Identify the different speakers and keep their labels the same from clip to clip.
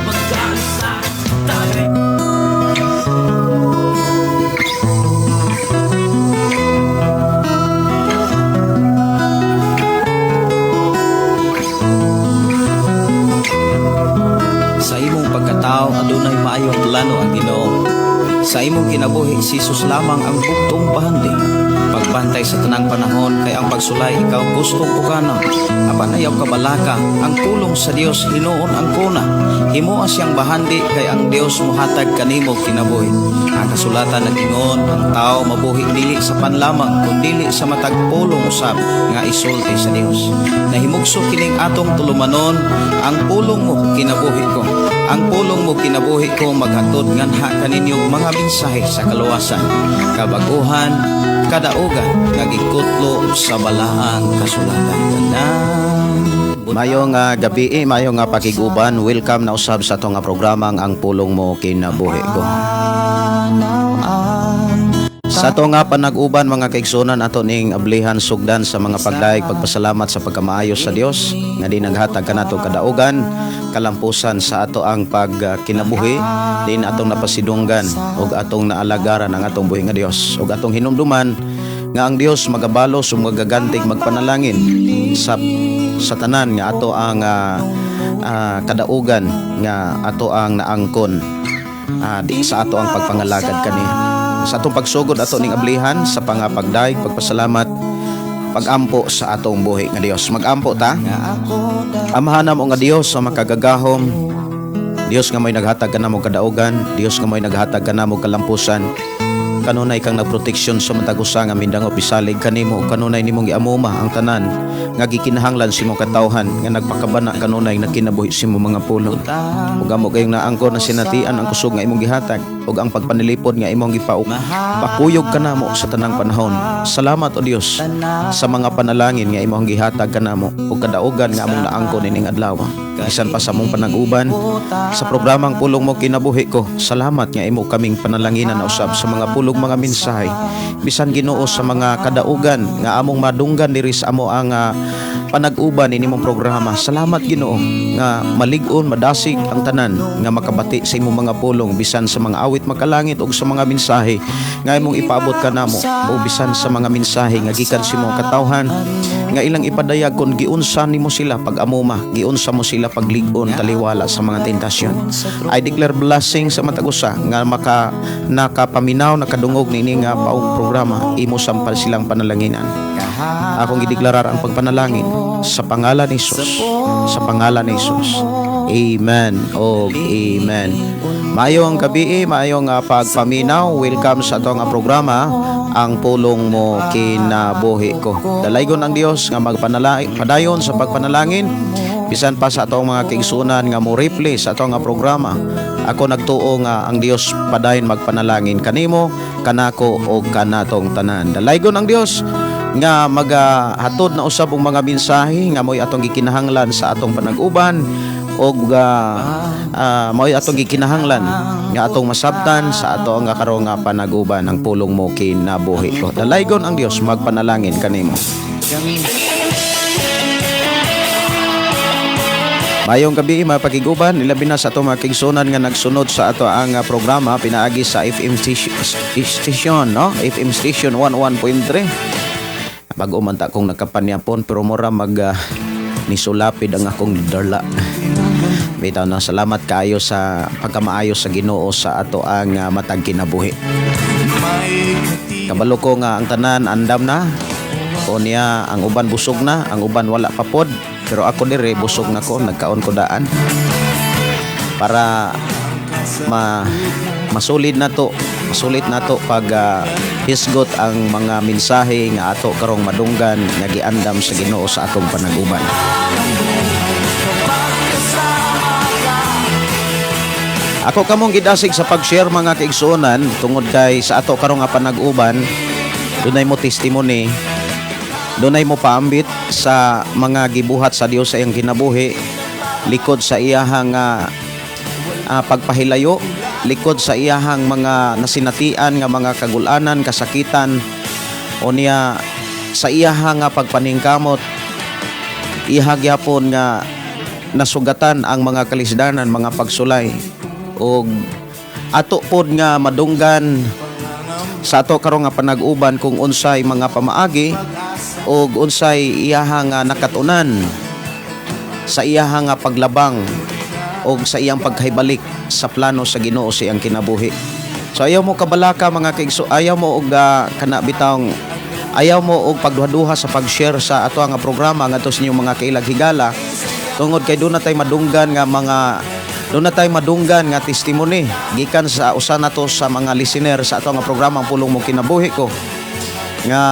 Speaker 1: Magkaisa tayo.
Speaker 2: Sa imong pagkatao adunay maayong plano ang Ginoo. Sa imong kinabuhi si Jesus lamang ang bugtong bahandi. Pagbantay sa tanang panahon kay ang pagsulay ikaw gustong pugana. Apan ayaw kabalaka ang pulong sa Dios hinuon ang kuna. Himoa siyang bahandi kay ang Dios mohatag kanimo kinabuhi. Ang kasulatan nag-ingon ang tao mabuhi dili sa panlamang kun dili sa matag pulong usab nga isulti sa Dios. Nahimugso kining atong tulumanon, ang pulong mo kinabuhi ko. Ang pulong mo kinabuhi ko maghatod nganha kaninyo mga mensahe sa kaluwasan, kabaguhan, kadaugan nga gikutlo sa balaang kasulatan. Tanan. Mayong gabi, mayong nga pakiguban, welcome na usab sa atong nga programa ang Pulong Mo Kinabuhi Ko. Sa ato nga panag-uban, mga kaigsunan, ato ning ablihan sugdan sa mga pagdayeg pagpasalamat sa pagkamaayo sa Dios nga di naghatag kanato kadaugan, kalampusan sa ato ang pagkinabuhi, din atong napasidunggan ug atong naalagaran ang atong buhi nga Dios ug atong hinumduman nga ang Dios magabalos ug magagantig magpanalangin sa tanan nga ato ang kadaugan nga ato ang naangkon di sa ato ang pagpangalagad kaniya. Sa atong pagsugod, ato ning ablihan sa pangapagdayeg, pagpasalamat, pagampo sa atong buhi nga Dios. Magampo ta. Amahan namo nga Dios sa makagagahom, Dios nga may naghatag kanamo kadaugan, Dios nga may naghatag kanamo kalampusan. Kanunay kang nagproteksyon sa matag usa nga mindangop bisalig kanimo, kanunay nimong giamuma ang tanan nga gikinahanglan sa imong katawhan nga nagpakabana kanunay nagkinabuhi sa imong mga pulong. Ug amo kayong naangkon na sinatian ang kusog nga imong gihatag ug ang pagpanilipod nga imong gipauk pakuyog kanamo sa tanang panahon. Salamat, o Dios, sa mga panalangin nga imong gihatag kanamo ug kadaugan nga among naangkon ining adlaw. Bisan pa sa among panag-uban sa programang Pulong Mo Kinabuhi Ko. Salamat nga imo kaming panalanginan na usab sa mga pulong, mga mensahe. Bisan, Ginoo, sa mga kadaugan nga among madunggan diri sa amo ang panag-uban ini mong programa. Salamat, Ginoo, nga malig-on madasig ang tanan nga makabati sa imong mga pulong bisan sa mga awit makalangit ug sa mga mensahe nga imong ipaabot kanamo o bisan sa mga mensahe nga gikan sa imong katawhan nga ilang ipadayag kon giunsa nimo sila pag-amuma, giunsa mo sila paglig-on taliwala sa mga tentasyon. I declare blessing sa matag usa nga maka nakapaminaw, nakadungog niini nga paong programa. Imo sampal silang panalanginan. Akong gideklarar ang pagpanalangin sa pangalan ni Jesus. Sa pangalan ni Jesus. Amen o amen. Maayong gabi, maayong pagpaminaw. Welcome sa atong programa ang Pulong Mo Kinabuhi Ko. Dalaygon ang Dios nga magpanalangin padayon sa pagpanalangin bisan pa sa atong mga kaigsunan nga mo replay sa atong nga programa. Ako nagtuo nga ang Dios padayon magpanalangin kanimo, kanako o kanatong tanan. Dalaygon ang Dios nga magahatod na usab og mga mensahe nga mo'y atong gikinahanglan sa atong panag-uban og mao'y atong gikinahanglan nga atong masabtan sa ato nga karong nga panag-uban, ang Pulong Mo Kinabuhi Ko. Dalaygon ang Dios magpanalangin kanimo. Mayong gabi, mga pakiguban, ilabi na sa ato mga kaigsunan nga nagsunod sa ato ang programa pinaagi sa FM station, no? FM station 11.3. Bago man ta akong nakapanyapon pero mura mag nisulapid ang akong darla. Bitaw na, salamat kaayo sa pagkamaayo sa Ginoo sa ato ang matag kinabuhi. Kabalo ko nga ang tanan andam na. O niya ang uban busog na, ang uban wala pa pod. Pero ako dire busog na ko, nagkaon ko daan. Para ma masulit na to, masulit na to pag hisgot ang mga mensahe nga ato karong madunggan nga giandam sa Ginoo sa atong panag-uban. Ako kamong gidasig sa pag-share, mga kaigsuonan, tungod kay sa ato karong nga panag-uban dunay mo testimony, dunay mo paambit sa mga gibuhat sa Dios sa iyang kinabuhi likod sa iyahang pagpahilayo, likod sa iyahang mga nasinatian nga mga kagulanan, kasakitan, o niya sa iyahang nga pagpaningkamot, iha gyapon nga nasugatan ang mga kalisdanan, mga pagsulay, og ato pod nga madunggan sa ato karon nga panag-uban kung unsay mga pamaagi og unsay iyaha nga nakatunan sa iyaha nga paglabang og sa iyang pagkahibalik sa plano sa Ginoo sa iyang kinabuhi. So ayaw mo kabalaka, mga kaigso, ayaw mo og kana bitawng ayaw mo og pagduha-duha sa pag-share sa ato nga programa ngadto sa inyong mga kailag higala tungod kay doon na tay madunggan nga mga doon na tay madunggan nga testimony gikan sa usa nato sa mga listener sa ato nga programa, Ang Pulong Mo Kinabuhi Ko, nga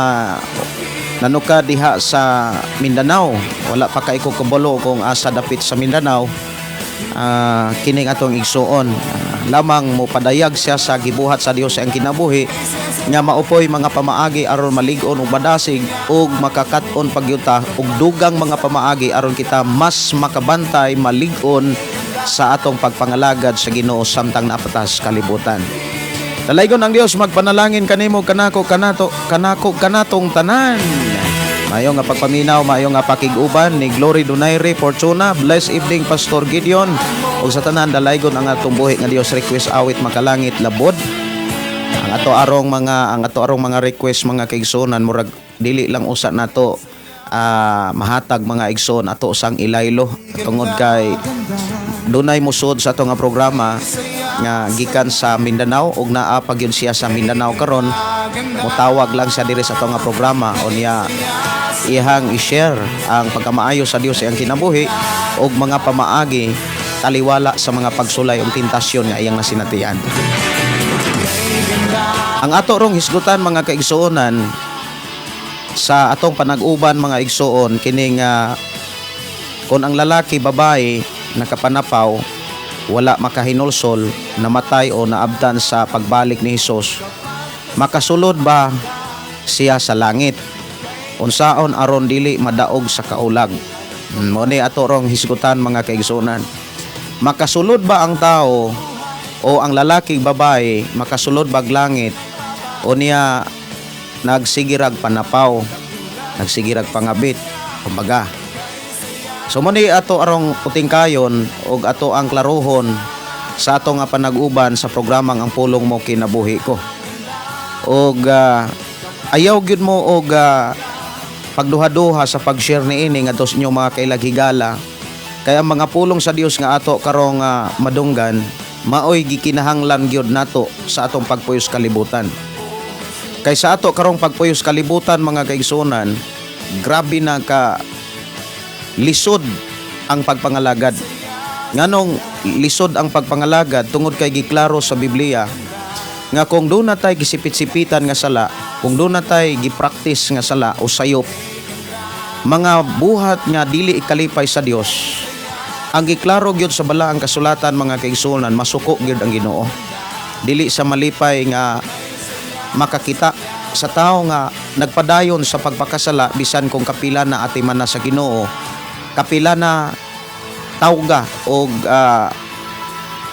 Speaker 2: nanuka diha sa Mindanao. Wala pa kay ko kabalo kung asa dapit sa Mindanao kining atong igsuon. Lamang mo padayag siya sa gibuhat sa Dios sa iyang kinabuhi nga mao poy mga pamaagi aron malig-on ug madasig ug makakat-on pagyuta ug dugang mga pamaagi aron kita mas makabantay, malig-on sa atong pagpangalagad sa Ginoo samtang naa pa ta sa kalibutan. Dalaygon ang Dios, magpanalangin kanimo, kanako, kanato, kanako, kanatong tanan. Maayo nga pagpaminaw, maayo nga pakig-uban ni Glory Donaire Fortuna. Bless evening, Pastor Gideon. Ug sa tanan, dalaygon ang atong buhi nga Dios. Request awit "Makalangit Labod". Ang ato arong mga request, mga kaigsuonan, murag dili lang usa nato mahatag, mga igsoon, ato sang ilaylo tungod kay dunay musod sa ato nga programa nga gikan sa Mindanao ug naa pa gyud siya sa Mindanao karon. Motawag lang siya diri sa ato nga programa unya iyang i-share ang pagkamaayo sa Dios sa iyang kinabuhi ug mga pamaagi taliwala sa mga pagsulay ug tentasyon nga iyang nasinatian. Ang ato rong hisgutan, mga kaigsuonan, sa atong panag-uban, mga igsuon, kining kung ang lalaki, babae nakapanapaw, wala makahinulsol, namatay o naabtan sa pagbalik ni Hesus, makasulod ba siya sa langit? Unsaon aron dili madaog sa kaulag? Mo ni ato rong hisgutan, mga kaigsuonan. Makasulod ba ang tao o ang lalaki, babae, makasulod bag langit o niya nagsigirag panapaw, nagsigirag pangabit, kumbaga? So mo ni ato arong putingkayon og ato ang klarohon sa ato nga panag-uban sa programang Ang Pulong Mo Kinabuhi Ko. Og ayaw gyud mo og pagduha-duha sa pag-share niini ngadto sa inyong mga kailag higala kay ang mga pulong sa Dios nga ato karong madunggan maoy gikinahanglan gyud nato sa atong pagpuyos kalibutan. Kay sa ato karong pagpuyos kalibutan, mga kaigsuonan, grabe na ka lisod ang pagpangalagad. Nganong lisod ang pagpangalagad? Tungod kay giklaro sa Biblia nga kung doon na tay gisipit-sipitan nga sala, kung doon na tay gipractice nga sala o sayop, mga buhat nga dili ikalipay sa Dios, ang giklaro gyud sa balaang kasulatan, mga kaigsuonan, masuko gyud ang Ginoo. Dili sa malipay nga makakita sa tao nga nagpadayon sa pagpakasala bisan kung kapila na atiman na sa Ginoo, kapila na tawga og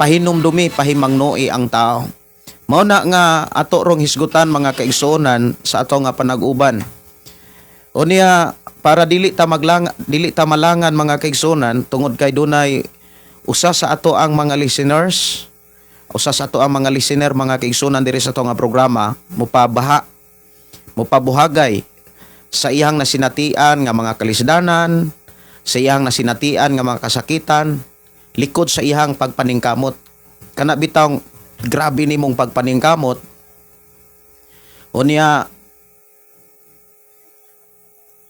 Speaker 2: pahinumdumi, pahimangnoi ang tao. Mao na nga ato rong hisgutan, mga kaigsuonan, sa ato nga panag-uban. Unya para dili ta malangan, mga kaigsuonan, tungod kay dunay usa sa ato ang mga listeners, usa sa ato ang mga listener, mga kaigsuonan, diri sa ato nga programa mupabaha, mupabuhagay sa iyang nasinatian nga mga kalisdanan, sa iyang nasinatian nga mga kasakitan likod sa iyang pagpaningkamot. Kana bitawng grabe nimong pagpaningkamot, unya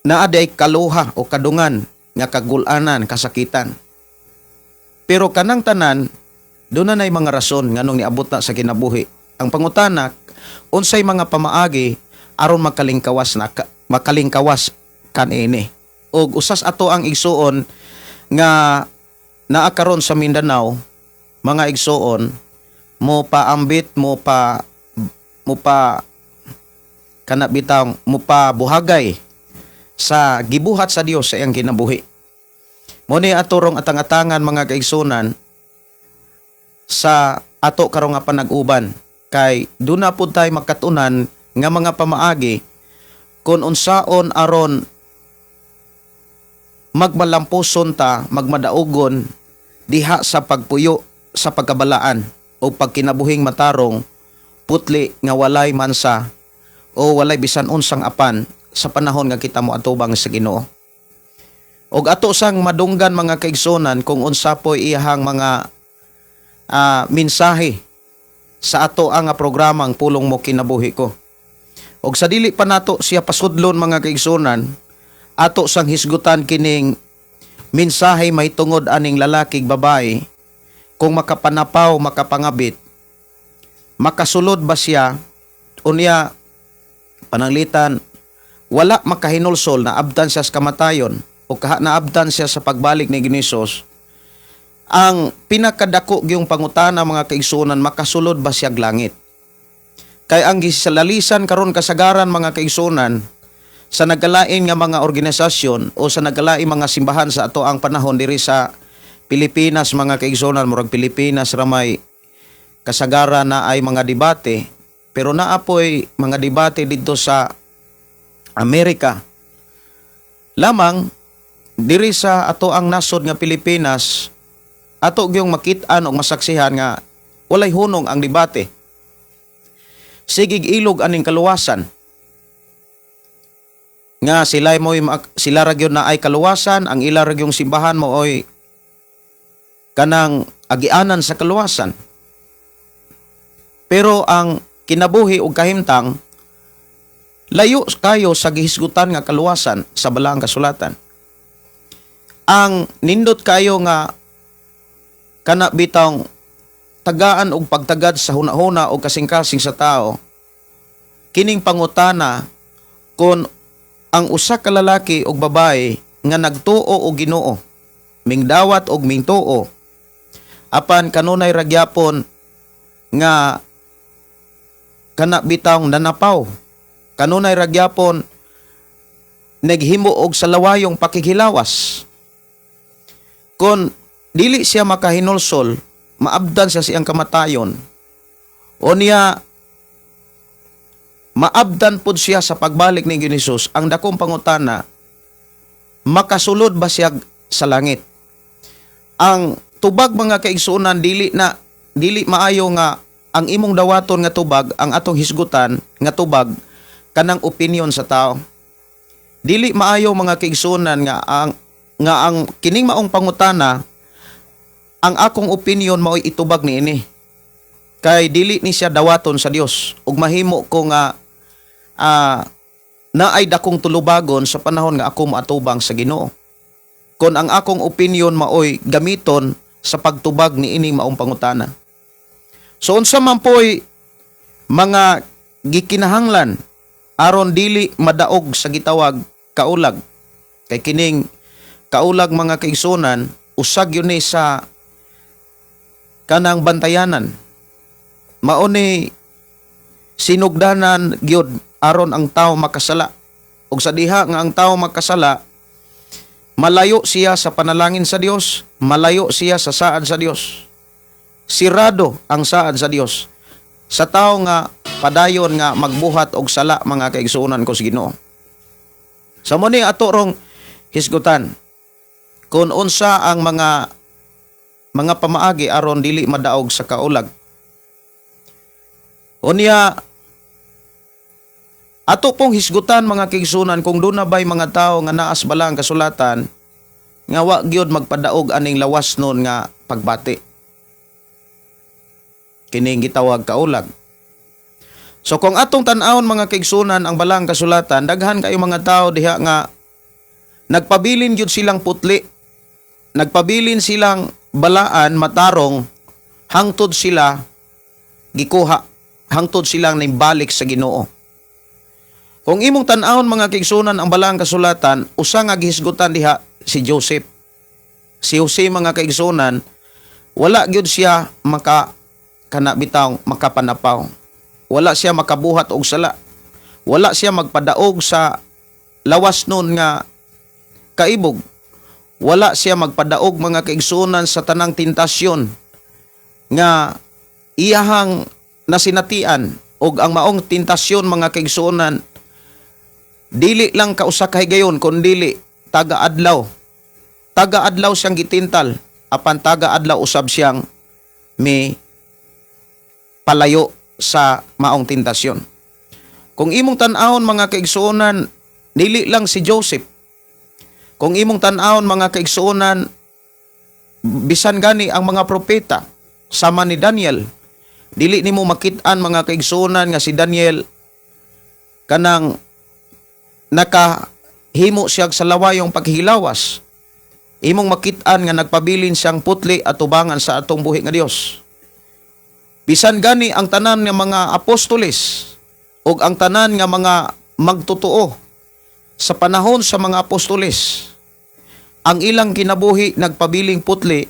Speaker 2: naa diay kaluha o kadungan nga kagulanan, kasakitan. Pero kanang tanan, doon na mga rason nganong niabot na sa kinabuhi. Ang pangutana, unsay mga pamaagi aron makalingkawas kanini? Og usas ato ang igsuon nga naa karon sa Mindanao, mga igsuon, mo paambit, mo pa kana bitang mo pa buhagay sa gibuhat sa Dios sa iyang kinabuhi. Mo ni ato rong atang-atangan, mga kaigsunan, sa ato karong nga panag-uban kay duna pud tay makatunan nga mga pamaagi kung unsaon aron Magmalampuson ta, magmadaugon diha sa pagpuyo sa pagkabalaan o pagkinabuhing matarong, putli nga walay mansa o walay bisan unsang apan sa panahon nga kita moatubang sa Ginoo. Og ato sang madunggan, mga kaigsunan, kung unsa po'y iyahang mga mensahe sa ato ang programang Pulong Mo Kinabuhi Ko. Og sa dili pa nato siya pasudlon, mga kaigsunan, ato sang hisgutan kining mensahe mahitungod aning lalaki ug babae, kung makapanapaw, makapangabit, makasulod ba siya? Unya pananglitan wala makahinulsol, na abdan siya sa kamatayon o kaha naabdan siya sa pagbalik ni Ginoong. Ang pinakadako gyung pangutana, mga kaigsunan, makasulod ba siya langit? Kay ang gisalalisan karon kasagaran, mga kaigsunan, sa nagkalain nga mga organisasyon o sa nagkalain mga simbahan sa ato ang panahon diri sa Pilipinas, mga kaigsunan, murag Pilipinas ramay kasagaran na ay mga debate, pero naapoy mga debate dito sa Amerika. Lamang diri sa ato ang nasod nga Pilipinas, ato gyung makit-an og masaksihan nga walay hunong ang debate. Sigig ilog aning kaluwasan nga sila mo'y sila ra gyud na ay kaluwasan, ang ila ra gyung simbahan mo oy kanang agianan sa kaluwasan. Pero ang kinabuhi ug kahimtang, layo kayo sa gihisgutan nga kaluwasan sa Balaang Kasulatan. Ang nindot kayo nga kana bitawng tagaan og pagtagad sa hunahuna o kasing-kasing sa tao kining pangutana kon ang usa ka lalaki og babae nga nagtuo og Ginoo, mingdawat og mingtuo, apan kanunay ra gyapon nga kana bitawng nanapaw, kanunay ra gyapon naghimo og salawayong pakighilawas, kon dili siya makahinulsol, maabdan siya siyang kamatayon o niya maabdan pud siya sa pagbalik ni Hesus, ang dakong pangutana, makasulod ba siya sa langit? Ang tubag, mga kaigsuonan, dili na dili maayo nga ang imong dawaton nga tubag, ang atong hisgutan nga tubag kanang opinion sa tao. Dili maayo, mga kaigsuonan, nga ang kining maong pangutana, ang akong opinion mao'y itubag niini. Kay dili ni siya dawaton sa Dios ug mahimo ko nga naay dakong tulubagon sa panahon nga ako moatubang sa Ginoo kon ang akong opinion maoy gamiton sa pagtubag ni ining maong pangutana. So unsa man po'y mga gikinahanglan aron dili madaog sa gitawag kaulag? Kay kining kaulag, mga kaigsunan, usag yun ni sa kanang bantayanan. Mao ni sinugdanan gyud aron ang tao makasala. Ug sa diha nga ang tao makasala, malayo siya sa panalangin sa Dios, malayo siya sa saad sa Dios. Sirado ang saad sa Dios sa tao nga padayon nga magbuhat og sala, mga kaigsuonan ko sa Ginoo. Sa mo ni ato rong hisgutan kung unsa ang mga pamaagi aron dili madaog sa kaulag. Unya ato pong hisgutan, mga kaigsuonan, kung duna ba'y mga tao nga naas Balaang Kasulatan nga wa gyud magpadaog aning lawas nun nga pagbati, kining gitawag kaulag. So kung atong tan-awon, mga kaigsunan, ang Balaang Kasulatan, daghan kayo mga tao diha nga nagpabilin gyud silang putli. Nagpabilin silang balaan, matarong, hangtod sila gikuha, hangtod silang nimbalik sa Ginoo. Kung imong tan-awon, mga kaigsunan, ang Balaang Kasulatan, usa nga gihisgutan diha si Joseph. Si Jose, mga kaigsunan, wala gyud siya maka kana bitaw makapanapaw. Wala siya makabuhat og sala. Wala siya magpadaog sa lawas nun nga kaibog. Wala siya magpadaog, mga kaigsunan, sa tanang tentasyon nga iyahang nasinatian. Og ang maong tentasyon, mga kaigsuonan, dili lang kausa ka higayon kundili taga adlaw. Taga adlaw siyang gitintal, apan taga adlaw usab siyang mi palayo sa maong tentasyon. Kung imong tan-awon, mga kaigsuonan, dili lang si Joseph. Kung imong tan-awon, mga kaigsuonan, bisan gani ang mga propeta sama ni Daniel, dili nimo makit-an, mga kaigsuonan, nga si Daniel kanang nakahimo siya sa lawayong paghilawas. Imong makit-an nga nagpabilin siyang putli at tubangan sa atong buhi nga Dios. Bisan gani ang tanan nga mga apostoles ug ang tanan nga mga magtotoo sa panahon sa mga apostoles, ang ilang kinabuhi nagpabiling putli,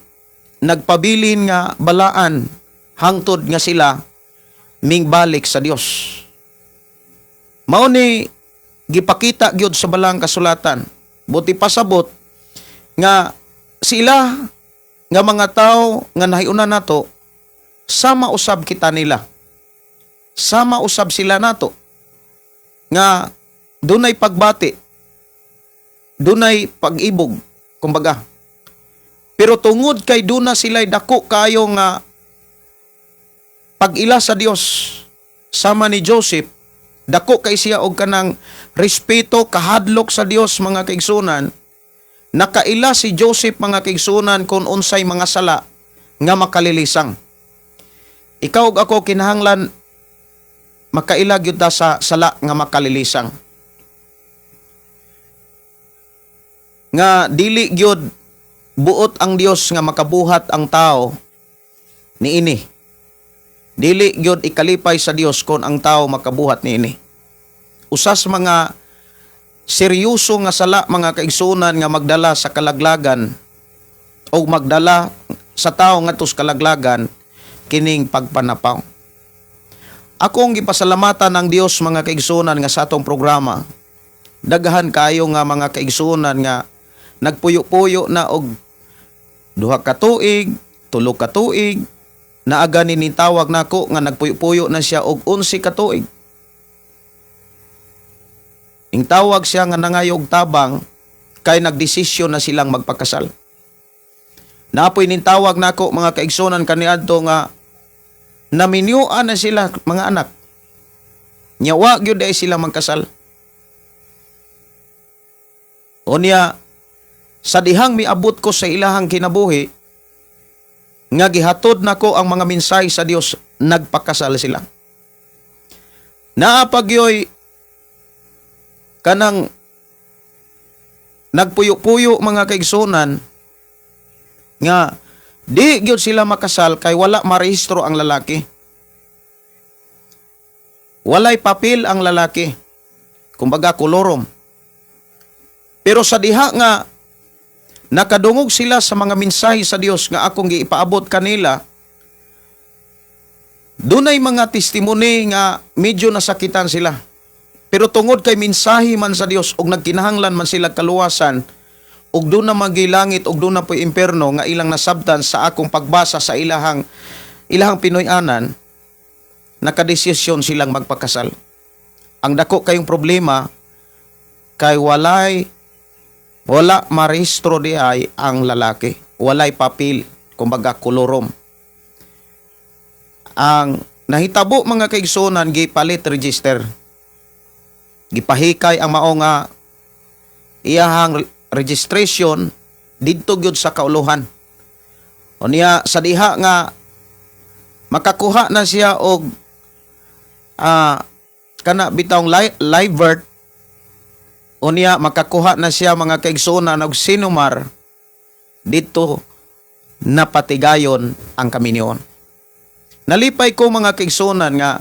Speaker 2: nagpabilin nga balaan hangtod nga sila mingbalik sa Dios. Mao ni gipakita gyud sa Balang Kasulatan. Buti pasabot nga sila nga mga tao nga nahiuna nato, sama usab kita nila. Sama usab sila nato nga dunay pagbati, dunay pag-ibog, kumbaga. Pero tungod kay duna sila'y dako kayo nga pag-ila sa Dios, sama ni Joseph, dako kay siya og kanang respeto, kahadlok sa Dios, mga kaigsunan. Nakaila si Joseph, mga kaigsunan, kung unsay mga sala nga makalilisang. Ikaw ug ako, kinahanglan makaila gyud ta sa sala nga makalilisang. Nga dili gyud buot ang Dios nga makabuhat ang tao niini. Dili gyud ikalipay sa Dios kon ang tao makabuhat niini. Usas mga seryoso nga sala, mga kaigsunan, nga magdala sa kalaglagan o magdala sa tao ngadto sa kalaglagan, kining pagpanapaw. Akong gipasalamatan ang Dios, mga kaigsunan, nga sa atong programa daghan kayo nga mga kaigsunan nga nagpuyo-puyo na og 2 ka tuig, 3 ka tuig, naaga ni nitawag nako nga nagpuyo-puyo na siya og 11 ka tuig. Ing tawag siya nga nangayog tabang kay nagdesisyon na silang magpakasal. Napoy ning tawag nako, mga kaigsunan, kaniadto nga naminyuan na sila mga anak. Nya wa gyud ay sila magkasal. Unya sa dihang miabot ko sa ilahang kinabuhi nga gihatod nako ang mga mensahe sa Dios, nagpakasal sila. Naa pa gyoy kanang nagpuyo-puyo, mga kaigsunan, nga di gyud sila makasal kay wala marehistro ang lalaki. Walay papel ang lalaki. Kumbaga kolorum. Pero sa diha nga nakadungog sila sa mga mensahe sa Dios nga akong giipaabot kanila, dunay mga testimony nga medyo nasakitan sila. Pero tungod kay mensahe man sa Dios ug nagkinahanglan man sila kaluwasan ug duna magilangit ug duna po'y impierno nga ilang nasabtan sa akong pagbasa sa ilahang ilahang Pinoy-anan, nakadesisyon silang magpakasal. Ang dako kayong problema kay wala marehistro di ay ang lalaki. Walay papel, kumbaga kolorum. Ang nahitabo, mga kaigsunan, gipalit register. Gipahikay ang mao nga iyahang registration didto gyud sa kauluhan. Unya sa diha nga makakuha na siya og kana bitawng live birth, unya makakuha na siya, mga kaigsuonan, og CENOMAR, dito napatigayon ang kaminyoon. Nalipay ko, mga kaigsuonan, nga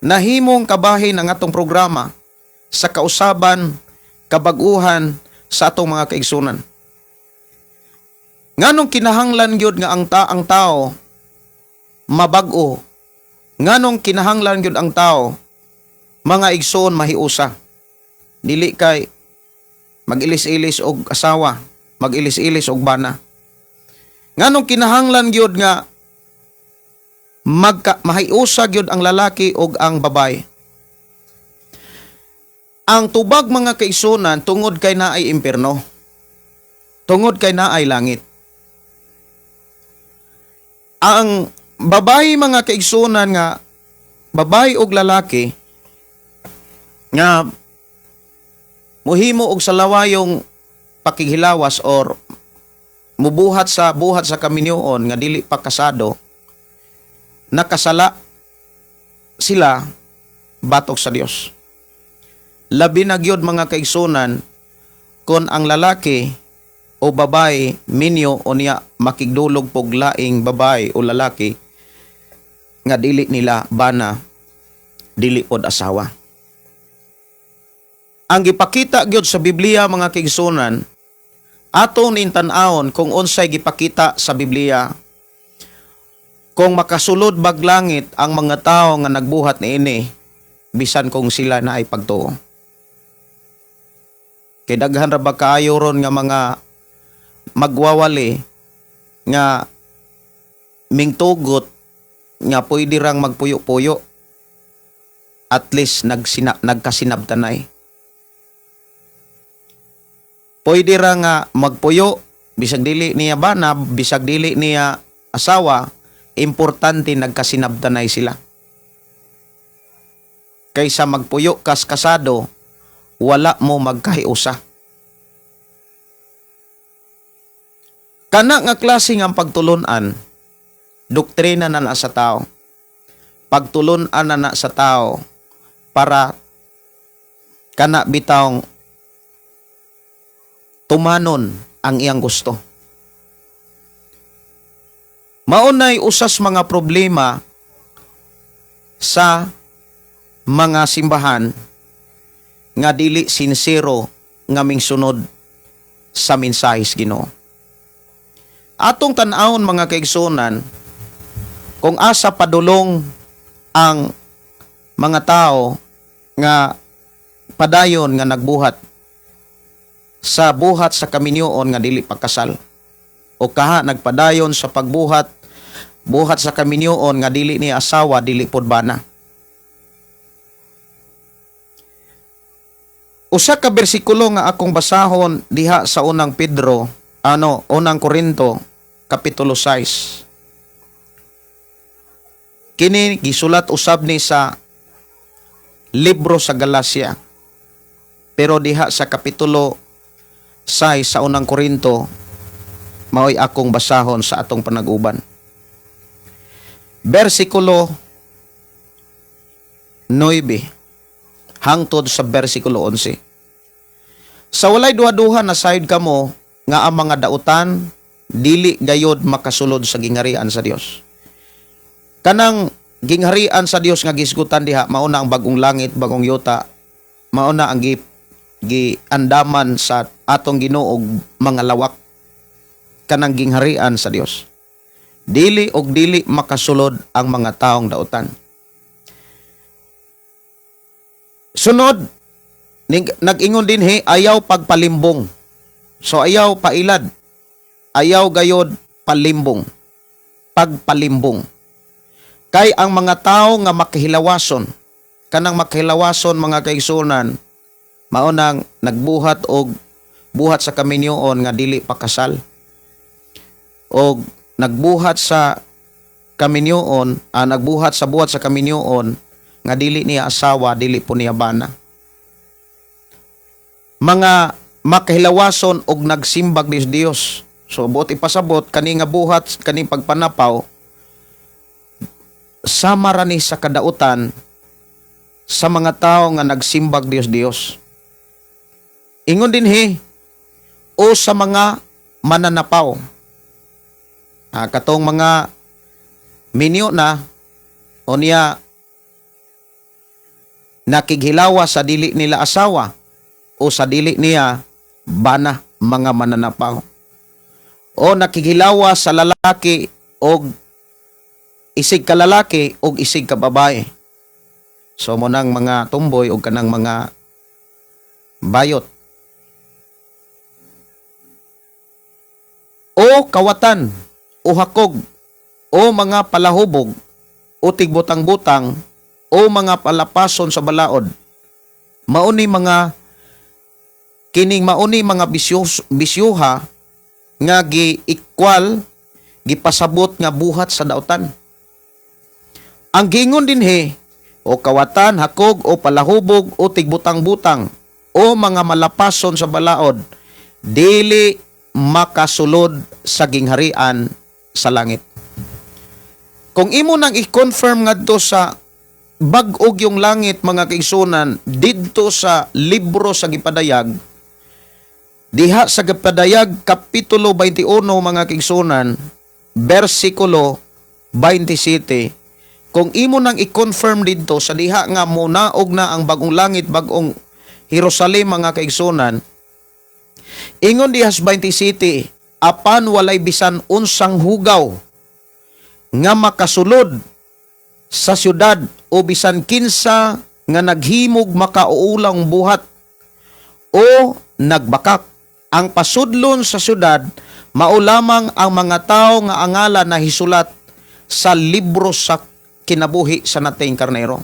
Speaker 2: nahimong kabahin ang atong programa sa kausaban, kabaguhan sa atong mga kaigsuonan. Nganong kinahanglan gyud nga ang tao mabag-o? Nganong kinahanglan gyud ang tao, mga igsoon, mahiusa? Dili kay mag-ilis-ilis og asawa, mag-ilis-ilis og bana. Nganong kinahanglan gyud nga mahiusa gyud ang lalaki og ang babae? Ang tubag, mga kaigsunan, tungod kay naay impierno. Tungod kay naay langit. Ang babae, mga kaigsunan, nga babae og lalaki nga muhimo og salawayong pakighilawas or mubuhat sa buhat sa kaminyoon nga dili pa kasado, nakasala sila batok sa Dios. Labi na gyud, mga kaigsunan, kung ang lalaki o babae minyo o niya makigdulog pog laing babae o lalaki nga dili nila bana, dili pod asawa. Ang gipakita gyud sa Biblia, mga kaigsunan, ato ning tan-awon kung unsay gipakita sa Biblia kung makasulod bag langit ang mga tao nga nagbuhat niini bisan kung sila naay pagtuo. Kay daghan ra ba kaayo ron nga mga magwawali nga mingtugot nga pwede rang magpuyo-puyo, at least nagkasinabtanay. Pwede ra nga magpuyo bisag dili niya bana, bisag dili niya asawa, importante nagkasinabtanay sila. Kaysa magpuyo kas kasado, wala mo magkahiusa. Kana nga klase nga pagtulunan, doktrina na na sa tao. Pagtulunan na na sa tao para kana bitawng tumanon ang iyang gusto. Maunay usas mga problema sa mga simbahan nga dili sinsero nga mingsunod sa mensahis Ginoo. Atong tan-awon, mga kaigsunan, kung asa padulong ang mga tao nga padayon nga nagbuhat sa buhat sa kaminyoon nga dili pagkasal o kaha nagpadayon sa pagbuhat buhat sa kaminyoon nga dili ni asawa, dili pod bana. Usa ka bersikulo nga akong basahon diha sa Unang Pedro, ano, Unang Korinto, kapitulo 6. Kini gisulat usab ni sa libro sa Galacia. Pero diha sa kapitulo 6 sa Unang Korinto mao'y akong basahon sa atong panag-uban. Bersikulo 9 hangtod sa bersikulo 11. Sa walay duha-duha na sayod kamo nga ang mga dautan dili gayod makasulod sa gingharian sa Dios. Kanang gingharian sa Dios nga gisgutan diha, mao na ang bagong langit, bagong yuta, mao na ang giandaman sa atong Ginoo og mga lawak, kanang gingharian sa Dios. Dili og dili makasulod ang mga taong dautan. Sunod, nag-ingon din he, ayaw pagpalimbong. So ayaw pailad. Ayaw gayod palimbong. Pagpalimbong. Kay ang mga tao nga makihilawason, kanang makihilawason, mga kaigsunan, mao nang nagbuhat og buhat sa kaminyoon nga dili pakasal. Og nagbuhat sa kaminyoon, nagbuhat sa buhat sa kaminyoon nga dili niya asawa, dili po niya bana. Mga makahilawason og nagsimbag ni Dios. So buot ipasabot kani nga buhat, kani pagpanapaw, sama ra ni sa kadautan sa mga tao nga nagsimbag Dios Dios. Ingon din he o sa mga mananapaw. Katong mga minyo na o niya nakighilawa sa dili nila asawa o sa dili niya bana, mga mananapaw. O nakighilawa sa lalaki og isig ka lalaki og isig ka babae. So mo nang mga tumboy og kanang mga bayot. O kawatan o hakog o mga palahubog o tigbutang-butang o mga palapason sa balaod. Mauni mga kining mauni mga bisyuha nga gi-equal, gipasabot nga buhat sa dautan. Ang giingon dinhi, o kawatan, hakog, o palahubog, o tigbutang-butang, o mga malapason sa balaod, dili makasulod sa gingharian sa langit. Kung imo nang i-confirm ngadto sa bag-o yung langit, mga kaigsunan, didto sa libro sa Gipadayag, diha sa Gipadayag kapitulo 21, mga kaigsunan, bersikulo 27, kung imo nang i-confirm didto sa diha nga munaog na ang bagong langit, bagong Jerusalem, mga kaigsunan, ingon diha sa 27, "Apan walay bisan unsang hugaw nga makasulod sa syudad o bisan kinsa nga naghimog makauulang buhat o nagbakak. Ang pasudlon sa syudad mao lamang ang mga tao nga ang ngalan nahisulat sa libro sa kinabuhi sa Nating Karnero."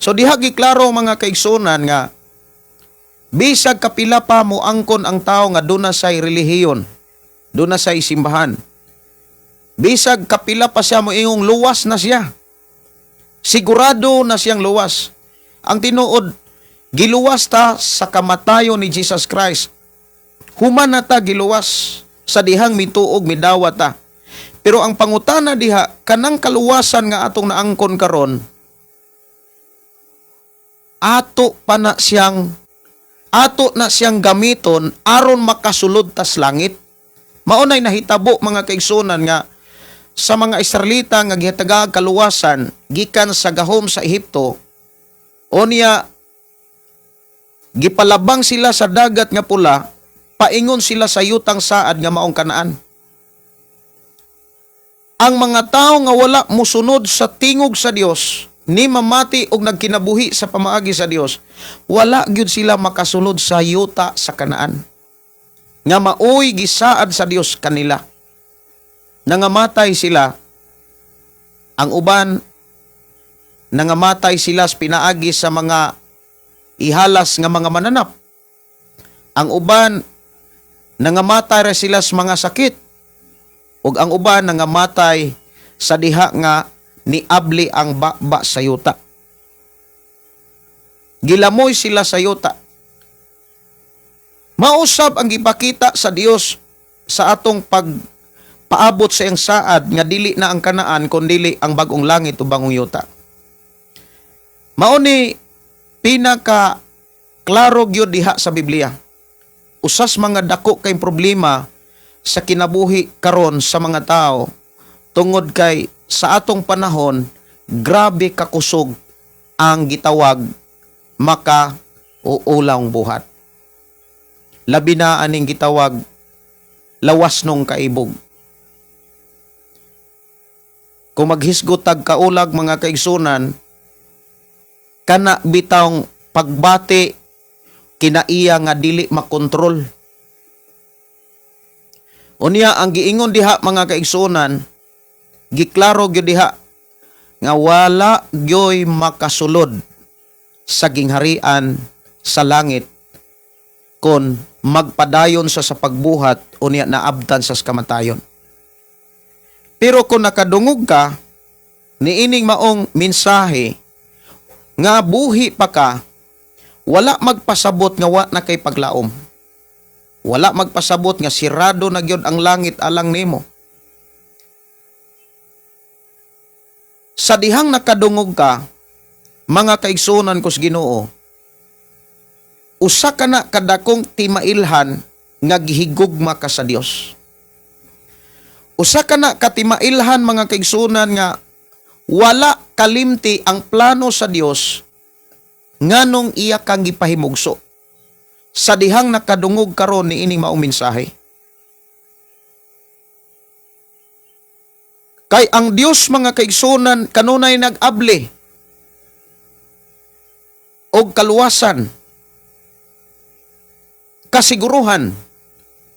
Speaker 2: So diha giklaro, mga kaigsunan, nga bisag kapila pa mo angkon ang tao nga duna say relihiyon, duna say simbahan. Bisag kapila pa siya mo ingong luwas na siya. Sigurado na siyang luwas. Ang tinuod, giluwas ta sa kamatayon ni Jesus Christ. Human na ta giluwas sa dihang mituog midawat ta. Pero ang pangutana diha, kanang kaluwasan nga atong naangkon karon, ato na siyang gamiton aron makasulod tas langit? Mao nay nahitabo, mga kaigsunan, nga sa mga Israelita nga gihatagag kaluwasan gikan sa gahom sa Ehipto, unya gipalabang sila sa Dagat nga Pula, paingon sila sa yutang saad nga maong Kanaan. Ang mga tao nga wala musunod sa tingog sa Dios, ni mamati og nagkinabuhi sa pamaagi sa Dios, wala gyud sila makasulod sa yuta sa Kanaan nga maoy gisaad sa Dios kanila. Nangamatay sila. Ang uban, nangamatay sila sa pinaagi sa mga ihalas nga mga mananap. Ang uban, nangamatay ra sila sa mga sakit. Ug ang uban, nangamatay sa diha nga niabli ang baba sa yuta. Gilamoy sila sa yuta. Mausab ang gipakita sa Dios sa atong pag paabot sa iyang saad nga dili na ang Kanaan kun dili ang bagong langit o bagong yuta. Mao ni pinaka klaro gyud diha sa Biblia. Usas mga dako kay problema sa kinabuhi karon sa mga tao tungod kay sa atong panahon grabe kakusog ang gitawag maka uulang buhat. Labi na aning gitawag lawas nung kaibog. Kung maghisgot tag kaulag, mga kaigsunan, kana bitawng pagbati kinaiya nga dili makontrol. Unya ang giingon diha, mga kaigsunan, giklaro gyud diha nga wala gyoy makasulod sa gingharian sa langit kon magpadayon sa pagbuhat unya naabtan sa kamatayon. Pero kung nakadungog ka niining maong mensahe nga buhi pa ka, wala magpasabot nga wa na kay paglaom. Wala magpasabot nga sirado na gyud ang langit alang nimo. Sa dihang nakadungog ka, mga kaigsunan ko sa Ginoo, usa ka na kadakong timailhan nga gihigugma ka sa Dios. Usa ka na katimailhan, mga kaigsunan, nga wala kalimti ang plano sa Dios nganong iya kang gipahimugso. Sa dihang nakadungog karon ni ining maong mensahe. Kay ang Dios, mga kaigsunan, kanunay nag-abli og kaluwasan, kasiguruhan,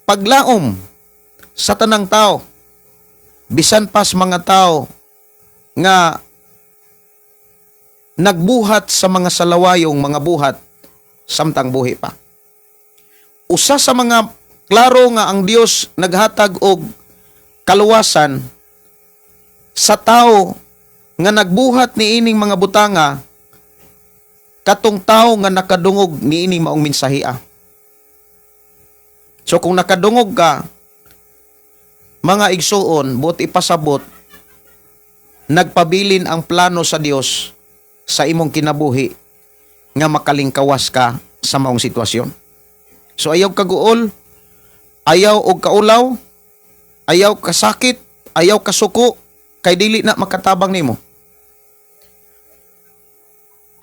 Speaker 2: paglaom sa tanang tao, bisan pas mga tao nga nagbuhat sa mga salawayong mga buhat samtang buhi pa. Usa sa mga Klaro nga ang Dios naghatag og kaluwasan sa tao nga nagbuhat niining mga butanga, katong tao nga nakadungog niining maong mensahia. So kung nakadungog ka, mga igsuon, buot ipasabot, nagpabilin ang plano sa Dios sa imong kinabuhi nga makalingkawas ka sa maong sitwasyon. So ayaw kaguol, ayaw og kaulaw, ayaw kasakit, ayaw kasuko, kay dili na makatabang nimo.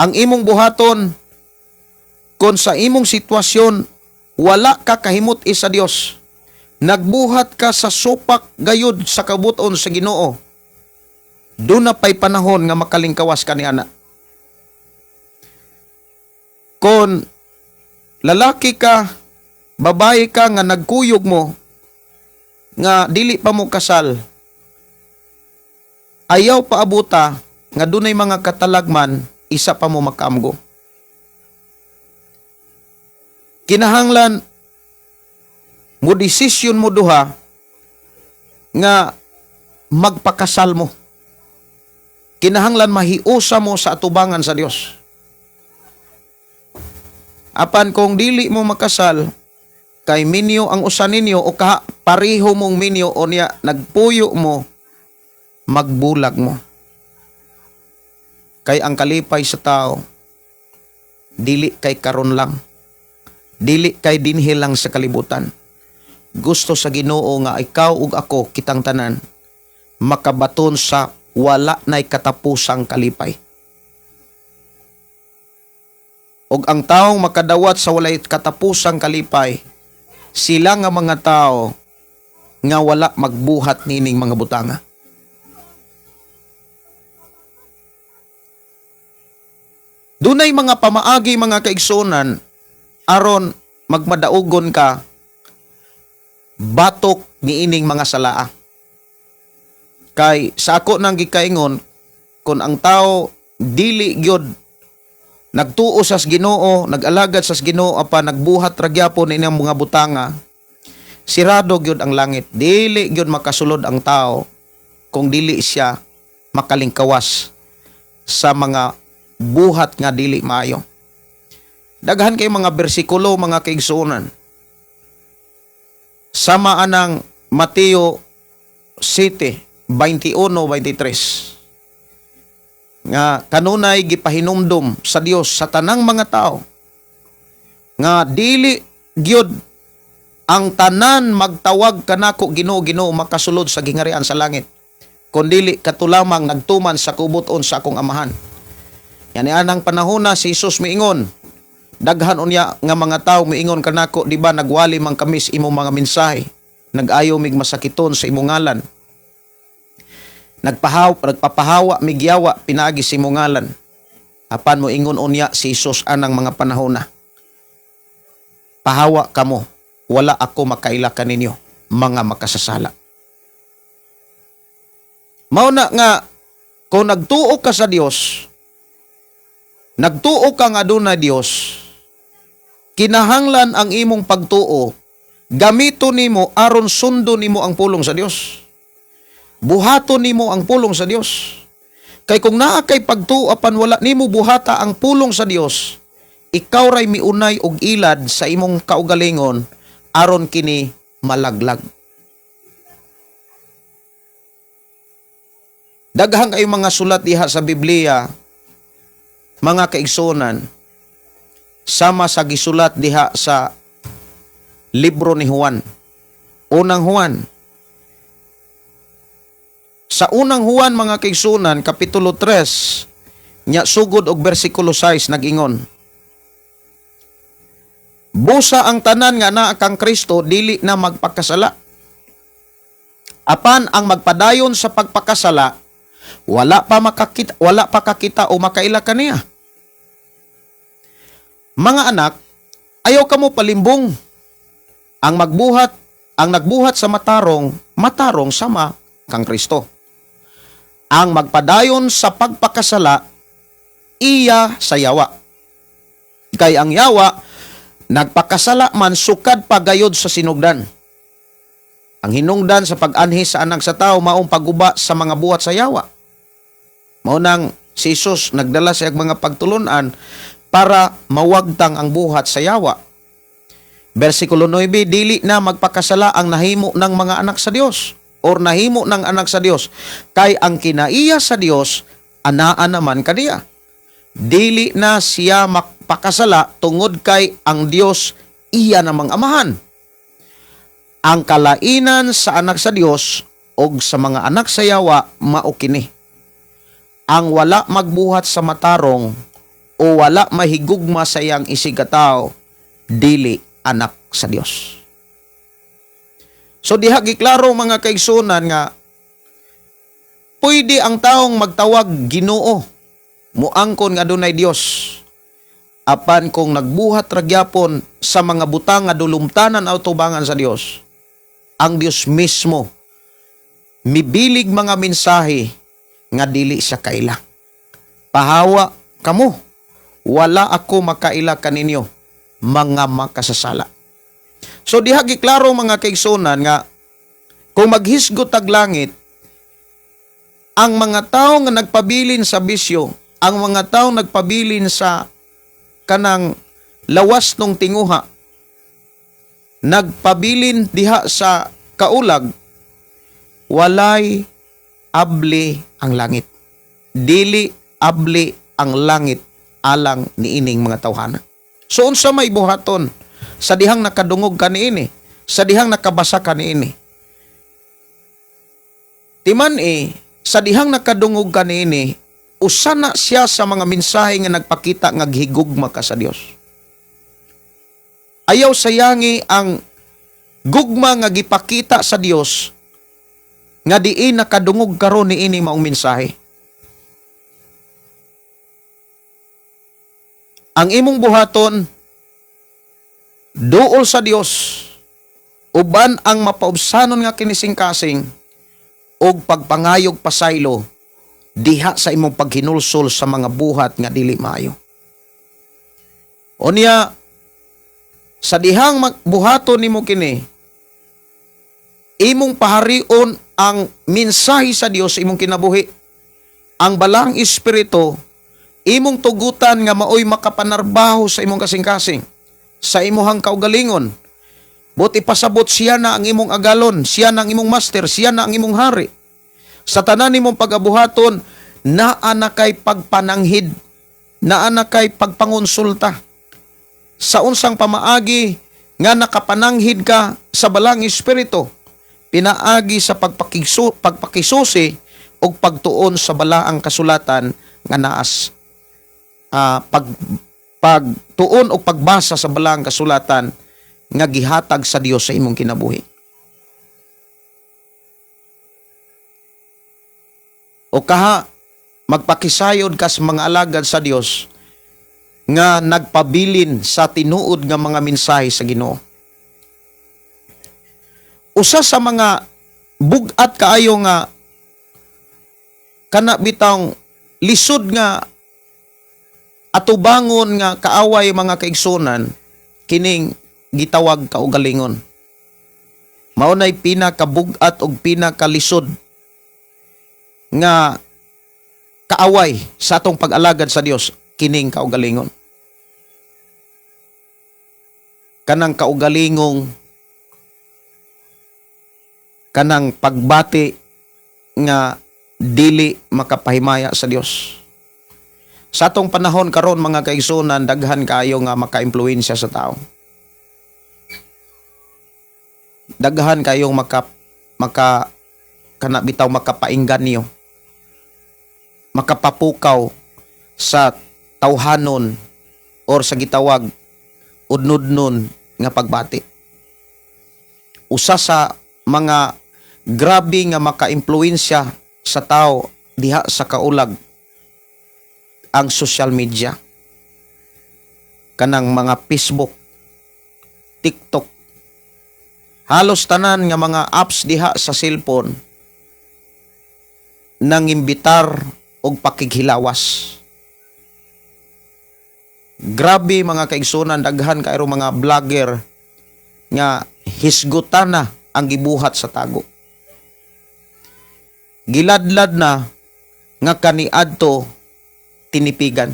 Speaker 2: Ang imong buhaton, kung sa imong sitwasyon wala ka kahimut sa Dios, nagbuhat ka sa supak gayud sa kabuton sa Ginoo, duna pay panahon nga makalingkawas ka niana. Kung lalaki ka, babae ka nga nagkuyog mo nga dili pa mo kasal, ayaw paabuta nga dunay mga katalagman isa pa mo makaamgo. Kinahanglan mo desisyon mo duha nga magpakasal mo. Kinahanglan mahiusa mo sa atubangan sa Dios. Apan kung dili mo makasal, kay minyo ang usa ninyo o kaha pareho mong minyo o niya nagpuyo mo, magbulag mo. Kay ang kalipay sa tao dili kay karon lang, dili kay dinhi lang sa kalibutan. Gusto sa Ginoo nga ikaw ug ako, kitang tanan, makabaton sa wala nay katapusang kalipay. Og ang taong makadawat sa walay katapusang kalipay, sila nga mga tao nga wala magbuhat nining mga butanga. Dunay mga pamaagi, mga kaigsunan, aron magmadaugon ka batok niining mga salaa. Kay sa ako nang gikaingon, kung ang tao dili gyud nagtuo sa Ginoo, nag-alagad sa Ginoo apan nagbuhat ra gyapon nining mga butanga, sirado gyud ang langit. Dili gyud makasulod ang tao kung dili siya makalingkawas sa mga buhat nga dili maayo. Daghan kay mga bersikulo, mga kaigsuonan. Sama anang Mateo 7:21-23 nga kanunay gipahinumdom sa Dios sa tanang mga tao nga dili gyud ang tanan magtawag kanako "Ginoo, Ginoo" makasulod sa gihangarian sa langit, kundili kato lamang nagtuman sa kubuton sa akong Amahan. Yani anang panahon na si Jesus miingon, daghan unya nga mga tao miingon kanako, "Di ba nagwali man kami sa imong mga mensahe, nag-ayo mig masakiton sa imong ngalan, nagpahawa mig yawa pinaagi sa imong ngalan?" Apan moingon unya si Jesus anang mga panahon na, "Pahawa kamo, wala ako makaila kaninyo, mga makasasala." Mao na nga kung nagtuo ka sa Dios, nagtuo ka nga adunay Dios, kinahanglan ang imong pagtuo gamito nimo aron sundo nimo ang pulong sa Dios. Buhaton nimo ang pulong sa Dios. Kay kung naa kay pagtuo apan wala nimo buhata ang pulong sa Dios, ikaw ray miunay og ilad sa imong kaugalingon aron kini malaglag. Daghang kayo mga sulat diha sa Biblia, mga kaigsunan, sama sa gisulat diha sa libro ni Juan. Unang Juan. Sa Unang Juan, mga kaigsunan, kapitulo 3, nya sugod og bersikulo 6, nag-ingon: "Busa ang tanan nga naa kang Kristo dili na magpakasala. Apan ang magpadayon sa pagpakasala, wala pa kakita o makaila kaniya. Mga anak, ayaw kamo palimbong. Ang nagbuhat sa matarong, matarong sama kang Kristo. Ang magpadayon sa pagpakasala, iya sa yawa. Kay ang yawa, Nagpakasala man sukad pagayod sa sinugdan. Ang hinungdan sa pag-anhi sa Anak sa Tao maong pagguba sa mga buhat sa yawa. Mao nang si Jesus nagdala sa iyang mga pagtulunan para mawagtang ang buhat sa yawa. Versikulo 9, dili na magpakasala ang nahimo ng mga anak sa Dios or nahimo ng anak sa Dios, kay ang kinaiya sa Dios anaa naman kaniya. Dili na siya magpakasala tungod kay ang Dios iya namang amahan. Ang kalainan sa anak sa Dios og sa mga anak sa yawa mao kini: ang wala magbuhat sa matarong o wala mahigugma sa iyang isigkatawo dili anak sa Dios. So diha giklaro, mga kaigsunan, nga pwede ang taong magtawag Ginoo, muangkon nga adunay Dios. Apan kung nagbuhat ra gyapon sa mga butang nga dulumtanan o tubangan sa Dios, ang Dios mismo mibilig mga mensahe nga dili siya kaila. "Pahawa kamo. Wala ako makaila kaninyo, mga makasasala." So diha giklaro, mga kaigsunan, nga kung maghisgot tag langit, ang mga tao nga nagpabilin sa bisyo, ang mga tao nagpabilin sa kanang lawas nung tinguha, nagpabilin diha sa kaulag, walay abli ang langit. Dili abli ang langit alang niining mga tawhana. So unsa may buhaton sa dihang nakadungog ka niini, sa dihang nakabasa ka niini? Timan eh, sa dihang nakadungog ka niini, usa na siya sa mga mensahe nga nagpakita nga gihigugma ka sa Dios. Ayaw sayangi ang gugma nga gipakita sa Dios nga diin nakadungog karon niini maong mensahe. Ang imong buhaton, duol sa Dios uban ang mapaubsanon nga kinisingkasing og pagpangayog pasaylo diha sa imong paghinulsol sa mga buhat nga dili maayo. Unya sa dihang buhaton nimo kini, imong paharion ang mensahe sa Dios sa imong kinabuhi. Ang Balaang Espiritu, imong tugutan nga maoy makapanarbaho sa imong kasing-kasing, sa imuhang kaugalingon. Buot ipasabot, siya na ang imong agalon, siya na ang imong master, siya na ang imong hari. Sa tanan nimong pagabuhaton, naa na kay pagpananghid, naa na kay pagpangonsulta. Sa unsang pamaagi nga nakapananghid ka sa Balaang Espiritu? Pinaagi sa pagpakisusi o pagtuon sa balaang kasulatan nga naas pagtuon o pagbasa sa balaang kasulatan nga gihatag sa Dios sa imong kinabuhi. O kaha magpakisayod ka sa mga alagad sa Dios nga nagpabilin sa tinuod nga mga mensahe sa Ginoo. Usa sa mga bug-at kaayo nga kana bitang lisod nga atubangon nga kaaway, mga kaigsunan, kining gitawag kaugalingon. Mao nay pinakabug-at og pinakalisod nga kaaway sa atong pag-alagad sa Dios, kining kaugalingon. Kanang kaugalingong kanang pagbati nga dili makapahimaya sa Dios. Sa atong panahon karon, mga kaigsunan, daghan kaayo nga makaimpluwensya sa tao. Daghan kayong maka maka kana bitaw makapaingganyo, makapapukaw sa tawhanon or sa gitawag udnudnon nga pagbati. Usa sa mga grabe nga makaimpluwensya sa tao diha sa kaulag ang social media, kanang mga Facebook, TikTok, halos tanan nga mga apps diha sa cellphone nang imbitar og pakighilawas. Grabe, mga kaigsunan, daghan kaayo mga vlogger nga hisgutan na ang gibuhat sa tago. Giladlad na nga kaniadto tinipigan.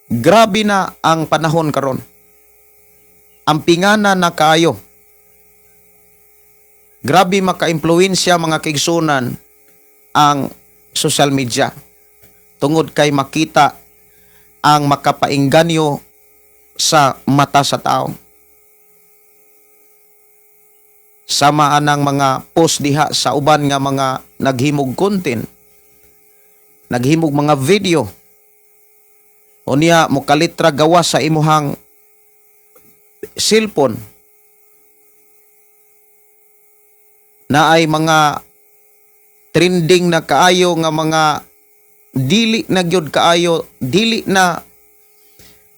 Speaker 2: Grabe na ang panahon karon. Ang pingana na kaayo. Grabe maka-impluwensya, mga kaigsunan, ang social media. Tungod kay makita ang makapainganyo sa mata sa tao. Sama anang mga post diha sa uban nga mga naghimog content, naghimog mga video. Unya mokalitra gawas sa imuhang cellphone na ay mga trending na kaayo nga mga dili na gyud kaayo, dili na,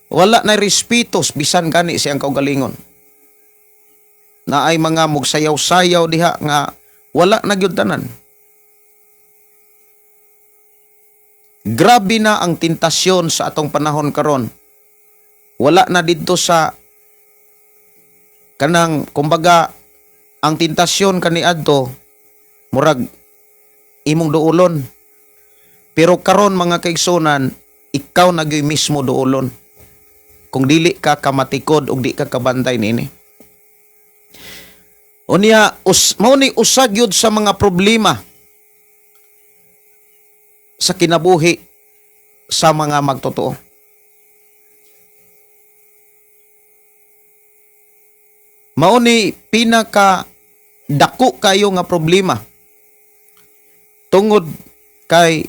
Speaker 2: wala na respeto bisan gani siyang kaugalingon, na ay mga mugsayaw-sayaw diha nga wala na gyud tanan. Grabe na ang tentasyon sa atong panahon karon. Wala na didto sa kanang, kumbaga, ang tentasyon kaniadto murag imong duolon. Pero karon, mga kaigsunan, ikaw na gyud mismo duolon kung dili ka kamatikod ug di ka kabantay niini. Unya mao ni usa gyud sa mga problema sa kinabuhi sa mga magtotoo. Mao ni pinaka dako kayo nga problema tungod kay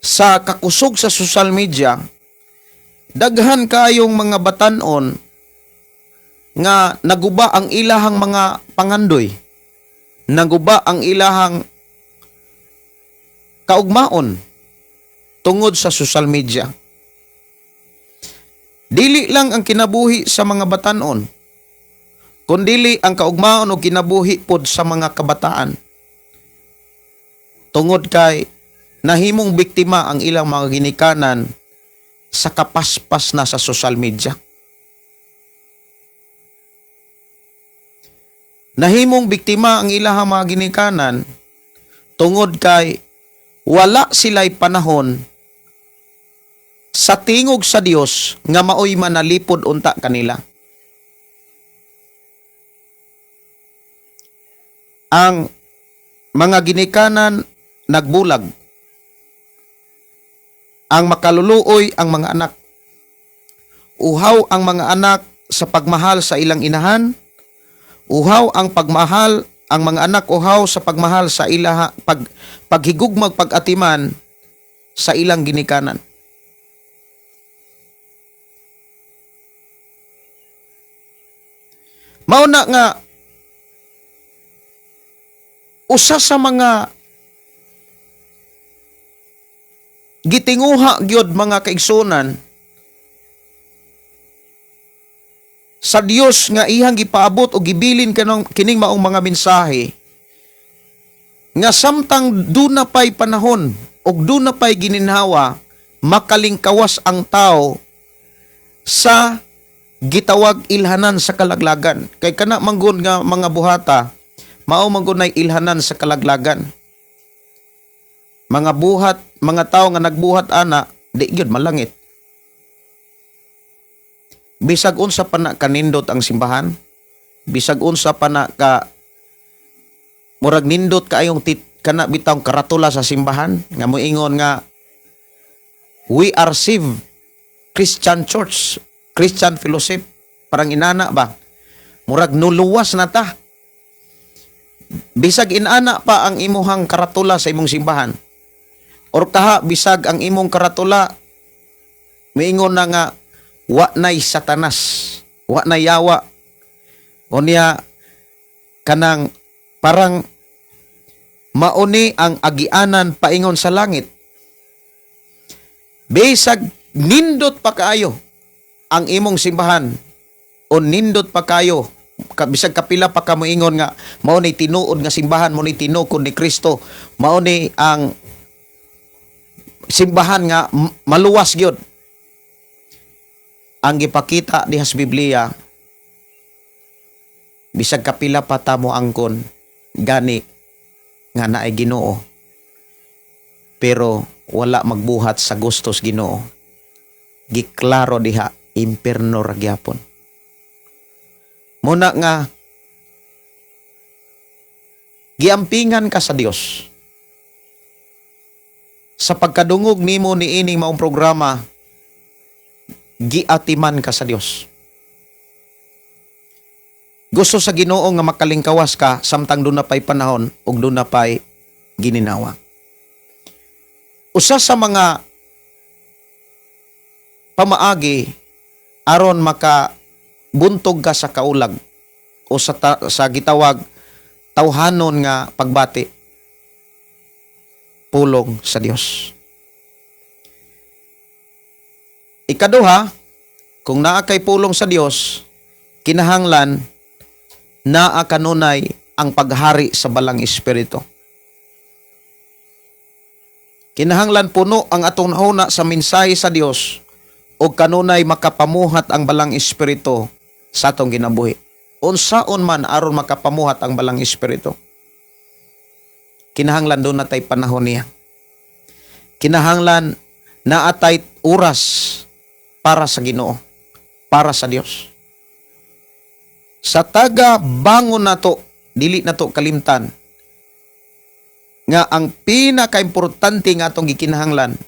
Speaker 2: sa kakusog sa social media, daghan kayong mga batanon nga naguba ang ilahang mga pangandoy, naguba ang ilahang kaugmaon tungod sa social media. Dili lang ang kinabuhi sa mga batanon, kundili ang kaugmaon o kinabuhi pod sa mga kabataan. Tungod kay nahimong biktima ang ilang mga ginikanan sa kapaspas na sa social media. Nahimong biktima ang ilahang mga ginikanan tungod kay wala sila'y panahon sa tingog sa Dios nga maoy manalipod unta kanila. Ang mga ginikanan nagbulag. Ang makaluluoy ang mga anak. Uhaw ang mga anak sa pagmahal sa ilang inahan. Uhaw ang pagmahal ang mga anak, uhaw sa pagmahal sa ilaha paghigugmag, pag-atiman sa ilang ginikanan. Mao na nga usa sa mga gitinguha gyud, mga kaigsunan, sa Dios nga iyang gipaabot o gibilin kanong kining maong mga mensahe nga samtang duna pay panahon ug duna pay gininhawa, makalingkawas ang tao sa gitawag ilhanan sa kalaglagan, kay kana manggod nga mga buhata mao manggod nay ilhanan sa kalaglagan. Mga buhat, mga tao nga nagbuhat ana, di gyud malangit. Bisag unsa pa na kanindot ang simbahan, bisag unsa pa na ka murag nindot kaayong tit, kana bitawng karatula sa simbahan nga moingon nga "We are saved Christian Church, Christian Fellowship," parang inana ba, murag nuluwas na ta. Bisag inana pa ang imuhang karatula sa imong simbahan or kaha bisag ang imong karatula miingon na nga wa nay Satanas, wa nay yawa, unya kanang parang mauni ang agianan paingon sa langit, bisag nindot pa kaayo ang imong simbahan o nindot pa kayo, bisag kapila pa ka moingon nga mao ni tinuod nga simbahan, mao ni tinukod ni Kristo, mao ni ang Simbahan nga maluwas gyud. Ang gipakita diha sa Biblia, bisag kapila pa ta mo angkon gani nga naay Ginoo, pero wala magbuhat sa gustos Ginoo, giklaro diha, impierno ra gyapon. Muna nga giampingan ka sa Dios. Sa pagkadungog nimo niining maong programa, giatiman ka sa Dios. Gusto sa Ginoo nga makalingkawas ka samtang duna pay panahon ug duna pay gininawa. Usa sa mga pamaagi aron maka buntog ka sa kaulag o sa gitawag tawhanon nga pagbati, pulong sa Dios. Ikaduha, kung naa kay pulong sa Dios, kinahanglan naa kanunay ang paghari sa Balang Espiritu. Kinahanglan puno ang atong nahuna sa mensahe sa Dios o kanunay makapamuhat ang Balang Espiritu sa atong ginabuhi. Unsaon man aron makapamuhat ang Balang Espiritu? Kinahanglan duna tay panahon niya. Kinahanglan naa tay oras para sa Ginoo, para sa Dios. Sa taga bangon nato, dili nato kalimtan nga ang pinakaimportante nga atong gikinahanglan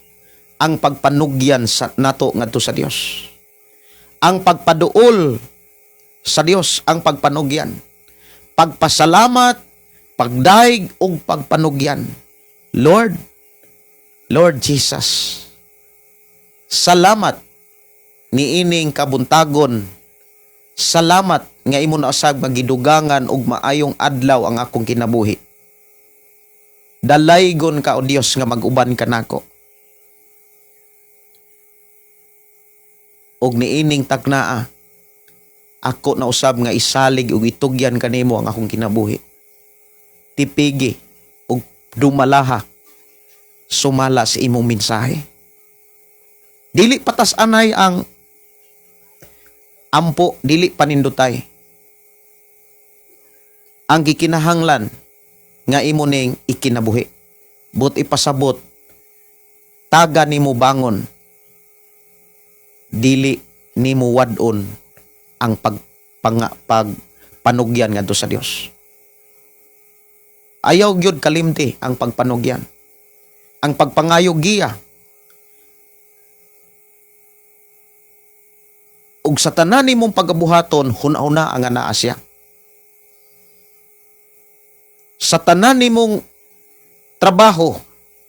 Speaker 2: ang pagpanugyan sa nato ngadto sa Dios. Ang pagpaduol sa Dios, ang pagpanugyan. Pagpasalamat, pagdaig ug pagpanugyan. Lord, Lord Jesus, salamat niining kabuntagon. Salamat nga imo na usab nga gidugangan og maayong adlaw ang akong kinabuhi. Dalaygon ka, O Dios, nga mag-uban ka nako. Og niining tagnaa, ako na usab nga isalig ug itugyan kanimo ang akong kinabuhi. Tipigi ug dumalaha sumala sa imong mensahe. Dili patas anay ang ampo, dili panindutay. Ang gikinahanglan nga imo ning ikinabuhi. But ipasabot, taga nimo bangon, dili nimo wad-on ang pagpanugyan ngadto sa Dios. Ayaw gyud kalimti ang pagpanugyan. Ang pagpangayo giya. Ug sa tanan nimong pagabuhaton, huna-huna ang anaa siya. Sa tanan nimong trabaho,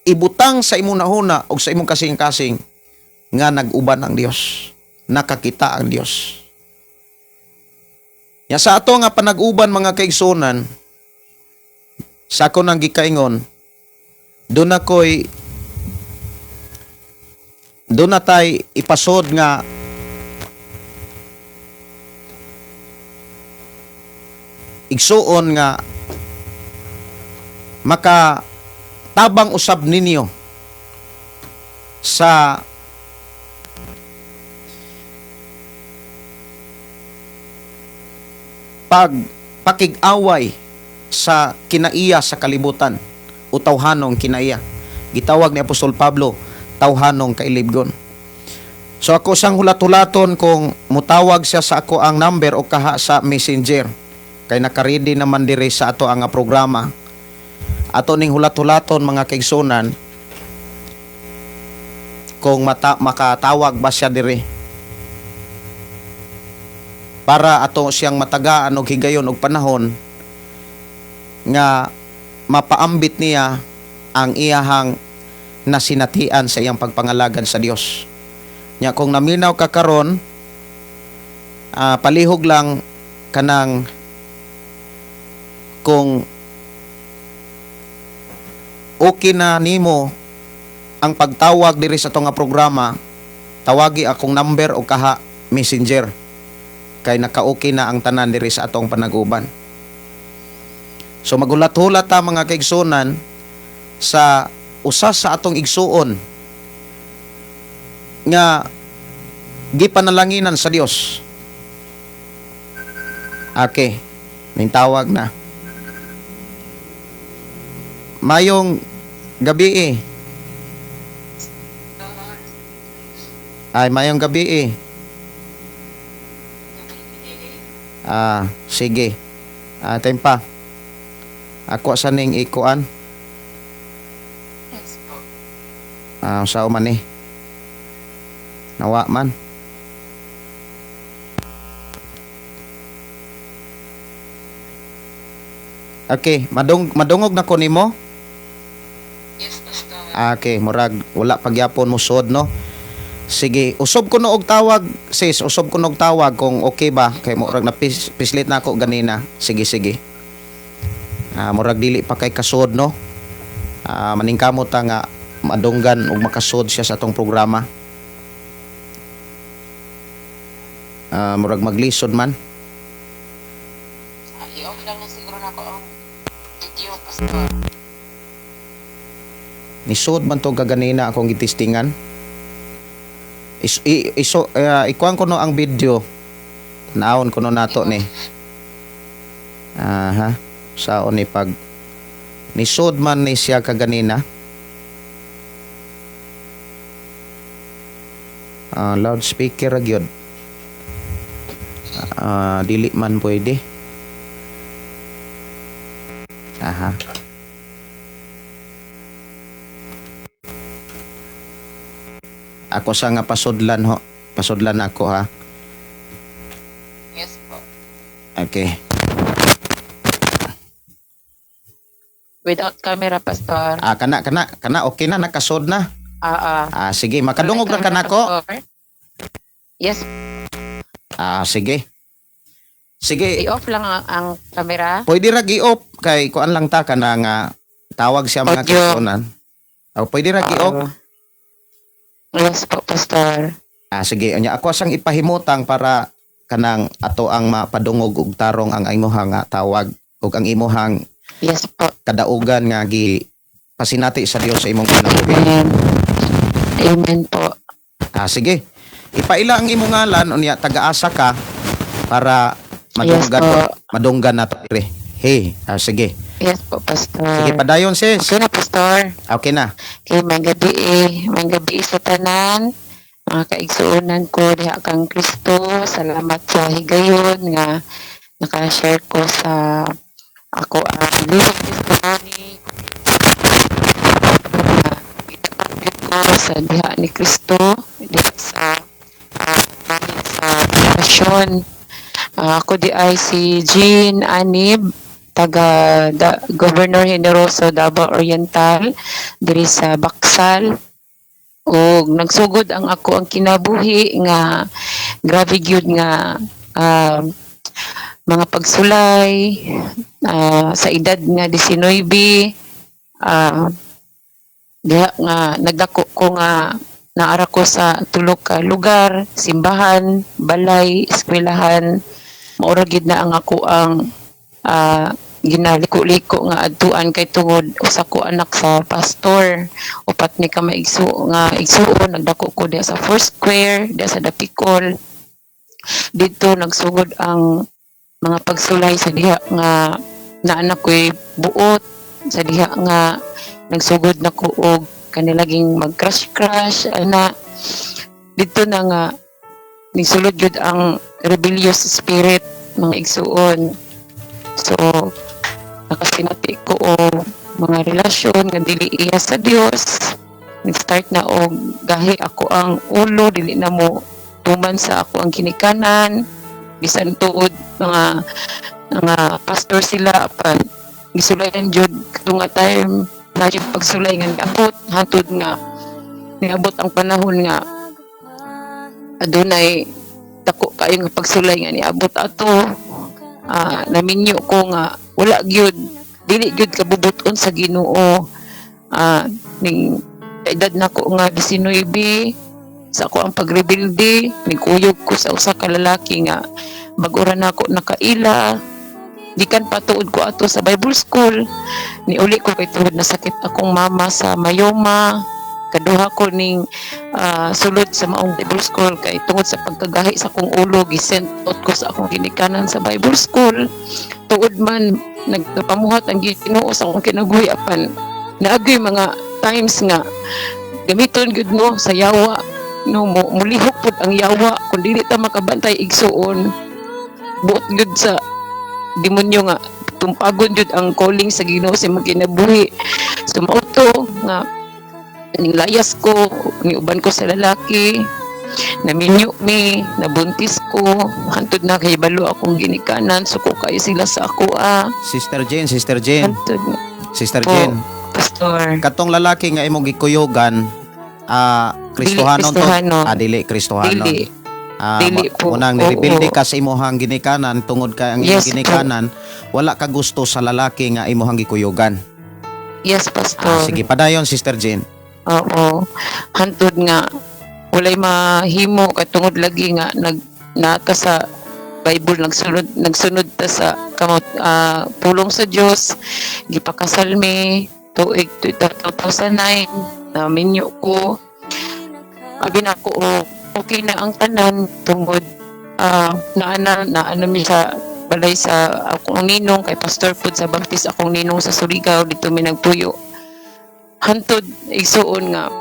Speaker 2: ibutang sa imong nahuna ug sa imong kasing-kasing nga nag-uban ang Dios, nakakita ang Dios. Ya sa ato nga panag-uban, mga kaigsunan, sa ako nang gikaingon, doon na tay ipasod nga igsuon nga maka tabang usab ninyo sa pagpakig-away sa kinaiya sa kalibutan o tawhanong kinaiya. Gitawag ni Apostol Pablo tawhanong kailibgon. So ako sang hulat-hulaton kung mutawag siya sa ako ang number o kaha sa Messenger. Kay naka-ready naman diri sa ato ang programa. Ato ning hulat-hulaton, mga kaigsunan, kung makatawag ba siya diri para ato siyang matagaan og higayon og panahon nga mapaambit niya ang iyahang nasinatian sa iyang pagpangalagad sa Dios. Nya kung naminaw ka karon, palihog lang kanang kung okay na nimo ang pagtawag diri sa nga programa, tawagi akong number o kaha Messenger kay naka-okay na ang tanan diri sa atong panaguban. So magulat-hulat ta, mga kaigsunan, sa usa sa atong igsuon nga gipanalanginan sa Dios. Okay, ning tawag na. Mayong gabi eh. Ay, mayong gabi eh. Ah, sige. Ah, tempa. Ako sa ning ikuan.
Speaker 1: Yes po.
Speaker 2: Ah, sao man eh. Nawa man. Okay, madungog na ko nimo.
Speaker 1: Yes, Pastor.
Speaker 2: Ah, okay, murag wala pagyapon mo sod, no. Sige, usob ko no og tawag, sis, usob ko no og tawag kung okay ba kay murag na pislit na ako ganina. Sige, sige. Ah, murag dili pa kay kasod, no. Ah, maningkamot ta nga madunggan og makasod siya sa atong programa. Ah, murag maglisod man.
Speaker 1: Ah, i-off lang na siguro na ako ang video, Pastor.
Speaker 2: Nisod man to kaganina akong gitistingan. Is, i, iso, ikuan ko no ang video. Naon ko no nato ni. Aha. Sao ni pag nisod man ni siya kaganina. Ah, loudspeaker ra gyud. Ah, dili man pwede. Aha. Ako sa nga pasudlan ho. Pasudlan ako ha.
Speaker 1: Yes po.
Speaker 2: Okay.
Speaker 1: Without camera, Pastor.
Speaker 2: Ah, kana kana kana okay na, nakasod na.
Speaker 1: Ah, ah.
Speaker 2: Ah, sige, makadungog ra ka nako.
Speaker 1: Pastor. Yes,
Speaker 2: Ah, sige. Sige,
Speaker 1: i-off lang ang camera.
Speaker 2: Pwede ra gi-off kay kuan lang ta kana nga tawag siya mga
Speaker 1: Audio.
Speaker 2: kasunan. Oh, pwede ra gi-off.
Speaker 1: Yes po, Pastor.
Speaker 2: Ah, sige, unya ako sang ipahimutang para kanang ato ang mapadungog og tarong ang imuhang nga tawag ug ang imuhang
Speaker 1: Yes po.
Speaker 2: kadaugan nga gi pasinati sa Dios sa imong kinabuhi.
Speaker 1: Amen. Amen po.
Speaker 2: Ah, sige. Ipaila ang imong ngalan unya taga-asa ka para madunggan
Speaker 1: Yes po.
Speaker 2: madunggan nato dire. Hey, ah, sige.
Speaker 1: Yes po, Pastor.
Speaker 2: Sige, padayon, sis.
Speaker 1: Okay na, Pastor.
Speaker 2: Okay na.
Speaker 1: Okay, may gabi eh. May gabi sa tanan. Mga kaigsuonan ko diha kang Kristo. Salamat sa higayon nga naka-share ko sa ako ang living testimony na itapanggit ko sa diha ni Kristo, diha sa sa pasyon. Ako di ay si Jean Anib, taga Governor Generoso, Davao Oriental, diri sa Baksal. Ug nagsugod ang ako ang kinabuhi nga grabe gyud nga mga pagsulay sa edad nga 19, diha nga nagdako ko nga naara ko sa tulo ka lugar, simbahan, balay, eskwelahan. Maura gyud na ang ako ang ginaliko-liko nga adtuan kay tungod usa ko anak sa pastor, upat ni ka maigso nga igsuon. Nagdako ko diha sa Four Square, diha sa Dapicol. Didto nagsugod ang mga pagsulay sa diha nga naanak ko'y buot, sa diha nga nagsugod na ko og kanilaging mag-crush crush ana. Didto na nga nigsulod gyud ang rebellious spirit, mga igsuon. So nakasinati ko og mga relasyon nga dili iya sa Dios. Nag-start na og gahi ako ang ulo, dili na mo tuman sa ako ang kinikanan, bisan tuod mga mga pastor sila, apan gisulayan jud kadto nga time na yung pagsulay nga niabot hantod nga niabot ang panahon nga adunay dako kayo nga pagsulay nga niabot ato. Naminyo ko nga wala gyud, dili gyud kabubuton sa Ginoo. Ning edad nako nga 19, sa ako ang pagrebelde, nigkuyog ko sa usa ka lalaki nga bag-o ra nako nakaila. Gikan pa tuod ko ato sa Bible school, niuli ko kay tungod nasakit akong mama sa myoma. Kaduha ko ning sulod sa maong Bible school kay tungod sa pagkagahi sa akong ulo, gisent out ko sa akong ginikanan sa Bible school. Tuod man nagpamuhat ang Ginoo sa akong kinabuhi, apan naagay mga times nga gamiton gyud, no, sa yawa, no, mo mulihok pud ang yawa kung dili ta makabantay, igsuon. Buot gyud sa demonyo nga tumpagon jud ang calling sa Ginoo sa imong kinabuhi. So mao to nga ning layas ko, niuban ko sa lalaki, naminyo mi, nabuntis ko, hantod na kahibalo akong ginikanan, suko kayo sila sa ako ah.
Speaker 2: Sister Jane, Sister Jane,
Speaker 1: Hantod
Speaker 2: Sister
Speaker 1: Po.
Speaker 2: Jane.
Speaker 1: Pastor.
Speaker 2: Katong lalaki nga imong gikuyugan, Kristohanon to?
Speaker 1: Kristohanon.
Speaker 2: Ah, dili Kristohanon.
Speaker 1: Dili.
Speaker 2: Ah,
Speaker 1: Dili po.
Speaker 2: Unang nirebelde
Speaker 1: Oo.
Speaker 2: ka sa imuhang ginikanan tungod kay ang imong ginikanan wala ka gusto sa lalaki nga imuhang gikuyugan.
Speaker 1: Yes, Pastor.
Speaker 2: Ah, sige, padayon, Sister Jane.
Speaker 1: Oo. Hantod nga walay mahimo kay tungod lagi nga nag naka sa Bible, nagsunod nagsunod ta sa kamot pulong sa Dios. Gipakasal mi tuig 2009, na minyo ko. Abi na ako, oh, okay na ang tanan tungod naana naana mi sa balay sa akong ninong kay pastor pud sa Baptist akong ninong sa Surigao. Dito mi nagpuyo. Hantod, igsuon, nga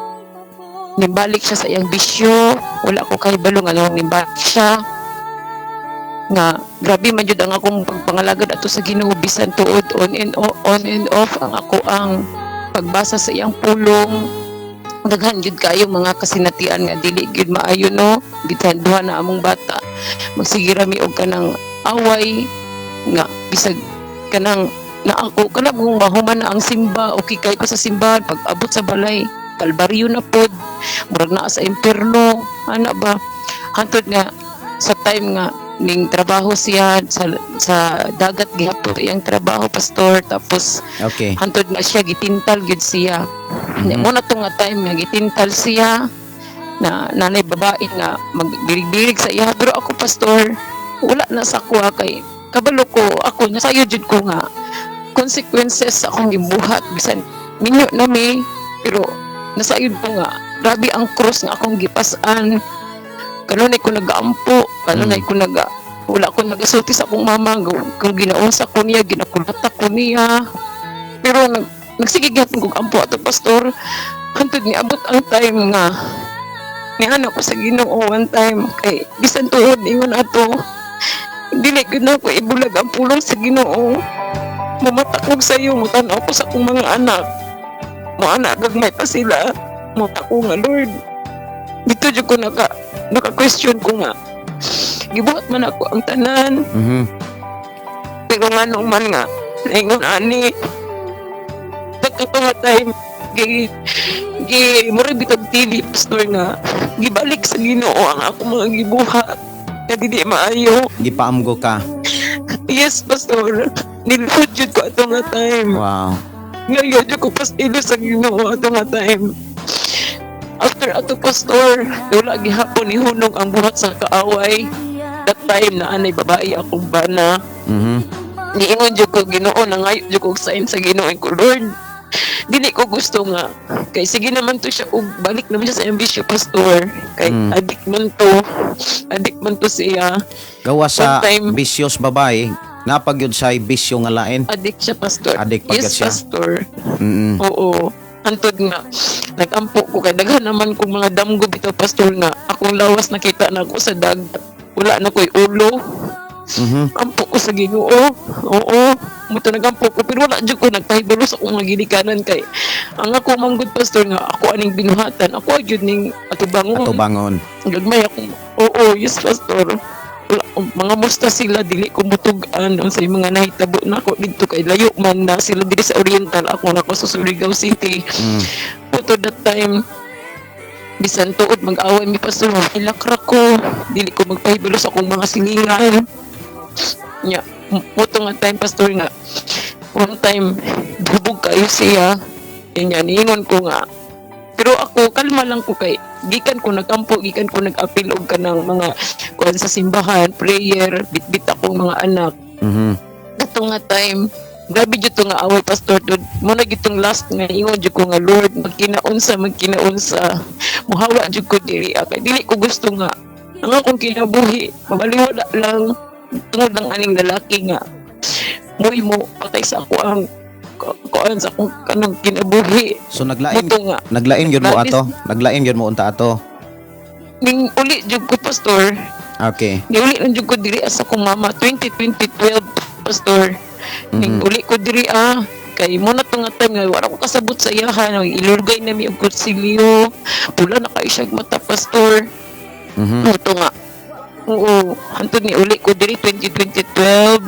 Speaker 1: nimbalik siya sa iyang bisyo. Wala ko kahibalo nga nung nimbalik siya nga grabe man jud ang akong pagpangalagad ato sa Ginoo, bisan tuod on and off ang ako ang pagbasa sa iyang pulong. Daghan jud kayo mga kasinatian nga dili gyud maayo, no. Bisan duha na among bata, magsige rami og kanang away nga bisag kanang na ako kanang kung mahuman na ang simba, okay kay ko sa simbahan, pag abot sa balay, kalbaryo na pod, murag naa sa impierno ana ba. Hantod nga sa time nga ning trabaho siya sa dagat gihapon iyang trabaho, Pastor, tapos hantod na siya gitintal gyud siya. Mo na to nga time nga gitintal siya na nanay babae nga magbirig-birig sa iya. Pero ako, Pastor, wala na sa kuha kay kabalo ko, ako nasayo jud ko nga consequences sa akong gibuhat. Bisan minyo na mi, pero nasayod ko nga grabe ang cross nga akong gipas-an. Kanunay ko nagaampo, kanunay ko naga wala ko nagasulti sa akong mama kung ginaunsa ko niya, ginakulata ko niya, pero nagsige gyapon kog ampo ato, Pastor. Hantod ni abot ang time nga niana ko sa Ginoo one time kay bisan tuod ingon ato, dili gyud na ako ibulag ang pulong sa Ginoo. Mamata kog sayo, mutan-aw ko sa akong mga anak mo anak, gagmay pa sila mo. Ako nga, Lord, dito jud ko naka question ko nga gibuhat man ako ang tanan, pero nganong man nga naingon ani. Pagka nga time gi murag bitag TV, Pastor, nga gibalik sa Ginoo ang ako mga gibuhat nga dili maayo.
Speaker 2: Gipaamgo ka.
Speaker 1: Yes, Pastor, niluhod jud ko ato nga time. Ngayon jud ko pastilo sa Ginoo ato nga time. After ato, Pastor, wala gihapon nihunong ang buhat sa kaaway. That time na anay babae akong bana. Niingon jud ko Ginoo, nangayo jud ko og sign sa Ginoo ko, Lord, dili ko gusto nga kay sige naman to siya og balik naman siya sa iyang bisyo, Pastor, kay adik man to siya.
Speaker 2: Gawa sa
Speaker 1: One time-
Speaker 2: bisyos babae, napagyud sa bisyo nga lain.
Speaker 1: Adik siya, Pastor.
Speaker 2: Adik pa
Speaker 1: Yes,
Speaker 2: gyud siya.
Speaker 1: Pastor. Oo. Hantod nga nagampo ko kay daghan naman kong mga damgo bitaw, Pastor, nga akong lawas nakita na ako sa dagat, wala na ko'y ulo. Ampo ko sa Ginoo. Oo. Muto nagampo ko pero wala jud ko nagpahibalo sa akong mga ginikanan kay ang ako manggod, Pastor, nga ako aning binuhatan, ako gyud ning atubangon.
Speaker 2: Atubangon.
Speaker 1: Gagmay ako. Oo, yes, Pastor. Wala, mga musta sila, dili ko mutugan unsay mga nahitabo nako didto kay layo man na sila diri sa Oriental, ako na ko sa Surigao City. To that time, bisan tuod mag-away mi, Pastor, ilakra ko, dili ko magpahibalo sa akong mga silingan. Nya, muto nga time, Pastor, nga one time hubog kayo siya. Yun nga, niingon ko nga, pero ako kalma lang ko kay gikan ko nagampo, gikan ko nag-apil og kanang mga kuan sa simbahan, prayer, bitbit akong mga anak. Kato nga time Grabe jud to nga away, pastor. Tud mo na gitong last nga ingon jud ko nga, "Lord, magkinaunsa, magkinaunsa, muhawa jud ko diri ah." Kay dili ko gusto nga ang akong kinabuhi mabaliwala lang tungod lang aning lalaki nga mo'y mo patay sa ako ang kuan sa akong kanang kinabuhi.
Speaker 2: So naglain
Speaker 1: Muto nga
Speaker 2: naglain gyud mo
Speaker 1: Naglain.
Speaker 2: Ato. Naglain gyud mo unta ato.
Speaker 1: Ning uli jud ko, pastor. Ni uli lang jud ko diri sa akong mama 2012, pastor. Ning uli ko diri ah, kay mo na to nga time nga wala ko kasabot sa iyaha, nang ilurgay na mi og kutsilyo, pula na kayo siya mata, pastor. Mo nga, oo, hantod ni uli ko diri 2012,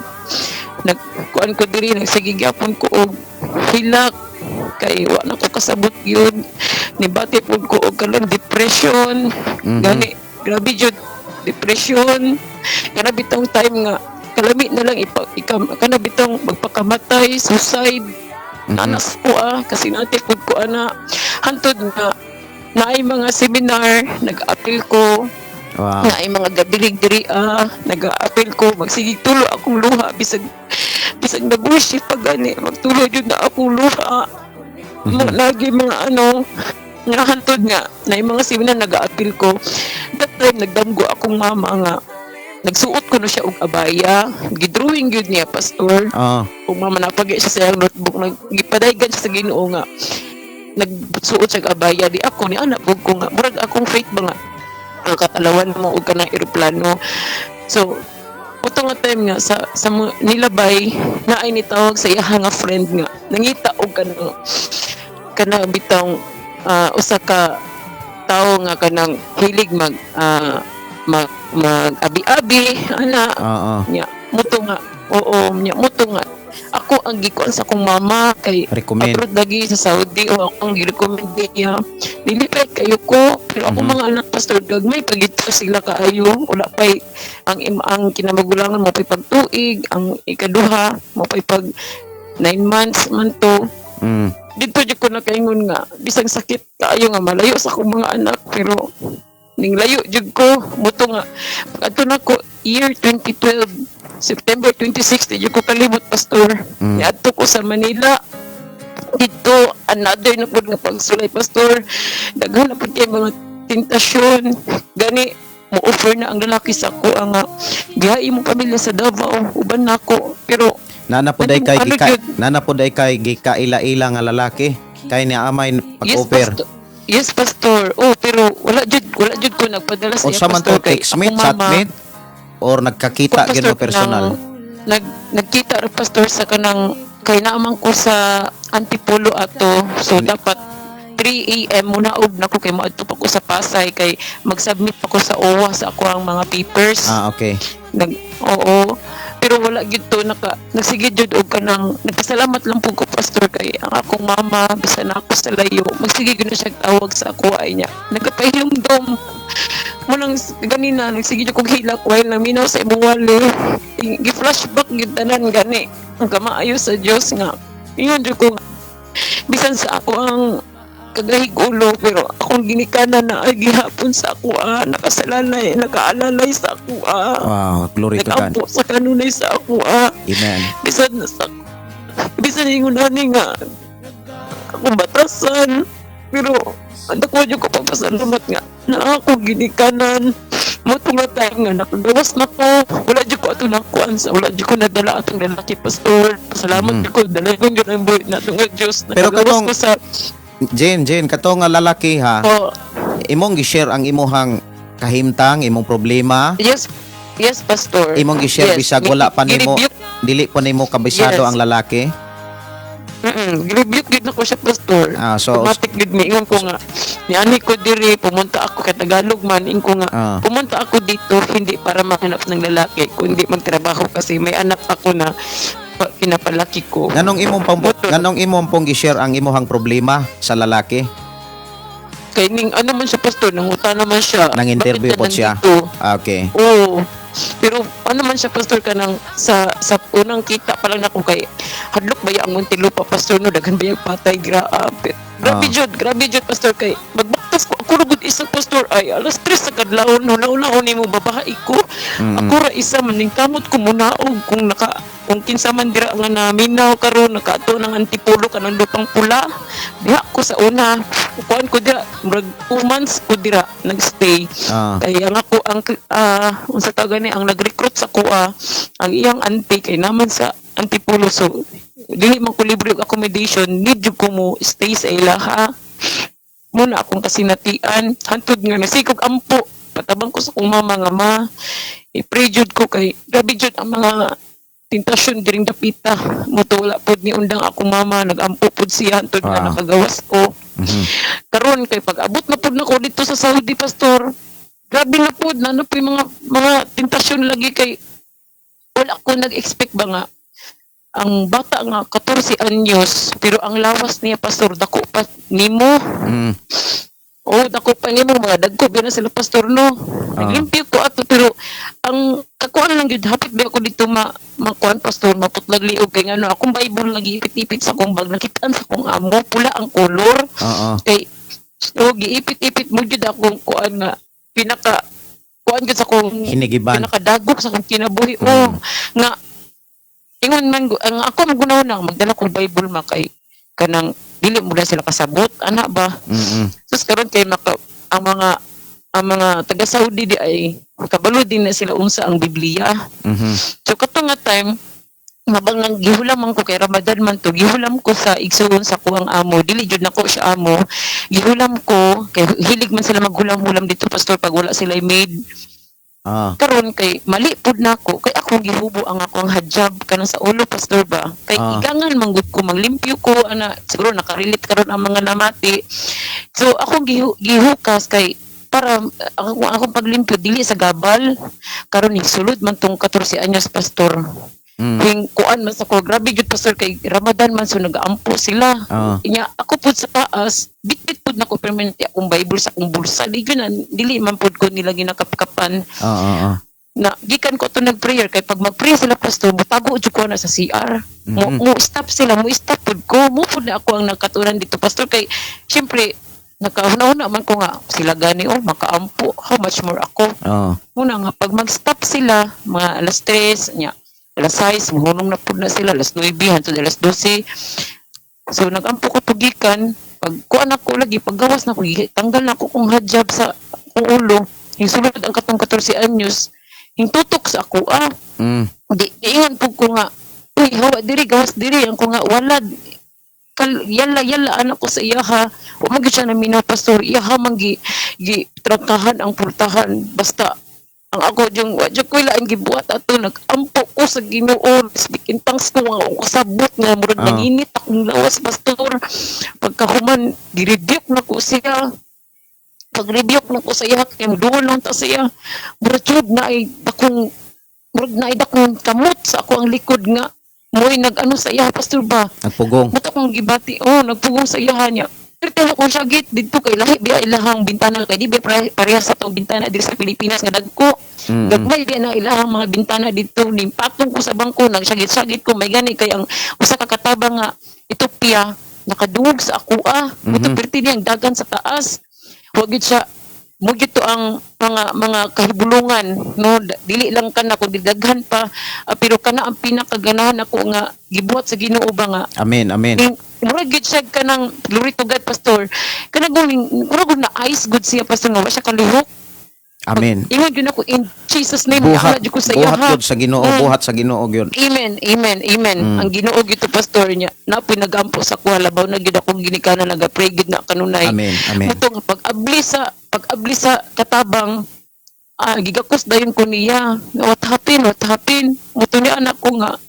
Speaker 1: nagkuan ko diri, nagsige gyapon ko og hilak kay wa na ko kasabot yun. Nibati pud ko og kanang depression. Gani grabe jud depression, kana bitong time nga kalami na lang ipa, ikam, kana bitong magpakamatay, suicide. Nanas ko ah, kasi nati pud ko ana, hantod nga naay mga seminar, nag-apil ko. Naay mga gabilig diri ah, nag-aapil ko, magsige tulo akong luha bisag bisag nag-worship pa gani, magtulo jud na akong luha. Lagi mga ano nga hantod nga naay mga seminar, nag-aapil ko. That time nagdamgo akong mama nga nagsuot ko na siya og abaya, gidrawing gyud niya, pastor. Ug mama napagi siya sa iyang notebook, nag gipadaygan siya sa Ginoo nga nagsuot siya og abaya. Di ako ni anak pug ko nga murag akong faith ba nga ang katalawan mo og kanang eroplano. So uto nga time nga sa nilabay na ay nitawag sa iya nga friend nga nangita og kanang kanang bitong usa ka tawo nga kanang hilig mag mag abi-abi ana. Nya muto nga, oo, nya muto nga ako ang gikuan sa akong mama kay
Speaker 2: Recommend.
Speaker 1: Abroad lagi sa Saudi o akong gi-recommend niya. Dili pa kayo ko, pero ako mga anak, pastor, gagmay pagito sila kaayo, wala pay ang kinamagulangan mo pay pagtuig, ang ikaduha mo pay pag 9 months man to. Dito jud ko nakaingon nga bisag sakit kaayo nga malayo sa akong mga anak, pero ning layo jud ko. Muto nga adto na ko year 2012 September 26, di jud ko kalimot, pastor. Niadto ko sa Manila dito, another na pud nga pagsulay, pastor. Daghan na pud kay mga tentasyon. Gani mo offer na ang lalaki sa ako ang gihain mo pamilya sa Davao, uban nako, pero
Speaker 2: Nana po day kay
Speaker 1: Ano
Speaker 2: gika,
Speaker 1: jud?
Speaker 2: nana po day kay gikaila-ila nga lalaki kay ni amay
Speaker 1: Yes,
Speaker 2: pag-offer.
Speaker 1: pastor. Yes, pastor. Oh, pero wala jud ko nagpadala sa iya,
Speaker 2: Unsa man to,
Speaker 1: pastor, kay
Speaker 2: text mate,
Speaker 1: akong
Speaker 2: chat
Speaker 1: mama-
Speaker 2: mate or nagkakita
Speaker 1: Kung,
Speaker 2: gyud mo
Speaker 1: pastor,
Speaker 2: personal?
Speaker 1: Nagkita ra, pastor, sa kanang kay naamang ko sa Antipolo ato. So dapat 3 a.m. muna og nako kay moadto pa ko sa Pasay kay mag-submit pa ko sa OWWA sa ako ang mga papers.
Speaker 2: Ah, okay.
Speaker 1: Oo. Pero wala gyud to nagsige jud og kanang nagpasalamat lang po ko, pastor, kay ang akong mama, bisan ako sa layo, magsige gyud na siya tawag sa ako ay niya. Nagapahilumdom mo nang ganina, nagsige jud kog hilak while naminaw sa imong wali. Gi-flashback gyud tanan. Gani ang kamaayo sa Dios nga ingon jud ko nga bisan sa ako ang kagahig ulo, pero akong ginikanan na ay gihapon sa ako ah, nakasalalay, nakaalalay sa ako ah.
Speaker 2: Wow, glory to God.
Speaker 1: Nag-ampo sa kanunay sa ako ah.
Speaker 2: Amen.
Speaker 1: Bisan sa bisan ingon ani nga akong batasan, pero ang dako jud ko pagpasalamat nga na ako ginikanan mo nga time nga nakagawas na ko. Wala jud ko ato nakuan sa wala jud ko nadala atong lalaki, pastor. Pasalamat jud ko, dala ko jud ang buhi na nga Dios.
Speaker 2: Pero
Speaker 1: Nakagawas ko sa
Speaker 2: Jane, Jane, kato nga lalaki ha,
Speaker 1: Oh,
Speaker 2: imong gi-share ang imuhang kahimtang, imong problema,
Speaker 1: Yes, pastor.
Speaker 2: imong gi-share
Speaker 1: Yes.
Speaker 2: bisag wala pa nimo
Speaker 1: Gi-rebuke.
Speaker 2: dili pa nimo kabisado ang lalaki.
Speaker 1: Gi-rebuke gid nako siya, pastor.
Speaker 2: Ah, so
Speaker 1: Automatic gid ni ingon ko nga niani ko diri, pumunta ako kay Tagalog man, ingon ko nga pumunta ako dito hindi para mahanap ng lalaki kundi magtrabaho kasi may anak ako na pinapalaki ko.
Speaker 2: Nganong imong pong gi-share ang imuhang problema sa lalaki?
Speaker 1: Kay ning ano man siya, pastor, nanguta naman siya.
Speaker 2: Nang interview
Speaker 1: Bakit ka
Speaker 2: po siya?
Speaker 1: nandito?
Speaker 2: Ah, okay.
Speaker 1: Oo. Pero ano man siya, pastor, kanang sa unang kita pa lang nako kay hadlok ba ang Muntinlupa, pastor, no, daghan ba yung patay, grabe. Grabe jud, grabe jud, pastor, kay magbaktas Gawas ko, ako ra gud isa, pastor, ay alas 3 sa kadlawon, huna-hunaon nimo, babae ko. Ako ra isa maning kamot ko munaog kung naka kung kinsa man dira nga naminaw karon, nakaadto ng Antipolo, kanang Lupang Pula. Diha ko sa una, kuan ko dira, murag 2 months ko dira nagstay. Kay ang ako ang unsa tawag ni, ang nag-recruit sa kuha, ang iyang auntie kay naman sa Antipolo, so dili man ko libre og accommodation, need jud ko mo stay sa ilaha. Muna akong kasinatian hantod nga nasikog ampo, patabang ko sa akong mama nga, "Ma, i-pray jud ko kay grabe jud ang mga tentasyon diring dapita." Muto wala pod ni undang akong mama, nagampo pod siya hantod nga nakagawas ko. Karon kay pag abot na pud nako dito sa Saudi, pastor, grabe na pud na ano po yung mga tentasyon lagi, kay wala ko nag-expect ba nga ang bata nga 14 anyos, pero ang lawas niya, pastor, dako pa nimo. Oh, dako pa nimo, mga dagko ba na sila, pastor, no? Naglimpyo ko ato, pero ang kakuan lang gyud, hapit ba ako dito ma makuan, pastor, maputlag liog, kay ngano akong Bible lagi ipit-ipit sa akong bag, nakitaan sa akong amo, pula ang kolor. Kay so giipit-ipit mo jud akong kuan nga pinaka kuan jud sa akong
Speaker 2: Hinigiban.
Speaker 1: Pinakadagok sa akong kinabuhi, oh, nga ingon man ang ako magunaw na magdala kong Bible ma, kay kanang dili mo na sila kasabot ana ba. Sus, karon kay maka ang mga taga Saudi di ay kabalo din na sila unsa ang Biblia. So kato nga time habang nang gihulam man ko, kay Ramadan man to, gihulam ko sa igsuon sa kuang amo, dili jud nako siya amo, gihulam ko kay hilig man sila maghulam-hulam dito, pastor, pag wala sila maid. Karon kay mali pud nako, kay ako gihubo ang akong hijab kanang sa ulo, pastor ba, kay igangan man gud ko maglimpyo ko ana, siguro nakarelate karon ang mga namati. So ako gihukas kay para ako akong paglimpyo dili sa gabal. Karon sulod man tong 14 anyos, pastor. Hing kuan man sa ko, grabe jud, pastor, kay Ramadan man, so nagaampo sila. Inya ako pud sa taas, bitbit pud nako permanente akong Bible sa akong bulsa, di gyud na dili man pud ko nila ginakapkapan.
Speaker 2: Ah, ah, ah.
Speaker 1: Na gikan ko to nag-prayer, kay pag mag-pray sila, pastor, mutago jud ko na sa CR. Mo mo stop sila, mo stop pud ko, mo pud na ako ang nagkaturan dito, pastor, kay syempre nakahuna-huna man ko nga sila gani oh makaampo, how much more ako. Muna nga pag mag-stop sila mga alas 3 nya alas 6, muhunong na pud na sila alas 9 hantod alas 12. So nagampo ko tugikan, pag kuan ako lagi, paggawas na ko, tanggal na ako kong hijab sa akong ulo, sulod ang katong 14 anyos, tutok sa ako ah. Di diingon pud ko nga, "Uy, hawa diri, gawas diri." Ang ko nga, "Walad kal, yalla yalla," anak ko sa iyaha. Wa man gyud siya naminaw, pastor, iyaha man gi gi trangkahan ang pultahan. Basta ang ako yung wa jud ko laing gibuhat ato, nag-ampo ko sa Ginoo, speak in tongues ko nga ako kasabot nga murag nanginit akong lawas, pastor. Pagkahuman, gi-rebuke na ko siya. Pag rebuke na ko sa iya, kay duol lang ta siya, murag jud na ay dakong murag na ay dakong kamot sa ako ang likod nga mo'y nag-ano sa iya, pastor ba.
Speaker 2: Nagpugong.
Speaker 1: Muto kong gibati, oh, nagpugong sa iya niya. Pero tayo kong syagit didto kay lahi biya ilahang bintana, kay di ba parehas sa tong bintana diri sa Pilipinas nga dagko. Gagmay biya na ilahang mga bintana didto. Ning patong ko sa bangko, nagsagit-sagit ko, may gani kay ang usa ka katabang nga Ethiopia nakadungog sa ako ah. Muto perti niyang dagan sa taas. Wa gyud siya mo gyud to ang mga kahibulungan no, dili lang kana kundi daghan pa. Ah, pero kana ang pinakaganahan ako nga gibuhat sa Ginoo ba nga
Speaker 2: Amen, amen.
Speaker 1: ning murag gyud siya kanang, glory to God, pastor, kanang guling murag gud na ice good siya, pastor, nga wa siya kalihok.
Speaker 2: Amen.
Speaker 1: Ingon gyud ako, "In Jesus' name,"
Speaker 2: Buhat,
Speaker 1: ana jud ko sa
Speaker 2: buhat
Speaker 1: iya.
Speaker 2: gyud sa Ginoo, buhat sa Ginoo gyud.
Speaker 1: Amen, amen, amen. Ang Ginoo gyud to, pastor niya. Napoy nagampo sa kuha, labaw na gyud akong ginikanan, naga-pray gyud na kanunay.
Speaker 2: Amen, amen.
Speaker 1: Muto nga pag-abli sa katabang, gigakos dayon ko niya. "What happened? What happened?" Muto niya anak ko nga,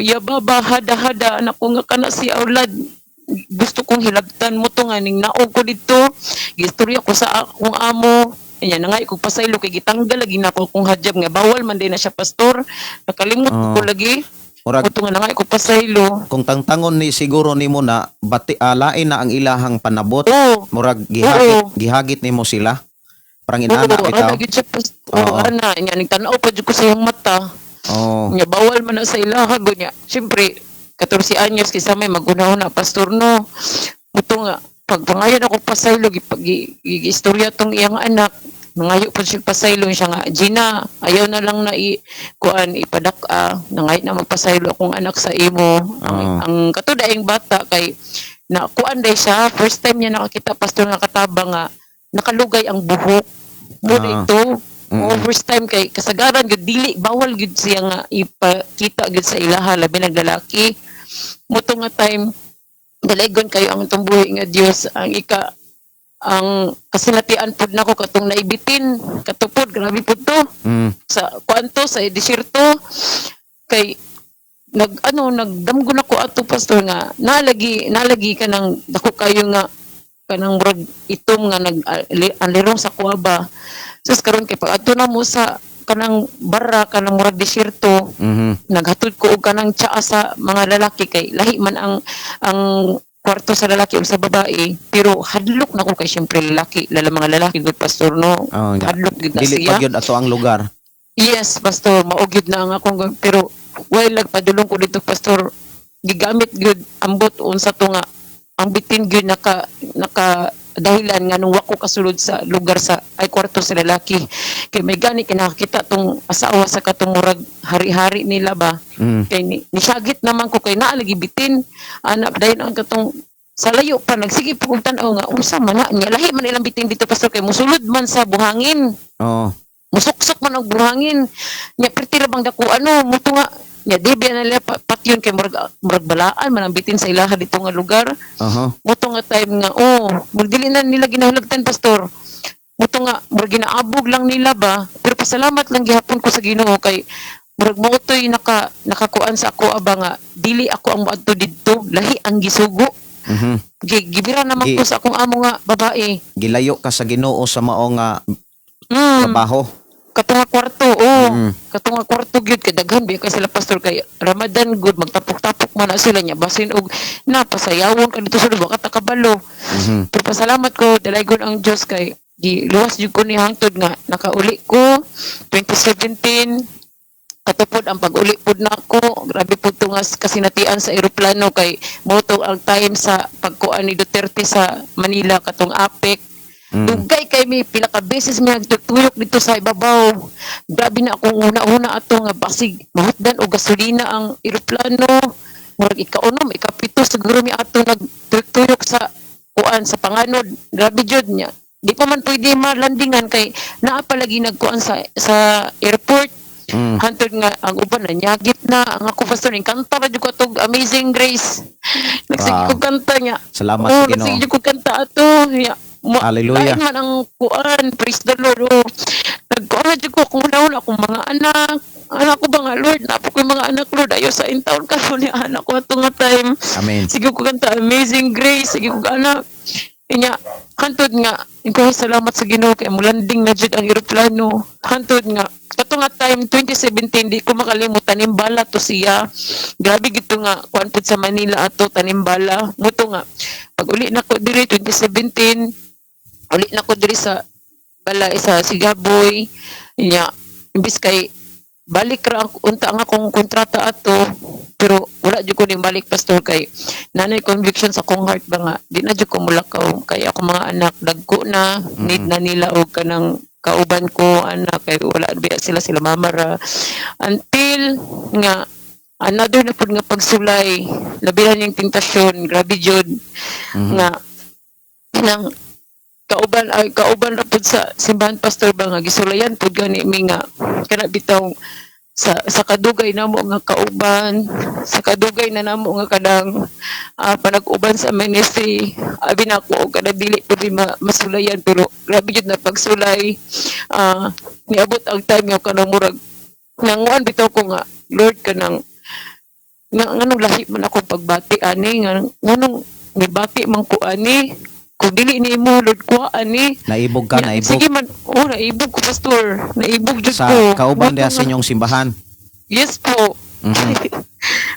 Speaker 1: "Ya baba, hada hada," anak ko nga kana si aulad gusto kong hilabtan. Mo to nga ning naog ko didto, gistorya ko sa akong amo. Nya nangay ko pasaylo kay gitanggal lagi nako akong hajab nga bawal man din na siya, pastor, nakalimot ko lagi.
Speaker 2: Murag
Speaker 1: Mo to nga nangay ko pasaylo.
Speaker 2: Kung tangtangon ni siguro nimo na bati alain na ang ilahang panabot. Murag gihagit gihagit nimo sila. Parang inana bitaw.
Speaker 1: Ana gyud siya, pastor. Ana nya ning tan-aw pa jud ko sa iyang mata. Nya bawal man na sa ilaha niya. Siyempre, 14 anyos kaysa may maguna-una, pastor, no. Muto nga Pagpangayo ako pasaylo, istorya tong iyang anak, nangayo po siya pasaylo siya nga, "Gina, ayaw na lang na i kuan ipadak-a, nangayo na magpasaylo akong anak sa imo." Ang,
Speaker 2: Oo.
Speaker 1: ang katudaing bata kay na kuan day siya, first time niya nakakita, Pastor, nga kataba nga nakalugay ang buhok mo ito. Oh, first time kay kasagaran gyud dili, bawal gyud siya nga ipakita gyud sa ilaha, labi nag lalaki. Muto nga time, dalaygon kayo ang tumbuhi nga Dios. Ang ika ang kasinatian pud nako katong naibitin katupod, grabe pud to sa kuanto sa desierto kay nag ano, nagdamgo na ko ato, Pastor, nga nalagi nalagi kanang dako kayo nga kanang murag itom nga nag ang lirong sa kuwaba. Sus, karon kay pag adto na mo sa kanang bara, kanang murag desierto, naghatod ko og kanang tsaa sa mga lalaki kay lahi man ang kwarto sa lalaki ug sa babae, pero hadlok na ko kay syempre lalaki lala, mga lalaki gud, Pastor, no?
Speaker 2: Oh, nga.
Speaker 1: Hadlok gid na
Speaker 2: Dili
Speaker 1: siya.
Speaker 2: pa gyud ato ang lugar.
Speaker 1: Yes, Pastor, mao gyud na ang akong, pero while nagpadulong ko dito, Pastor, gigamit gyud ambot unsa to nga ang bitin gyud naka naka dahilan nga nung wako kasulod sa lugar sa ay kwarto sa lalaki kay may gani kinakita tong asawa sa katong murag hari-hari nila ba. Kay nisagit naman ko kay naa lagi bitin anak dayon ang katong sa layo pa nagsige po kong tan-aw nga unsa man na niya. Lahi man ilang bitin dito, Pastor, kay musulod man sa buhangin, musuksok man og buhangin nya, perti ra bang dako ano muto nga nya di biya na nila patyon kay murag murag balaan man ang bitin sa ilaha dito nga lugar. Muto nga time nga, oh, murag dili na nila ginahulagtan, Pastor. Muto nga murag ginaabog lang nila ba, pero pasalamat lang gihapon ko sa Ginoo kay murag mo toy nakakuan sa ako aba nga dili ako ang moadto didto, lahi ang gisugo. Gibira naman ko sa akong amo nga babae.
Speaker 2: Gilayo ka sa Ginoo sa mao nga trabaho.
Speaker 1: Kato nga kwarto, oh. Kato nga kwarto gyud kay daghan biya kay sila, Pastor, kay Ramadan gud, magtapok-tapok man na sila niya basin og na pasayawon ka dito sa wa ka kabalo. Pero pasalamat ko dalaygon ang Dios kay giluwas jud ko ni hangtod nga nakauli ko 2017. Katupod ang pag-uli pud nako, grabe pud to nga kasinatian sa eroplano kay mo to ang time sa pagkuan ni Duterte sa Manila, katong APEC. Dugay kay mi, pila ka beses mi nagtutuyok dito sa ibabaw. Grabe na akong una-una ato nga basig mahutdan og gasolina ang eroplano. Murag ikaunom, ikapito siguro mi ato nagtuyok sa kuan sa panganod. Grabe jud niya. Di pa man pwede malandingan kay naa pa lagi nagkuan sa airport. Hantod nga ang uban na nyagit na ang ako, Pastor, ning kanta ra jud ko atong Amazing Grace. Nagsige ko kanta niya.
Speaker 2: Salamat
Speaker 1: Oh,
Speaker 2: sa Ginoo.
Speaker 1: nagsige ko kanta ato. Ya,
Speaker 2: Hallelujah.
Speaker 1: lain man ang kuan, praise the Lord. Oh. Nagkuan jud ko kung una akong mga anak. Anak ko ba nga, Lord, napo ko yung mga anak, Lord, ayo sa in town ka ni anak ko ato nga time.
Speaker 2: Amen.
Speaker 1: Sige ko kanta Amazing Grace, sige ko anak. Inya, hantod nga, ko salamat sa Ginoo kay mulanding na jud ang eroplano. Hantod nga, kato nga time 2017, di ko makalimot, tanimbala to siya. Grabe gito nga kuan pud sa Manila ato, tanimbala. Muto nga pag uli na ko diri 2017, uli na ko diri sa balay sa Sigaboy. Inya, imbis kay balik ra ang unta ang akong kontrata ato, pero wala jud ko ning balik, Pastor, kay nanay conviction sa akong heart ba nga di na jud ko mulakaw kay ako mga anak dagko na, need na nila og kanang kauban ko anak kay wala biya sila, sila mama ra. Until nga another na pud nga pagsulay, labi na niyang tentasyon, grabe jud nga nang kauban ay kauban ra pud sa simbahan, Pastor, ba nga gisulayan pud gani mi nga kana bitaw sa kadugay namo nga kauban, sa kadugay na namo nga kadang panag-uban sa ministry. Abi nako og kada dili pud mi masulayan, pero grabe jud na pagsulay. Niabot ang time nga kanang murag nanguan bitaw ko nga, Lord, kanang nga nganong lahi man ako pagbati ani, nga nganong mibati man ko ani, kung dili nimo, Lord, kuha ani.
Speaker 2: Naibog ka,
Speaker 1: Nya,
Speaker 2: naibog.
Speaker 1: Sige man, oh, naibog ko, Pastor, naibog jud
Speaker 2: Sa
Speaker 1: ko.
Speaker 2: kauban diha
Speaker 1: Mo to
Speaker 2: sa inyong simbahan.
Speaker 1: Yes po.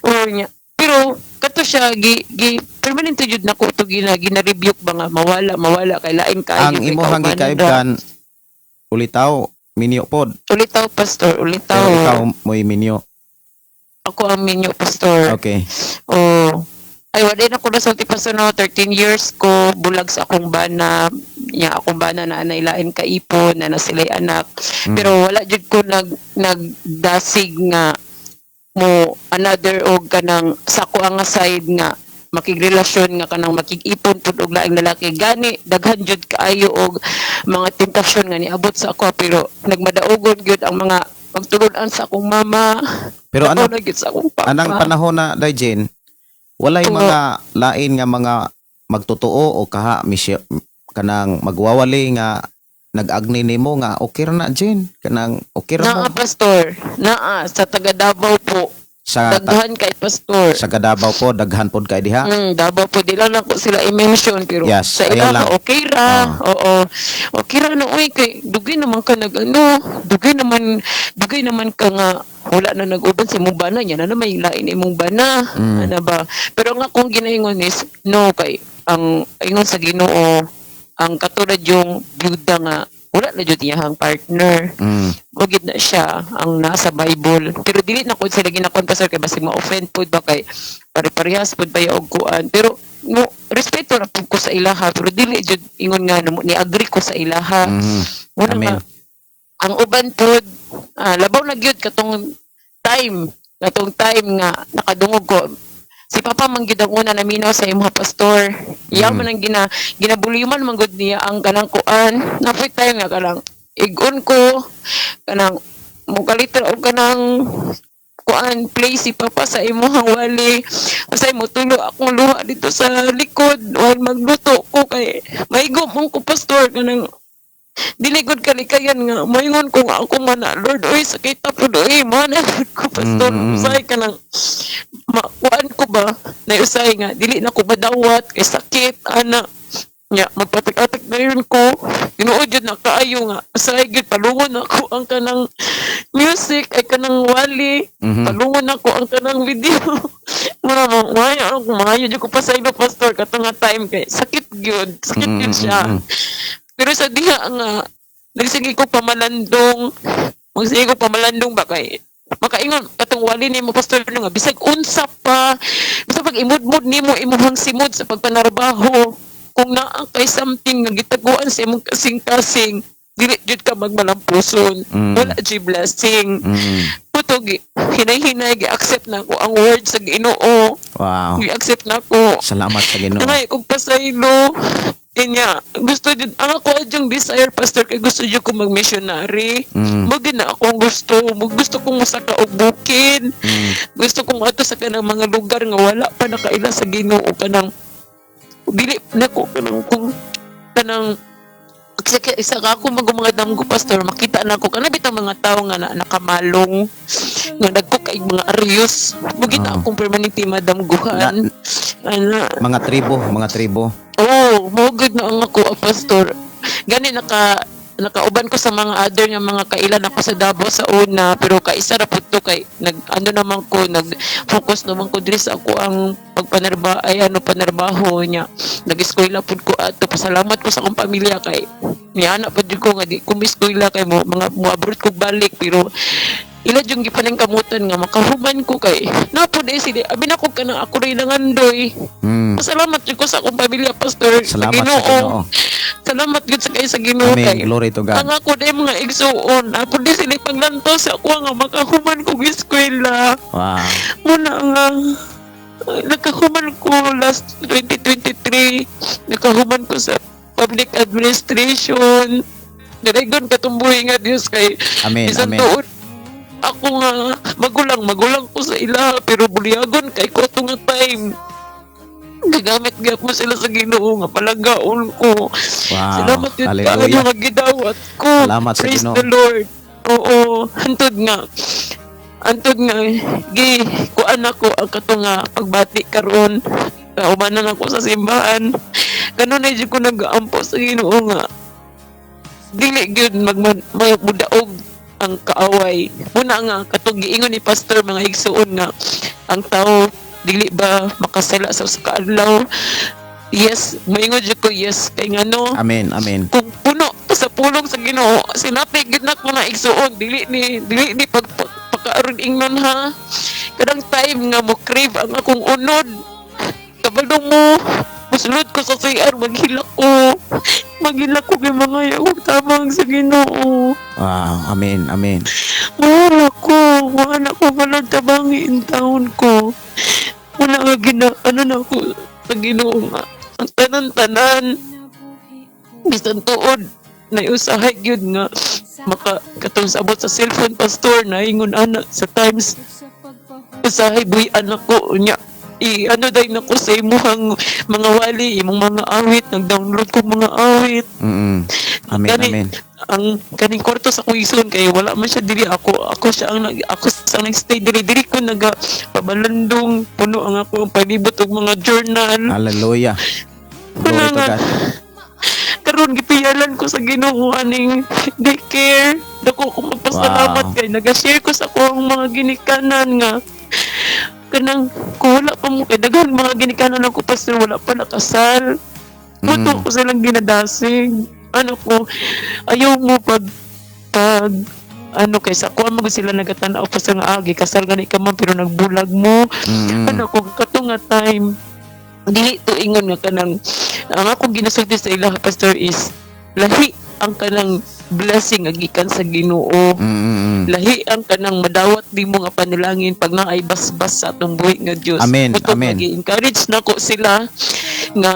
Speaker 1: Oo niya. Pero kato siya gi gi permanente jud nako to gina rebuke ba nga mawala mawala kay lain kaayo
Speaker 2: Ang
Speaker 1: kay
Speaker 2: imuhang
Speaker 1: kaubanan ra.
Speaker 2: gikaibdan ulitaw, minyo pod.
Speaker 1: Ulitaw, Pastor, ulitaw.
Speaker 2: Pero ikaw mo'y minyo.
Speaker 1: Ako ang minyo, Pastor.
Speaker 2: Okay.
Speaker 1: Oh. Ay, wala na ko nasulti pa no, 13 years ko bulag sa akong bana nya, akong bana na nailain kaipon na sila'y anak. Pero wala jud ko nagdasig nga mo another og kanang sa ako ang side nga makigrelasyon nga kanang makig-ipon pud og laing lalaki. Gani daghan jud kaayo og mga tentasyon nga niabot sa ako, pero nagmadaugon gyud ang mga pagtulon-an sa akong mama.
Speaker 2: Pero
Speaker 1: Ako
Speaker 2: ano
Speaker 1: na gyud sa akong papa.
Speaker 2: Anang panahon na, Day Jane, walay mga lain nga mga magtotoo o kaha misyo, kanang magwawali nga nag-agni nimo nga okay ra na, Jane, kanang okay ra mo?
Speaker 1: Naa, pastor, naa sa taga Davao po.
Speaker 2: Sa
Speaker 1: Daghan kay, pastor.
Speaker 2: Sa Davao po, daghan pod kay diha.
Speaker 1: Davao po, di lang nako sila i-mention, pero
Speaker 2: Yes,
Speaker 1: sa
Speaker 2: ayaw
Speaker 1: ila
Speaker 2: lang.
Speaker 1: okay ra. Oo. Okay ra no, oy, kay dugay naman ka nag ano, dugay naman ka nga wala na nag-uban sa imong bana niya na may lain imong bana. Ano ba? Pero nga kung ginaingon is no, kay ang ingon sa Ginoo, ang katulad yung byuda nga wala na jud iyahang partner. Wag na siya ang nasa Bible. Pero dili na ko sila ginakon, pastor, kay basig ma-offend pud ba, kay pare-parehas pud ba og kuan. Pero no, respeto ra pud ko sa ilaha, pero dili jud ingon nga no, ni agree ko sa ilaha. Muna
Speaker 2: Amen.
Speaker 1: nga, ang uban pud labaw na gyud katong time nga nakadungog ko si Papa man gyud ang una naminaw sa imong pastor. Iya man ang ginabulyuman man gud niya ang kanang kuan. Napoy time nga kanang igon ko kanang mukalitra og kanang kuan, play si Papa sa imuhang wali. Usay mo tulo akong luha dito sa likod while magluto ko kay maigo man ko, pastor, kanang dili gud kalikayan nga moingon ko nga ako man na, "Lord, oy, sakit pud oy," mo na gud ko, pastor. Usay kanang makuan ko ba na usay nga dili na ko madawat kay sakit ana nya, magpatak-atak na yun ko. Tinuod jud na kaayo nga usay gyud palungon ako ang kanang music ay kanang wali. Palungon ako ang kanang video. Mura mo maayo ako, maayo jud ko pasaylo, pastor, kato nga time kay sakit gyud, sakit gyud siya. Pero sa diha nga nagsige ko pamalandong, magsige ko pamalandong ba, kay makaingon katong wali nimo, pastor, nga bisag unsa pa, bisag pag imudmud nimo imong simod sa pagpanarbaho, kung naa kay something nga gitaguan sa imong kasing-kasing, dili jud ka magmalampuson. Wala jud blessing. Putog hinay-hinay gi-accept na ko ang word sa Ginoo. Gi-accept na ko.
Speaker 2: Salamat sa Ginoo.
Speaker 1: Ngay kog pasaylo. Inya, gusto jud ang ako yung desire, pastor, kay gusto jud ko mag-missionary. Mo gid na akong gusto, mo gusto kong mosaka og bukid. Gusto kong adto sa kanang mga lugar nga wala pa nakaila sa Ginoo, kanang dili nako kanang kung kanang isa, isa ka ako mag mga damgo, pastor, makita na ako kanang bitang mga tao nga na, nakamalong nga dagko kay mga aryos mo gid na akong permanente madamguhan ana.
Speaker 2: Mga tribo, mga tribo.
Speaker 1: Oo, mo gud na ang ako, pastor. Gani nakauban ko sa mga other nga mga kailan ako sa Davao sa una, pero kaisa ra pud to kay nag ano naman ko, nag focus naman ko diri sa ako ang pagpanarba ay ano, panarbaho niya. Nag-eskwela pud ko ato. Pasalamat ko sa akong pamilya kay niana pud jud ko nga di ko miskwela kay mo mga mo abroad ko balik, pero ila yung gipaningkamutan nga makahuman ko kay napo di sila abi na ko kanang ako rin nangandoy. Pasalamat jud ko sa akong pamilya, pastor.
Speaker 2: Salamat sa Ginoo.
Speaker 1: Salamat gud sa kay sa Ginoo
Speaker 2: Amen.
Speaker 1: kay
Speaker 2: Glory to God.
Speaker 1: ang ako di mga igsuon, ako di sila paglanto sa ako nga makahuman kog eskwela. Muna nga nakahuman ko last 2023, nakahuman ko sa public administration. Dirigon katumbuhi nga Dios kay
Speaker 2: Amen.
Speaker 1: bisan
Speaker 2: Amen.
Speaker 1: tuod ako nga magulang, magulang ko sa ila, pero buliagon kay ko ato nga time, gagamit gyud mo sila sa Ginoo nga palanggaon ko. Salamat yun kaayo
Speaker 2: Hallelujah.
Speaker 1: nga gidawat ko.
Speaker 2: Salamat sa
Speaker 1: Praise
Speaker 2: Ginoo.
Speaker 1: the Lord. Oo, hantod nga gi kuan ako ang kato nga pagbati karon. Kaumanan ako sa simbahan. Kanunay jud ko nagaampo sa Ginoo nga dili gyud magmudaog ang kaaway. Muna nga katong giingon ni pastor, mga igsuon, nga ang tao dili ba makasala sa usa ka adlaw? Yes, moingon jud ko yes, kay ngano
Speaker 2: Amen. Amen.
Speaker 1: kung puno ka sa pulong sa Ginoo, sinapi gid na ko na, igsuon, dili ni pag pagkaaron ingnon ha, kanang time nga mo crave ang akong unod. Kabalo mo, musulod ko sa CR, maghilak ko. Maghilak ko kay mga og tabang sa Ginoo.
Speaker 2: Wow, amen, amen.
Speaker 1: Wala ko, wala ko walang tabangi in taon ko. Wala nga gina, ano na ako sa Ginoo nga. Ang tanan-tanan, bisan tuod, naiusahay gyud nga maka katong sa abot sa cellphone, pastor, naingon ana sa times usahay buy-an ako nya i ano day nako sa imuhang mga wali, imong mga awit, nag-download ko mga awit.
Speaker 2: Amen,
Speaker 1: Gani,
Speaker 2: amen.
Speaker 1: Ang kaning kwarto sa akong igsoon kay wala man siya diri, ako ako siya ang nag ako sa nag-stay diri diri ko naga pabalandong, puno ang ako ang palibot og mga journal.
Speaker 2: Hallelujah. Glory
Speaker 1: Wala
Speaker 2: to
Speaker 1: nga.
Speaker 2: God.
Speaker 1: Karon gipiyalan ko sa Ginoo aning daycare. Dako ko magpasalamat kay naga-share ko sa akong mga ginikanan nga kanang kung wala pa mo, kay daghan mga ginikanan ako, pastor, wala pa nakasal. Muto ko silang ginadasig. Ano ko, ayaw mo pag pag ano kay sa kuan mo sila nagatanaw pa sa nga agi kasal gani ka man pero nagbulag mo. Ano ko kato nga time, dili to ingon nga kanang ang akong ginasulti sa ila, pastor, is lahi ang kanang blessing nga gikan sa Ginoo. Lahi ang kanang madawat nimo nga panalangin pag naay basbas sa atong buhi nga Dios.
Speaker 2: Amen,
Speaker 1: Mao to,
Speaker 2: amen.
Speaker 1: Gi-encourage nako sila nga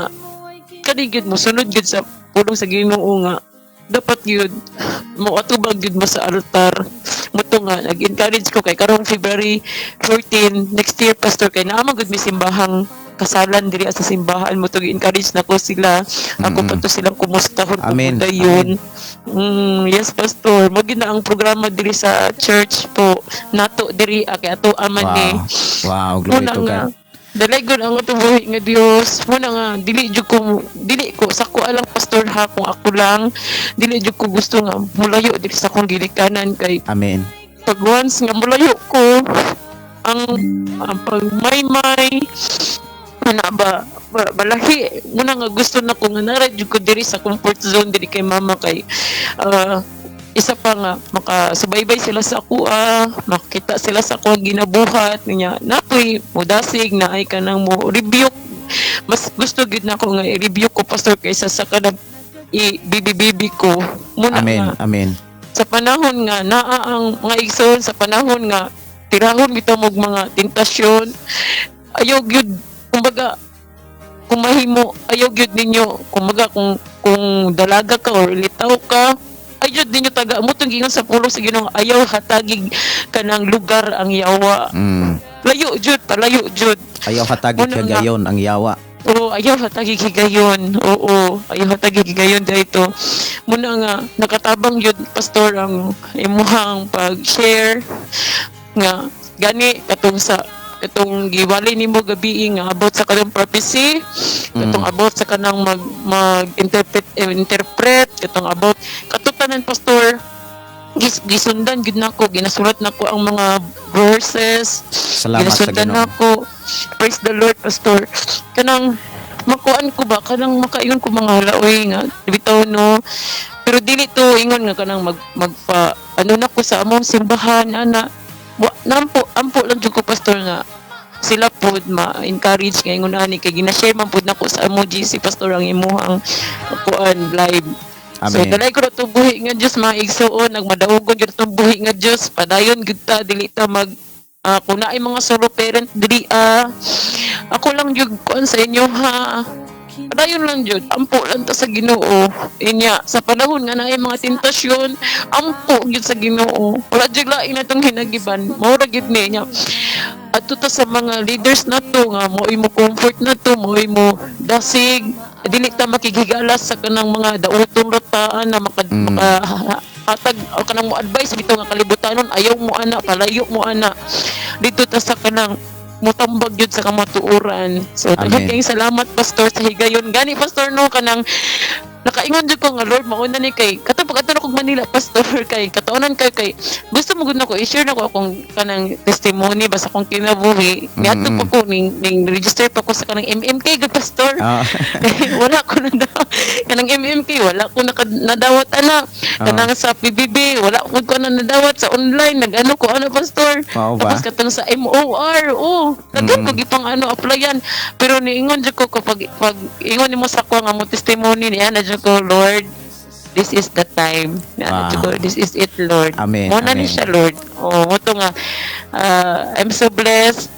Speaker 1: kani gyud mo sunod gyud sa pulong sa Ginoo nga dapat gyud mo atubag gyud mo sa altar. Mao to nga nag-encourage ko kay karong February 14 next year, pastor, kay naa man gud mi simbahang kasalan diri sa simbahan. Mao to gi-encourage nako sila, ako pa to silang kumustahon kung
Speaker 2: Amen.
Speaker 1: dayon. Yes, pastor, mo na ang programa diri sa church po nato diri kay ato aman ni.
Speaker 2: Wow, glory
Speaker 1: Muna
Speaker 2: to
Speaker 1: nga
Speaker 2: God.
Speaker 1: dalaygon ang atong buhi nga Dios. Muna nga dili jud ko, dili ko sa ko alang, pastor, ha, kung ako lang, dili jud ko gusto nga mulayo diri sa akong ginikanan kay
Speaker 2: Amen.
Speaker 1: Pag once nga mulayo ko, ang pagmaymay ana ba, balahi. Muna nga gusto na ko nga nara jud ko diri sa comfort zone diri kay mama kay isa pa nga makasubaybay sila sa akuha, makita sila sa akuha ginabuhat niya, napoy mudasig na ay kanang mo rebuke. Mas gusto gid nako nga i-rebuke ko, pastor, kaysa sa kanang i-bibi ko muna.
Speaker 2: Amen.
Speaker 1: Nga
Speaker 2: Amen.
Speaker 1: Sa panahon nga naa ang mga igsoon, sa panahon nga tirahon bitaw mo og mga tentasyon, ayaw gyud, kumbaga kung mahimo, ayaw gyud ninyo, kumbaga kung dalaga ka or litaw ka, ayaw ninyo taga mo tong giingon sa pulong sa Ginoo, ayaw hatagig kanang lugar ang yawa. Layo jud, palayo jud.
Speaker 2: Ayaw hatagig
Speaker 1: Muna nga.
Speaker 2: higayon ang yawa.
Speaker 1: Oo, ayaw hatagig higayon. Oo, ayaw hatagig higayon dito. Muna nga nakatabang yun, pastor, ang imuhang pag-share nga gani katong sa katong giwali nimo gabi nga about sa kanang prophecy, katong about sa kanang mag mag-interpret eh, interpret, katong about katutanan, pastor, gisundan gid nako, ginasulat nako ang mga verses.
Speaker 2: Salamat sa
Speaker 1: Ginasundan
Speaker 2: Ginoo.
Speaker 1: nako. Praise the Lord, pastor. Kanang makuan ko ba, kanang makaingon ko mga halaoy nga bitaw no, pero dili to ingon nga kanang mag magpa ano na ko sa among simbahan ana. Wa, nampo ampo lang jud ko, pastor, nga sila pod ma-encourage nga ingon ani kay gina-share man pod nako sa among GC, pastor, ang imuhang kuan live. So
Speaker 2: Amen.
Speaker 1: dalay ko na itong buhi nga Diyos, mga igsuon, nagmadaugon gyud itong buhi nga Diyos, padayon gyud ta, dili ta mag kung naay mga solo parent dili ako lang gyud kuan sa inyo ha. Padayon lang gyud, ampo lang ta sa Ginoo. Inya sa panahon nga naay mga tentasyon, ampo gyud sa Ginoo. Wala gyud lain na itong hinagiban. Mao ra gyud ni niya. Adto ta sa mga leaders nato nga mo mo comfort nato, mo mo dasig, dili ta makighigalas sa kanang mga daotong rataan na maka, maka hatag o kanang mo advice bitaw nga kalibutanon. Ayaw mo ana, palayo mo ana. Dito ta sa kanang mutambag yun sa kamatuoran. So
Speaker 2: Amen.
Speaker 1: daghan kayong salamat, pastor, sa higayon gani, pastor, no, kanang Nakaingon jud ko nga, "Lord, mauna ni," kay kato pag adto kog Manila, Pastor, kay katuonan kay kay gusto mo gud nako i-share nako akong kanang testimony ba sa akong kinabuhi. Niadto pa ko ning register pa ko sa kanang MMK gud, Pastor. Wala ko na kanang MMK, wala ko nadawat ana. Kanang sa PBB, wala ko na nadawat. Sa online nag-ano ko ano, Pastor.
Speaker 2: Mao ba?
Speaker 1: Tapos katong sa MOR, oh, daghan ko gipang ano applyan, pero niingon jud ko kapag pag ingon nimo sa ko nga mo testimony niya na jud ko, "Lord, this is the time." Na jud ko, "This is it, Lord."
Speaker 2: Amen,
Speaker 1: Mo na ni
Speaker 2: amen.
Speaker 1: siya, Lord. Oh, mo to nga I'm so blessed.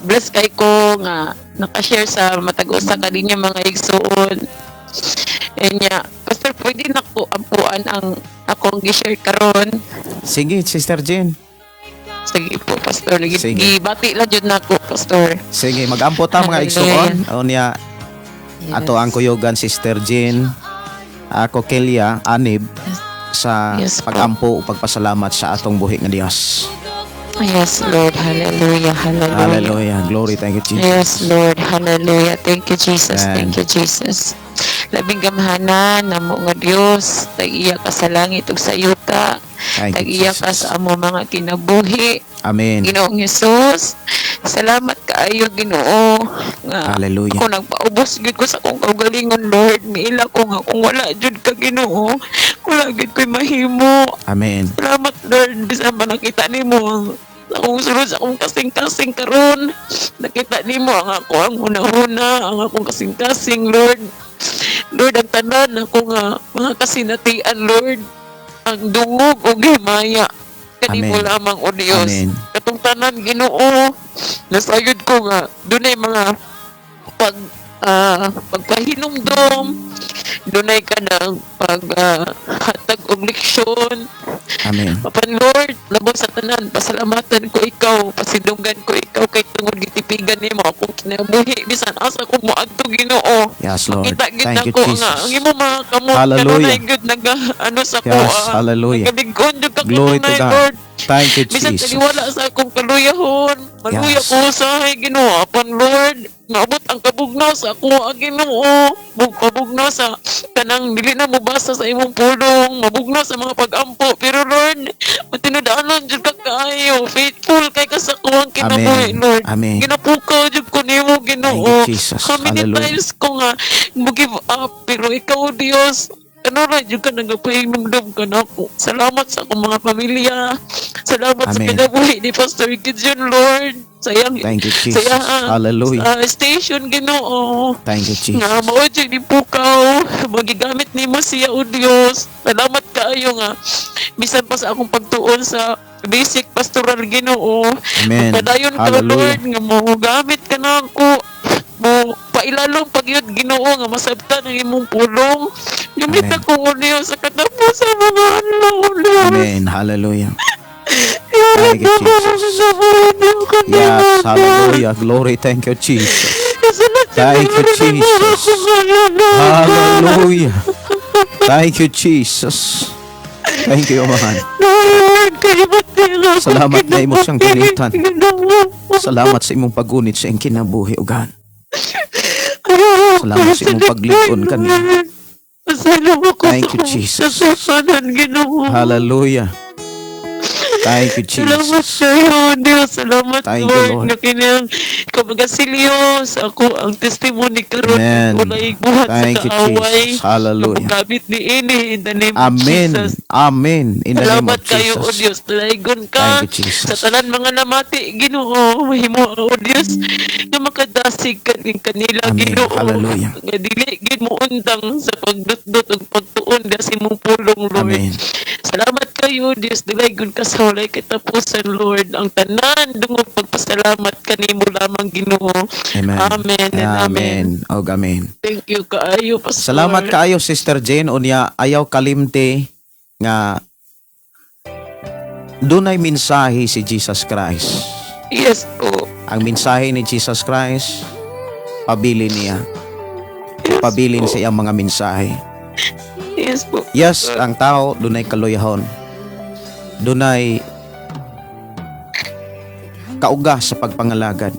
Speaker 1: Blessed kay ko nga nakashare sa matag usa ka ninyo mga igsuon. Nya, Pastor, pwede na ko ampuan ang akong gi-share karon?
Speaker 2: Sige, Sister Jean.
Speaker 1: Sige po, Pastor.
Speaker 2: Sige.
Speaker 1: Gibati lang jud nako, Pastor.
Speaker 2: Sige, mag-ampo ta, mga igsuoon. O niya, ato ang kuyugan, Sister Jean, ako Kelia, Anib, sa
Speaker 1: Yes po.
Speaker 2: pag-ampo o pagpasalamat sa atong buhi nga Dios.
Speaker 1: Yes, Lord. Hallelujah. Hallelujah.
Speaker 2: Hallelujah. Glory. Thank you, Jesus.
Speaker 1: Yes, Lord. Hallelujah. Thank you, Jesus.
Speaker 2: Amen.
Speaker 1: Thank you, Jesus. Labing gamhanan namo nga Dios, tag-iya ka sa langit ug sa yuta.
Speaker 2: Thank you,
Speaker 1: Tag-iya ka
Speaker 2: Jesus.
Speaker 1: sa amo mga kinabuhi.
Speaker 2: Amen.
Speaker 1: Ginoong Hesus, salamat kaayo, Ginoo, nga
Speaker 2: Hallelujah.
Speaker 1: ako nagpaubos gyud ko sa akong kaugalingon, Lord. Miila ko nga kung wala jud ka, Ginoo, wala gyud ko'y mahimo.
Speaker 2: Amen.
Speaker 1: Salamat, Lord, bisan ba nakita nimo ang akong sulod sa akong kasing-kasing karon. Nakita nimo ang ako ang huna-huna, ang akong kasing-kasing, Lord. Lord, ang tanan ako nga mga kasinatian, Lord, ang dungog o himaya kanimo
Speaker 2: Amen.
Speaker 1: lamang, O Dios.
Speaker 2: Amen.
Speaker 1: Katong tanan, Ginoo, nasayod ko nga dunay mga pagpahinumdom, dunay kanang pag hatag og leksyon.
Speaker 2: Amen.
Speaker 1: Apan Lord, labaw sa tanan, pasalamatan ko ikaw, pasidunggan ko ikaw kay tungod gitipigan nimo akong kinabuhi bisan asa ko moadto, Ginoo.
Speaker 2: Yes, Lord.
Speaker 1: Makita gid
Speaker 2: Thank you,
Speaker 1: nako nga ang
Speaker 2: Jesus.
Speaker 1: imong mga kamot
Speaker 2: Hallelujah.
Speaker 1: kanunay gud naga ano sa ko
Speaker 2: Yes, hallelujah.
Speaker 1: nagalig-on jud ka
Speaker 2: Glory to
Speaker 1: kanunay,
Speaker 2: God.
Speaker 1: Lord.
Speaker 2: Thank you,
Speaker 1: Bisan
Speaker 2: Jesus.
Speaker 1: taliwala sa akong kaluyahon, maluya ko usahay, Ginoo. Apan Lord, naabot ang kabugnaw sa ako, ang Ginoo. Kabugnaw sa kanang dili na mobasa sa imong pulong, mabugnaw sa mga pag-ampo. Pero Lord, matinudaanon jud ka kaayo, faithful kay ka sa akuang kinabuhi,
Speaker 2: Amen.
Speaker 1: Lord.
Speaker 2: Amen.
Speaker 1: Ginapukaw jud ko nimo, Ginoo.
Speaker 2: Thank you, Jesus.
Speaker 1: How many
Speaker 2: Hallelujah.
Speaker 1: times ko nga mo give up, pero ikaw, Dios, ano ra jud ka nagapahinumdum ka nako. Salamat sa akong mga pamilya. Salamat sa
Speaker 2: Amen.
Speaker 1: kinabuhi ni Pastor Gideon, Lord. Sayang
Speaker 2: Thank you, Jesus.
Speaker 1: sa
Speaker 2: Hallelujah.
Speaker 1: sa station, Ginoo.
Speaker 2: Thank you, Jesus.
Speaker 1: Nga mao jud ni pukaw, magigamit nimo siya, o Dios. Salamat kaayo nga bisan pa sa akong pagtuon sa basic pastoral, Ginoo.
Speaker 2: Amen.
Speaker 1: Padayon ka,
Speaker 2: Hallelujah.
Speaker 1: Lord, nga mo gamit ka na ako. Mo pailalong pagyud, Ginoo, nga masabtan ang imong pulong. Gamit
Speaker 2: Amen.
Speaker 1: ako, o Dios, sa katapusan mga adlaw, Lord.
Speaker 2: Amen. Hallelujah. Thank you, Jesus. Yes, hallelujah. Glory. Thank you, Jesus. Thank you, Jesus. Hallelujah. Thank you, Jesus. Thank you, Amahan. Salamat na imo siyang gunitan. Salamat sa imong paggunit sa iyang kinabuhi, ugan. Salamat sa imong paglig-on kaniya. Thank you, Jesus. Hallelujah. Thank you,
Speaker 1: Salamat
Speaker 2: Jesus.
Speaker 1: sa iyo, Diyos. Salamat,
Speaker 2: Thank you,
Speaker 1: Lord.
Speaker 2: Lord.
Speaker 1: Nga kinang kamagasilyo sa ako ang testimony karon.
Speaker 2: Amen.
Speaker 1: Walay buhat sa
Speaker 2: Thank you,
Speaker 1: kaaway.
Speaker 2: Jesus. Hallelujah.
Speaker 1: Gamit ni ini in the name of
Speaker 2: Amen.
Speaker 1: Jesus.
Speaker 2: Amen. In the name
Speaker 1: Salamat
Speaker 2: of
Speaker 1: kayo, O
Speaker 2: Jesus.
Speaker 1: Diyos. Dalaygon ka.
Speaker 2: Thank you, Jesus.
Speaker 1: Sa tanan mga namati, Ginoo, mahimo, O Diyos, nga makadasig ka ning kanila,
Speaker 2: Amen.
Speaker 1: Ginoo.
Speaker 2: Hallelujah.
Speaker 1: Nga dili gid mo undang sa pagdutdot ug pagtuon sa imong pulong, Lord.
Speaker 2: Amen.
Speaker 1: Salamat kayo, Diyos. Dalaygon ka sa walay katapusan, Lord. Ang tanan, dungog pagpasalamat kanimo lamang, Ginoo.
Speaker 2: Amen.
Speaker 1: Amen and amen.
Speaker 2: Amen. Og amen.
Speaker 1: Thank you kaayo, Pastor.
Speaker 2: Salamat kaayo, Sister Jane. Unya ayaw kalimti nga dunay mensahe si Jesus Christ.
Speaker 1: Yes po.
Speaker 2: Ang mensahe ni Jesus Christ, pabilin niya.
Speaker 1: Yes
Speaker 2: Pabilin
Speaker 1: po.
Speaker 2: sa iyang mga mensahe.
Speaker 1: Yes po.
Speaker 2: Yes, ang tao dunay kaluyahon. Dunay kauga sa pagpangalagad.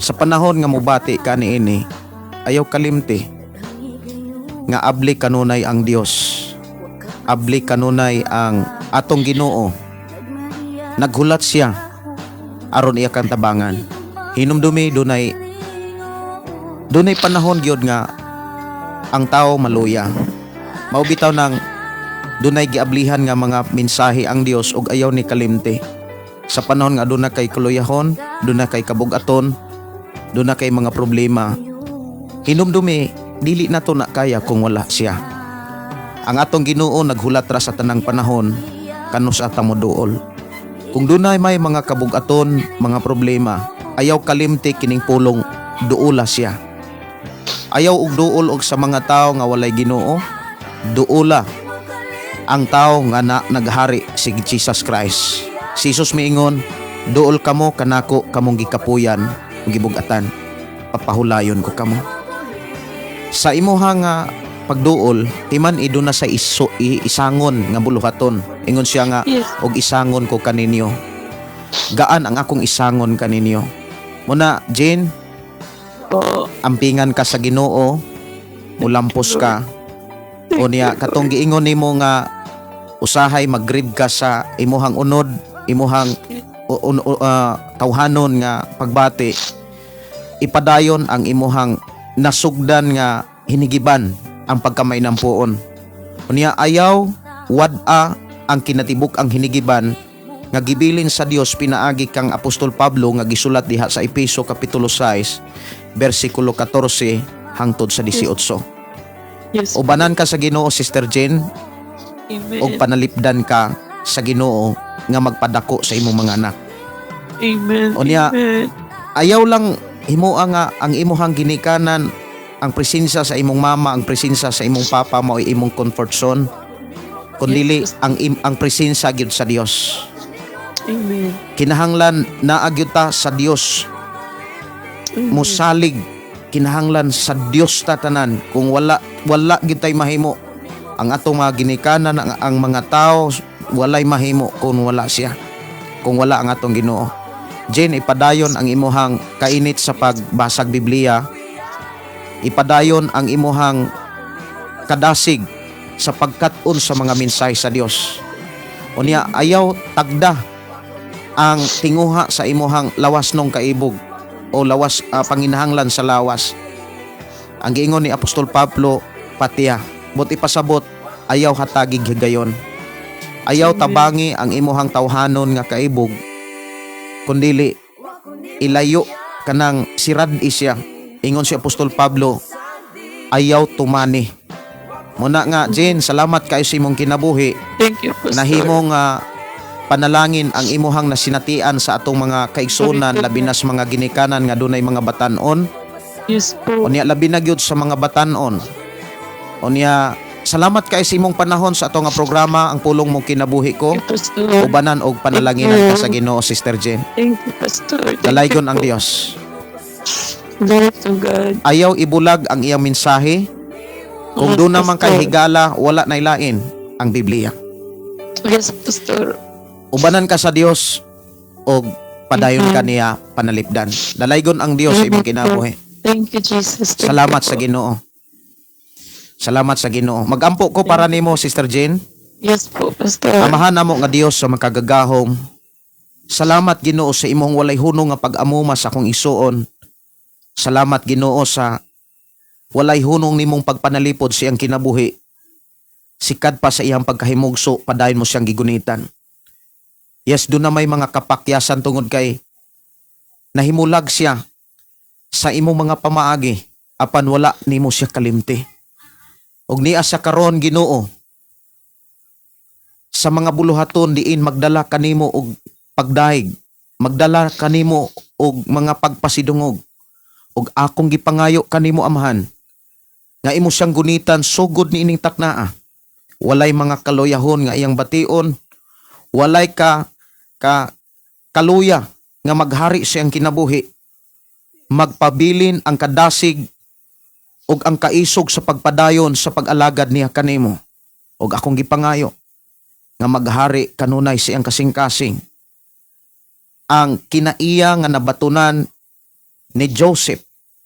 Speaker 2: Sa panahon nga mobati ka niini, Ayaw kalimti nga abli kanunay ang Dios. Abli kanunay ang atong Ginoo. Naghulat siya aron iya kang tabangan. Hinumdumi, dunay dunay panahon gyud nga ang tao maluya. Mao bitaw nang dunay giablihan nga mga mensahe ang Dios ug ayaw ni kalimti. Sa panahon nga duna kay kuluyahon, duna kay kabugaton, duna kay mga problema. Hinumdumi, dili na to na kaya kung wala siya. Ang atong Ginoo naghulat ra sa tanang panahon kanus-a ta moduol. Kung dunay may mga kabugaton, mga problema, ayaw kalimti kining pulong, duola siya. Ayaw og duol og sa mga tao nga walay Ginoo, duola ang tao nga na, naghari si Jesus Christ. Si Jesus miingon, "Duol kamo kanako, kamong gikapuyan ug gibugatan. Papahulayon ko kamo." Sa imuha nga pagduol, timan iduna sa iso, isangon nga buluhaton. Ingon siya nga, "Og isangon ko kaninyo. Gaan ang akong isangon kaninyo." Muna, Jane, ampingan ka sa Ginoo, mulampos ka. O niya, katong giingon nimo nga usahay mag-grieve ka sa imuhang unod, imuhang tawhanon nga pagbati, ipadayon ang imuhang nasugdan nga hinigiban ang pagkamainampuon. Unya ayaw wad-a ang kinatibuk ang hinigiban nga gibilin sa Dios pinaagi kang Apostol Pablo nga gisulat diha sa Epeso kapitulo 6 bersikulo 14 hangtod sa 18. Ubanan ka sa Ginoo, Sister Jane,
Speaker 1: Amen.
Speaker 2: ug panalipdan ka sa Ginoo nga magpadako sa imong mga anak.
Speaker 1: Amen.
Speaker 2: Unya,
Speaker 1: Amen.
Speaker 2: ayaw lang himoa nga ang imuhang ginikanan, ang presensya sa imong mama, ang presensya sa imong papa mao imong comfort zone. Kundili ang presensya gyud sa Dios.
Speaker 1: Amen.
Speaker 2: Kinahanglan naa gyud ta sa Dios.
Speaker 1: Amen.
Speaker 2: Musalig, kinahanglan sa Dios ta tanan. Kung wala, wala gyud tay mahimo. Ang atong mga ginikanan, ang mga tao, walay mahimo kung wala siya. Kung wala ang atong Ginoo. Jane, ipadayon ang imuhang kainit sa pagbasag Biblia. Ipadayon ang imuhang kadasig sa pagkat-on sa mga mensahe sa Dios. Unya ayaw tagda ang tinguha sa imuhang lawas nung kaibog o lawas, panginahanglan sa lawas. Ang giingon ni Apostol Pablo patiya, but ipasabot, ayaw hatagig higayon. Ayaw
Speaker 1: Amen.
Speaker 2: tabangi ang imuhang tawhanon nga kaibog, kundili ilayo kanang sirad isya. Ingon si Apostol Pablo, ayaw tumani. Muna nga, Jane, salamat kayo sa imong kinabuhi.
Speaker 1: Thank you, Pastor.
Speaker 2: Nahimo nga panalangin ang imuhang nasinatian sa atong mga kaigsunan, labi na sa mga ginikanan nga dunay mga batan-on.
Speaker 1: Yes po.
Speaker 2: Unya labi na gyud sa mga batan-on. Unya salamat kay sa imong panahon sa atong nga programa, Ang Pulong Mo Kinabuhi Ko.
Speaker 1: Thank you, Pastor.
Speaker 2: Ubanan og panalanginan ka sa Ginoo, Sister Jane.
Speaker 1: Thank you, Pastor. Thank
Speaker 2: Dalaygon
Speaker 1: you
Speaker 2: ang
Speaker 1: po.
Speaker 2: Dios.
Speaker 1: Glory to God.
Speaker 2: Ayaw ibulag ang iyang mensahe. Kung
Speaker 1: Yes,
Speaker 2: doon naman kay
Speaker 1: Pastor.
Speaker 2: higala, wala na ilain ang Biblia.
Speaker 1: Yes, Pastor.
Speaker 2: Ubanan ka sa Dios og padayon ka niya panalipdan. Dalaygon ang Dios sa imong kinabuhi.
Speaker 1: Thank you, Jesus. Thank
Speaker 2: Salamat
Speaker 1: you
Speaker 2: sa
Speaker 1: po.
Speaker 2: Ginoo. Salamat sa Ginoo. Magampo ko para nimo, Sister Jane.
Speaker 1: Yes po, Pastor.
Speaker 2: Amahan namo nga Dios sa makagagahom. Salamat, Ginoo, sa imong walay hunong nga pag-amuma sa akong isuon. Salamat, Ginoo, sa walay hunong nimong pagpanalipod sa iyang kinabuhi. Sikad pa sa iyang pagkahimugso, padayon mo siyang gigunitan. Yes, doon na may mga kapakyasan tungod kay nahimulag siya sa imong mga pamaagi, apan wala nimo siya kalimti. Og niya sa karon, Ginoo, sa mga buluhaton diin magdala kanimo og pagdaig, magdala kanimo og mga pagpasidungog. Og akong gipangayo kanimo, Amahan, nga imo siyang gunitan sugod ni ining taknaa. Walay mga kaluyahon nga iyang bation, walay ka ka kaluya nga maghari siyang kinabuhi. Magpabilin ang kadasig ug ang kaisog sa pagpadayon sa pag-alagad niya kanimo. Og akong gipangayo nga maghari kanunay siyang kasing-kasing ang kinaiya nga nabatunan ni Joseph.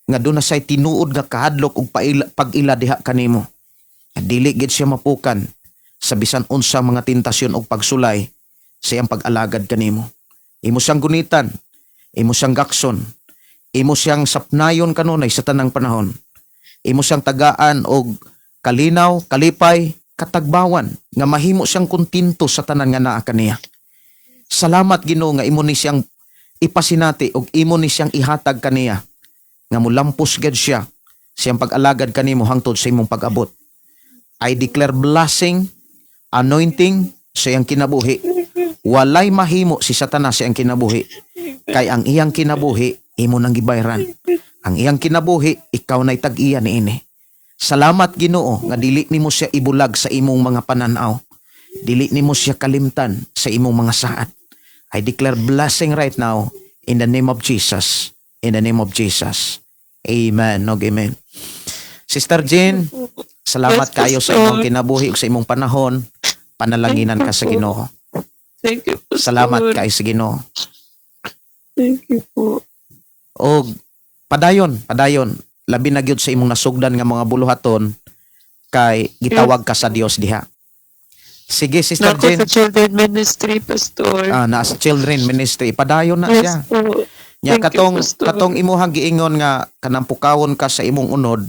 Speaker 2: Nga duna say tinuod nga kahadlok ug pag-ila diha kanimo. Nga dili gid siya mapukan sa bisan unsa mga tentasyon og pagsulay sa iyang pag-alagad kanimo. Imo siyang gunitan, imo siyang gakson, imo siyang sapnayon kanunay sa tanang panahon. Imo siyang tagaan og kalinaw, kalipay, katagbawan nga mahimo siyang kontento sa tanan nga naa kaniya. Salamat, Ginoo, nga imo ni siyang ipasinati og imo ni siyang ihatag kaniya nga mulampos gid siya siyang pag-alagad kanimo hangtod sa imong pag-abot. I declare blessing, anointing sa iyang kinabuhi. Walay mahimo si Satanas sa iyang kinabuhi. Kay ang iyang kinabuhi, imo nang gibayran. Ang iyang kinabuhi, ikaw na'y tag-iya niini. Salamat, Ginoo, nga dili nimo siya ibulag sa imong mga pananaw. Dili nimo siya kalimtan sa imong mga saad. I declare blessing right now in the name of Jesus. In the name of Jesus. Amen. Og amen. Sister Jean, salamat
Speaker 1: Yes,
Speaker 2: kayo sa
Speaker 1: Pastor.
Speaker 2: imong kinabuhi ug sa imong panahon. Panalanginan ka sa Ginoo.
Speaker 1: Thank you, Pastor.
Speaker 2: Salamat kay sa Ginoo.
Speaker 1: Thank you po.
Speaker 2: Og padayon, padayon. Labi na gyud sa imong nasugdan nga mga buluhaton kay gitawag ka sa Dios diha. Sige, Sister
Speaker 1: Nako
Speaker 2: Jean.
Speaker 1: sa children ministry, Pastor.
Speaker 2: Ah, naa sa children ministry. Padayon na
Speaker 1: Yes
Speaker 2: siya.
Speaker 1: po.
Speaker 2: Nya
Speaker 1: Thank you,
Speaker 2: katong
Speaker 1: Pastor.
Speaker 2: katong imuhang giingon nga kanang pukawon ka sa imong unod,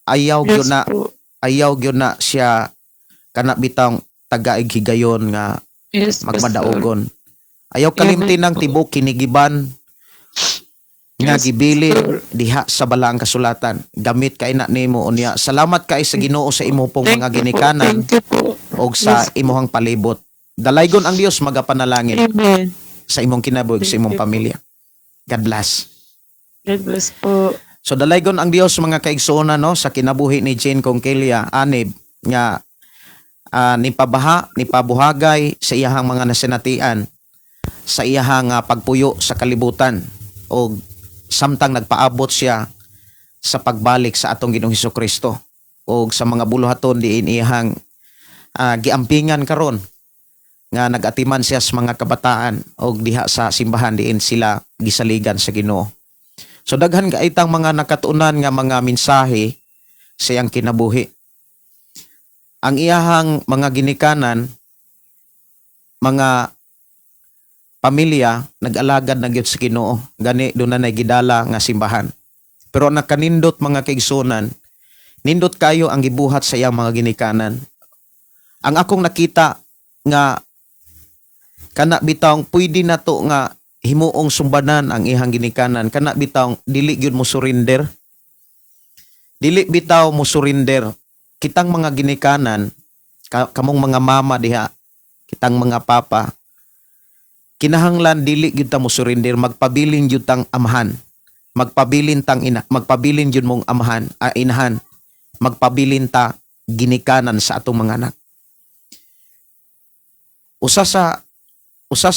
Speaker 2: ayaw gyud
Speaker 1: Yes
Speaker 2: na
Speaker 1: po.
Speaker 2: ayaw gyud na siya kana bitang tagaig higayon nga
Speaker 1: Yes, Pastor.
Speaker 2: magmadaugon. Ayaw kalimti ng
Speaker 1: po.
Speaker 2: tibok kinigiban nga
Speaker 1: Yes,
Speaker 2: gibilin
Speaker 1: Pastor.
Speaker 2: diha sa balaang kasulatan. Gamit kay na nimo unya. Salamat kay sa Ginoo sa imo pong
Speaker 1: Thank
Speaker 2: mga
Speaker 1: you po.
Speaker 2: ginikanan
Speaker 1: Thank you po.
Speaker 2: og sa imuhang palibot. Dalaygon ang Dios magapanalangin
Speaker 1: Amen.
Speaker 2: sa imong kinabuhi ug sa
Speaker 1: Thank
Speaker 2: imong
Speaker 1: you po.
Speaker 2: pamilya. God bless.
Speaker 1: God bless po.
Speaker 2: So dalaygon ang Dios, mga kaigsuonan, no, sa kinabuhi ni Jane Conkelia Anib nga nipabaha, nipabuhagay sa iyahang mga nasinatian sa iyahang pagpuyo sa kalibutan og samtang nagpaabot siya sa pagbalik sa atong Ginoong Kristo og sa mga buluhaton diin iyahang giampingan karon nga nagatiman siya sa mga kabataan og diha sa simbahan diin sila gisaligan sa Ginoo. So daghan kaitang mga nakatunan nga mga mensahe sa iyang kinabuhi. Ang iyahang mga ginikanan, mga pamilya, nag-alagad na gyud sa Ginoo. Gani doon na gidala nga simbahan. Pero nakanindot, mga kaigsunan, nindot kayo ang gibuhat sa iyang mga ginikanan. Ang akong nakita nga kana bitawng pwede na to nga himuong sumbanan ang iyang ginikanan, kana bitawng dili gyud mo surrender, dili bitaw mo surrender. Kitang mga ginikanan, kamong mga mama diha, kitang mga papa, kinahanglan dili gyud ta mo surrender. Magpabilin gyud tang amahan, magpabilin tang ina, magpabilin gyud mong amahan, inahan, magpabilin ta ginikanan sa atong mga anak. Usa sa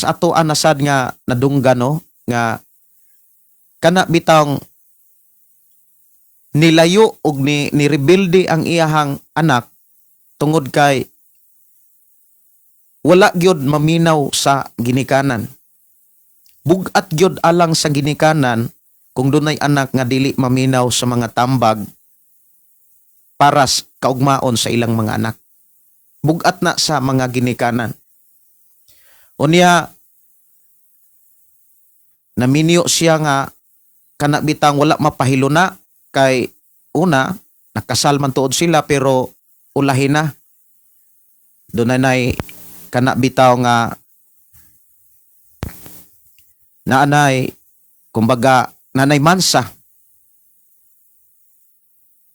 Speaker 2: ato anasad nga nadunggan, no, nga kana bitawng nilayo og ni rebelde ang iyahang anak tungod kay wala gyud maminaw sa ginikanan. Bugat gyud alang sa ginikanan kung dunay anak nga dili maminaw sa mga tambag para kaugmaon sa ilang mga anak. Bugat na sa mga ginikanan. Unya naminyo siya nga kana bitang wala mapahiluna kay una nakasal man tuod sila pero ulahin na. Dunay nay kana bitaw nga naanay, kumbaga nanay mansa.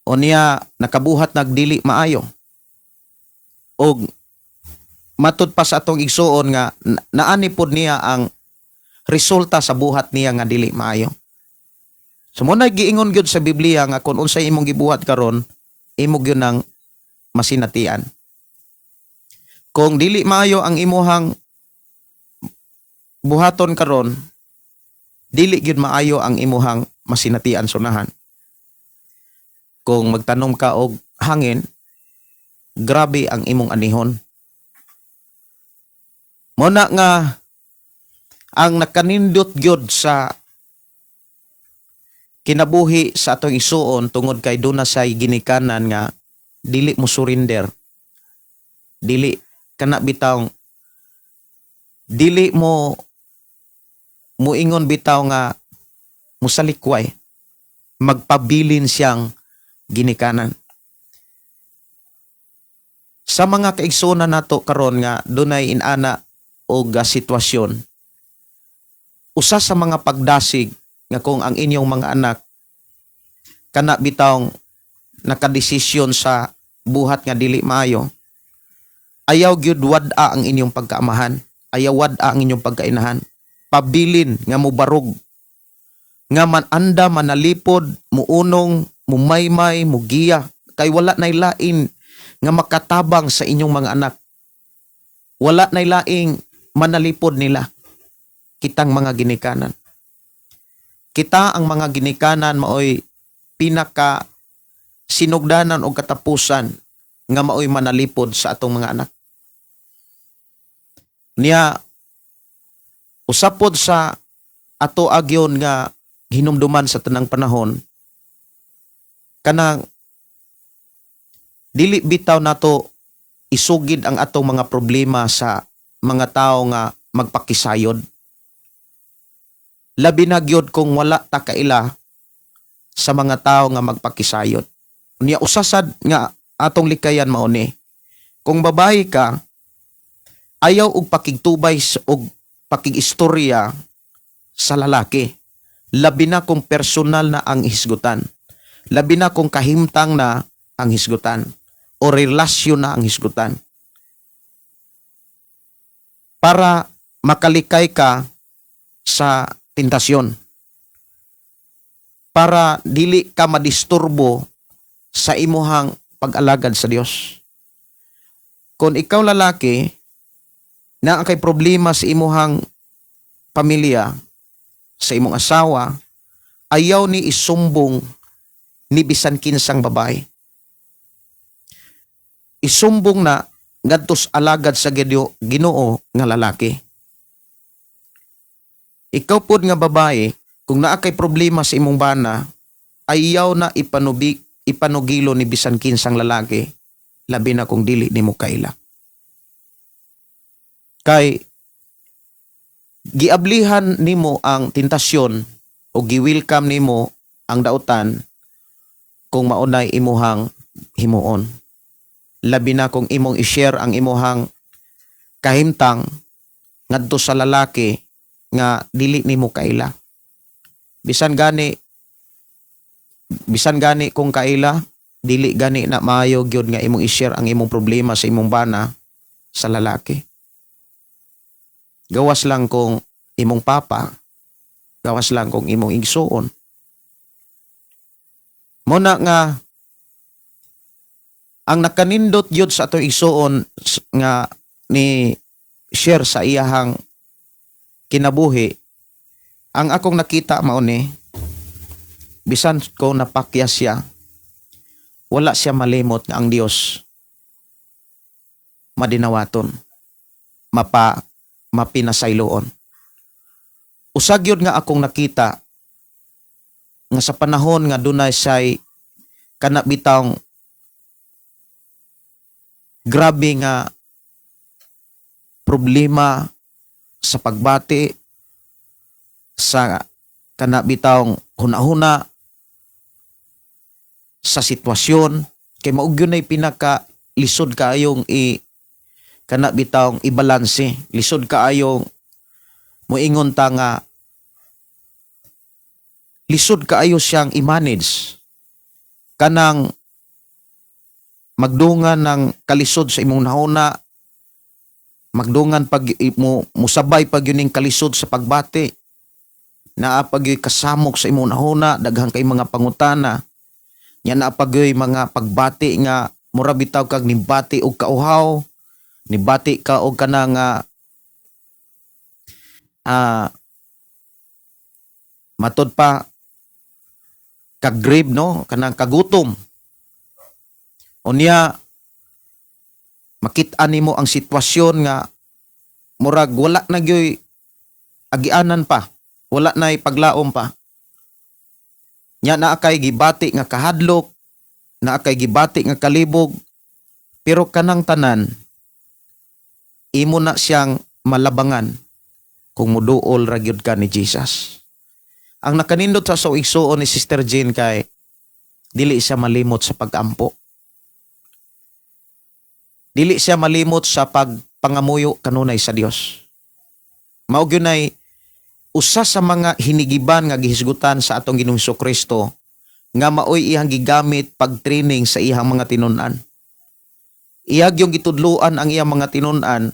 Speaker 2: Unya nakabuhat nagdili maayo og matud pa sa atong igsuon nga naani pod niya ang resulta sa buhat niya nga dili maayo. So mo na giingon gyud sa Biblia nga kung unsay imong gibuhat karon, imo gyud nang masinatian. Kung dili maayo ang imuhang buhaton karon, dili gyud maayo ang imuhang masinatian sunahan. Kung magtanom ka og hangin, grabe ang imong anihon. Mo na nga ang nakanindot gyud sa Kinabuhi sa atong igsuon tungod kay duna say ginikanan nga dili mo surrender, dili kana bitaw, dili mo muingon bitaw nga musalikway, magpabilin siyang ginikanan. Sa mga kaigsuonan nato karon nga dunay inana og sitwasyon, usa sa mga pagdasig nga kung ang inyong mga anak kana bitawng nakadesisyon sa buhat nga dili maayo, ayaw gyud wad-a ang inyong pagkaamahan, ayaw wad-a ang inyong pagkainahan. Pabilin nga mobarog, nga man anda manalipod, muunong, mumaymay, mugiya, kay wala nay lain nga makatabang sa inyong mga anak. Wala nay laing manalipod nila. Kitang mga ginikanan, kita ang mga ginikanan, maoy pinaka sinugdanan o katapusan nga maoy manalipod sa atong mga anak. Niya usapod sa ato agyon nga hinumduman sa tanang panahon, kanang dili bitaw nato isugid ang atong mga problema sa mga tao nga magpakisayod, labi na gyud kung wala ta kaila sa mga tao nga magpakisayod. Niya usasad nga atong likayan mao ni, kung babae ka, ayaw og pakigtubay og pakigistorya sa lalaki, labi na kung personal na ang hisgutan, labi na kung kahimtang na ang hisgutan o relasyon na ang hisgutan, para makalikay ka sa tentasyon, para dili ka madisturbo sa imuhang pag-alagad sa Dios. Kung ikaw lalaki, naa kay problema sa imuhang pamilya, sa imong asawa, ayaw ni isumbong ni bisan kinsang babae. Isumbong na ngadto sa alagad sa Ginoo nga lalaki. Ikaw pod nga babae, kung naa kay problema sa imong bana, ayaw na ipanugilo ni bisan kinsang lalaki, labi na kung dili nimo kaila. Kay giablihan nimo ang tentasyon o gi-welcome nimo ang dautan kung maunay imuhang himuon. Labi na kung imong i-share ang imuhang kahimtang ngadto sa lalaki nga dili nimo kaila. Bisan gani kung kaila, dili gani na maayo gyud nga imong i-share ang imong problema sa imong bana sa lalaki. Gawas lang kung imong papa, gawas lang kung imong igsuon. Muna nga ang nakanindot gyud sa atong igsuon nga ni share sa iyahang kinabuhi, ang akong nakita mao ni, bisan ko napakya siya, wala siya malimot nga ang Dios madinawaton, mapinasayloon. Usa gyud nga akong nakita nga sa panahon nga dunay siya'y kana bitawng grabe nga problema sa pagbati, sa kana bitawng hunahuna sa sitwasyon, kay mao gyud nay pinaka lisod kaayong i kana bitawng ibalanse, lisod kaayong moingon ta nga lisod kaayo siyang i-manage, kanang magdungan ng kalisod sa imong nahuna, magdungan pag mo musabay pag yuning kalisod sa pagbati, naa pag yo'y kasamok sa imong nahuna, daghan kay mga pangutana nya, naa pag yo'y mga pagbati nga mura bitaw kag nibati og kauhaw, nibati ka og kana nga matod pa kagrib, no, kanang kagutom. Unya makit-an nimo ang sitwasyon nga murag wala na gyoy agianan pa, wala na paglaom pa. Nya naa kay gibati nga kahadlok, naa kay gibati nga kalibog, pero kanang tanan imo na siyang malabangan kung muduol ra gyud ka ni Jesus. Ang nakanindot sa so igsuon ni Sister Jean kay dili siya malimot sa pagampo. Dili siya malimot sa pagpangamuyo kanunay sa Dios. Mao gyud nay usa sa mga hinigiban nga gihisgutan sa atong Ginoong Kristo nga maoy iyang gigamit pag-training sa iyang mga tinun-an. Iyag yung gitudluan ang iyang mga tinun-an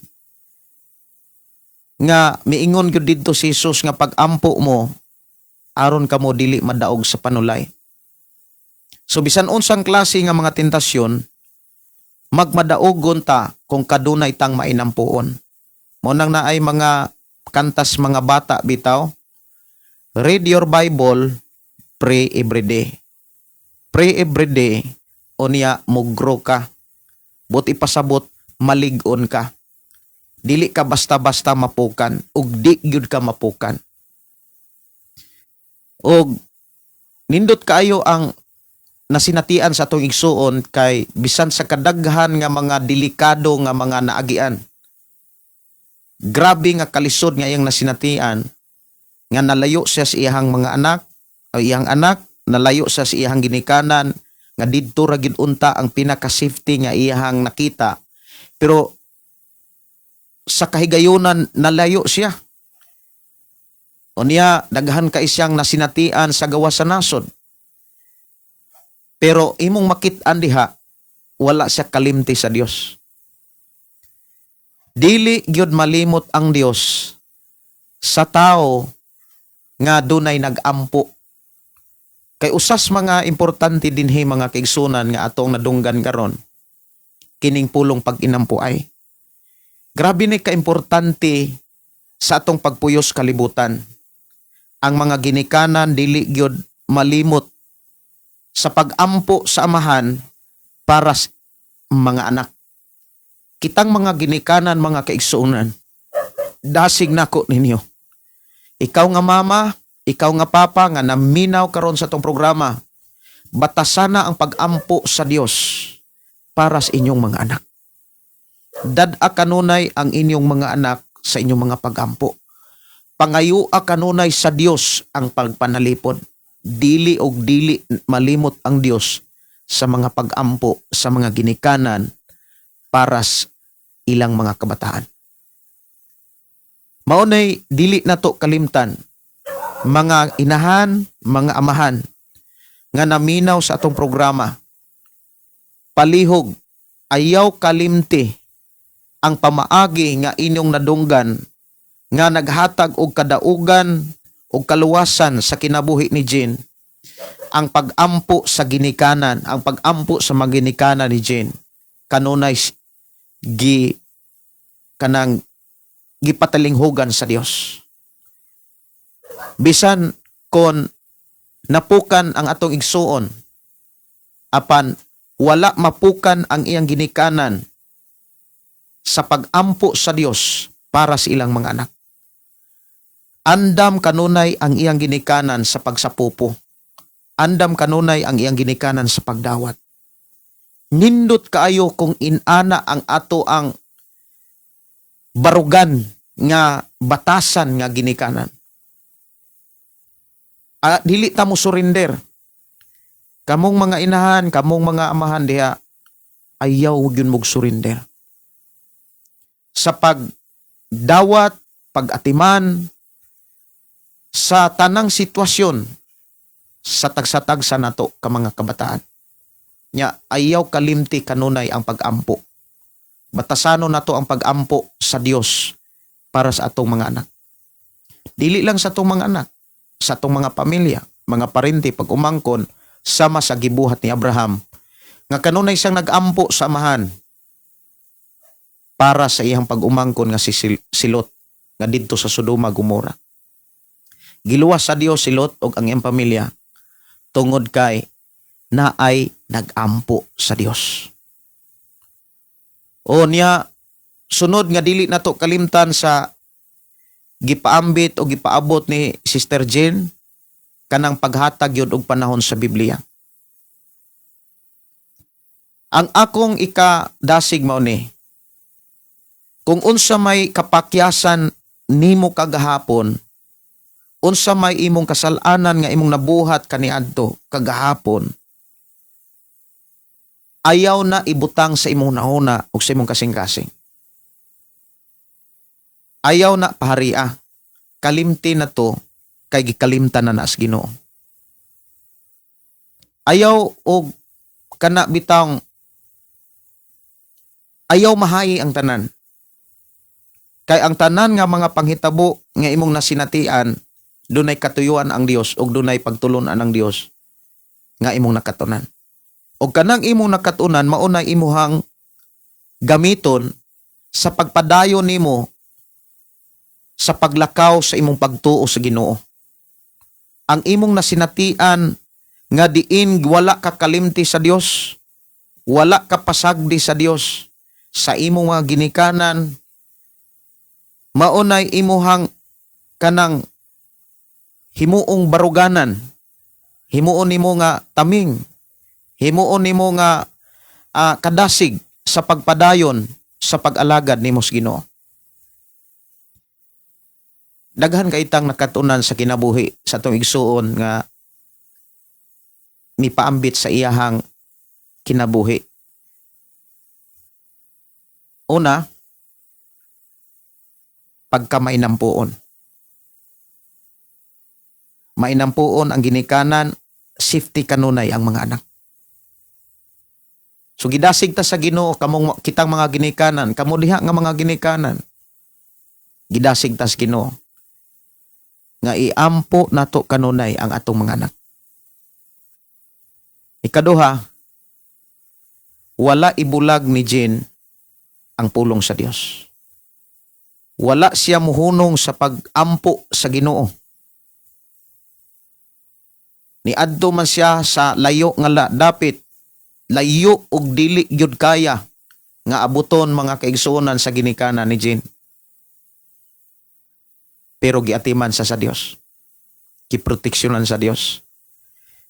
Speaker 2: nga miingon gyud didto si Jesus nga pag-ampo mo aron kamo dili madaog sa panulay. So bisan unsang klase nga mga tentasyon, magmadaogon ta kung kadunay tang mainampuon. Mao nang naay mga kantas mga bata bitaw, "Read your Bible, pray every day." Pray every day, unya mo-grow ka. But ipasabot, malig-on ka. Dili ka basta-basta mapukan ug di gyud ka mapukan. Og nindot kaayo ang nasinatian sa atong igsuon kay bisan sa kadaghan nga mga delikado nga mga naagian. Grabe nga kalisod nga iyang nasinatian nga nalayo siya sa iyang mga anak o iyang anak, nalayo siya sa iyang ginikanan nga didto ra gid unta ang pinaka-safety nga iyang nakita. Pero sa kahigayunan nalayo siya. Unya daghan kay siyang nasinatian sa gawas sa nasod. Pero imong makit-an diha, wala siya kalimti sa Dios. Dili gyud malimot ang Dios sa tao nga dunay nagampo. Kay usas mga importante dinhi, mga kaigsunan, nga atong nadunggan karon, kining pulong pag-inampo ay. Grabe ni kaimportante sa atong pagpuyos kalibutan. Ang mga ginikanan dili gyud malimot sa pagampo sa amahan para sa mga anak. Kitang mga ginikanan, mga kaigsuonan, dasig nako ninyo. Ikaw nga mama, ikaw nga papa nga naminaw karon sa atong programa, batasana ang pagampo sa Dios para sa inyong mga anak. Dad-a kanunay ang inyong mga anak sa inyong mga pagampo. Pangayua kanunay sa Dios ang pagpanalipod. Dili og dili malimot ang Dios sa mga pagampo sa mga ginikanan para sa ilang mga kabataan. Maunay dili nato kalimtan, mga inahan, mga amahan nga naminaw sa atong programa. Palihog, ayaw kalimti ang pamaagi nga inyong nadunggan nga naghatag og kadaugan og kaluwasan sa kinabuhi ni Jean, ang pagampo sa ginikanan, ang pagampo sa mga ginikanan ni Jean kanunay gi kanang gipatalinghugan sa Dios. Bisan kon napukan ang atong igsuon, apan wala mapukan ang iyang ginikanan sa pagampo sa Dios para sa ilang mga anak. Andam kanunay ang iyang ginikanan sa pagsapupo. Andam kanunay ang iyang ginikanan sa pagdawat. Nindot kaayo kung inana ang ato ang barugan nga batasan nga ginikanan. Ah, dili ta mo surrender. Kamong mga inahan, kamong mga amahan diha, ayaw gyud mog surrender. Sa pagdawat, pag-atiman, sa tanang sitwasyon, sa tagsa-tagsa nato ka mga kabataan. Nya ayaw kalimti kanunay ang pag-ampo. Batasano nato ang pag-ampo sa Dios para sa atong mga anak. Dili lang sa atong mga anak, sa atong mga pamilya, mga parente, pag umangkon, sama sa gibuhat ni Abraham nga kanunay siyang nag-ampo sa amahan para sa iyang pag-umangkon nga si Lot nga didto sa Sodoma Gomora. Giluwas sa Dios si Lot ug ang iyang pamilya tungod kay naay nag-ampo sa Dios. O niya, sunod nga dili nato kalimtan sa gipaambit o gipaabot ni Sister Jane, Kanang paghatag yun og panahon sa Biblia. Ang akong ikadasig mao ni, kung unsa may kapakyasan nimo kagahapon, unsa may imong kasalanan nga imong nabuhat kaniadto kagahapon, ayaw na ibutang sa imong hunahuna ug sa imong kasing-kasing. Ayaw na paharia. Kalimti na to kay gikalimtan na na sa Ginoo. Ayaw og kana bitang ayaw mahayi ang tanan. Kay ang tanan nga mga panghitabo nga imong nasinatian, dunay katuyuan ang Dios ug dunay pagtulunan ang Dios nga imong nakatunan. Og kanang imong nakatunan, mao na imuhang gamiton sa pagpadayon nimo sa paglakaw sa imong pagtuo sa Ginoo. Ang imong nasinatian nga diin wala ka kalimti sa Dios, wala ka pasagdi sa Dios sa imong mga ginikanan, mao nay imuhang kanang himuong baruganan, himuon nimo nga taming, himuon nimo nga kadasig sa pagpadayon sa pag-alagad nimo sa Ginoo. Daghan kay tang nakatunan sa kinabuhi sa atong igsuon nga mipaambit sa iyahang kinabuhi. Una, pagkamainampuon. Mainampuon ang ginikanan, safety kanunay ang mga anak. So gidasig ta sa Ginoo, kamong kitang mga ginikanan, kamo diha nga mga ginikanan. Gidasig ta sa Ginoo nga iampo nato kanunay ang atong mga anak. Ikaduha, wala ibulag ni Jean ang pulong sa Dios. Wala siya muhunong sa pag-ampo sa Ginoo. Niadto man siya sa layo nga dapit, layo og dili gyud kaya nga abuton, mga kaigsuonan, sa ginikanan ni Jean. Pero giatiman sa Dios. Giproteksyonan sa Dios.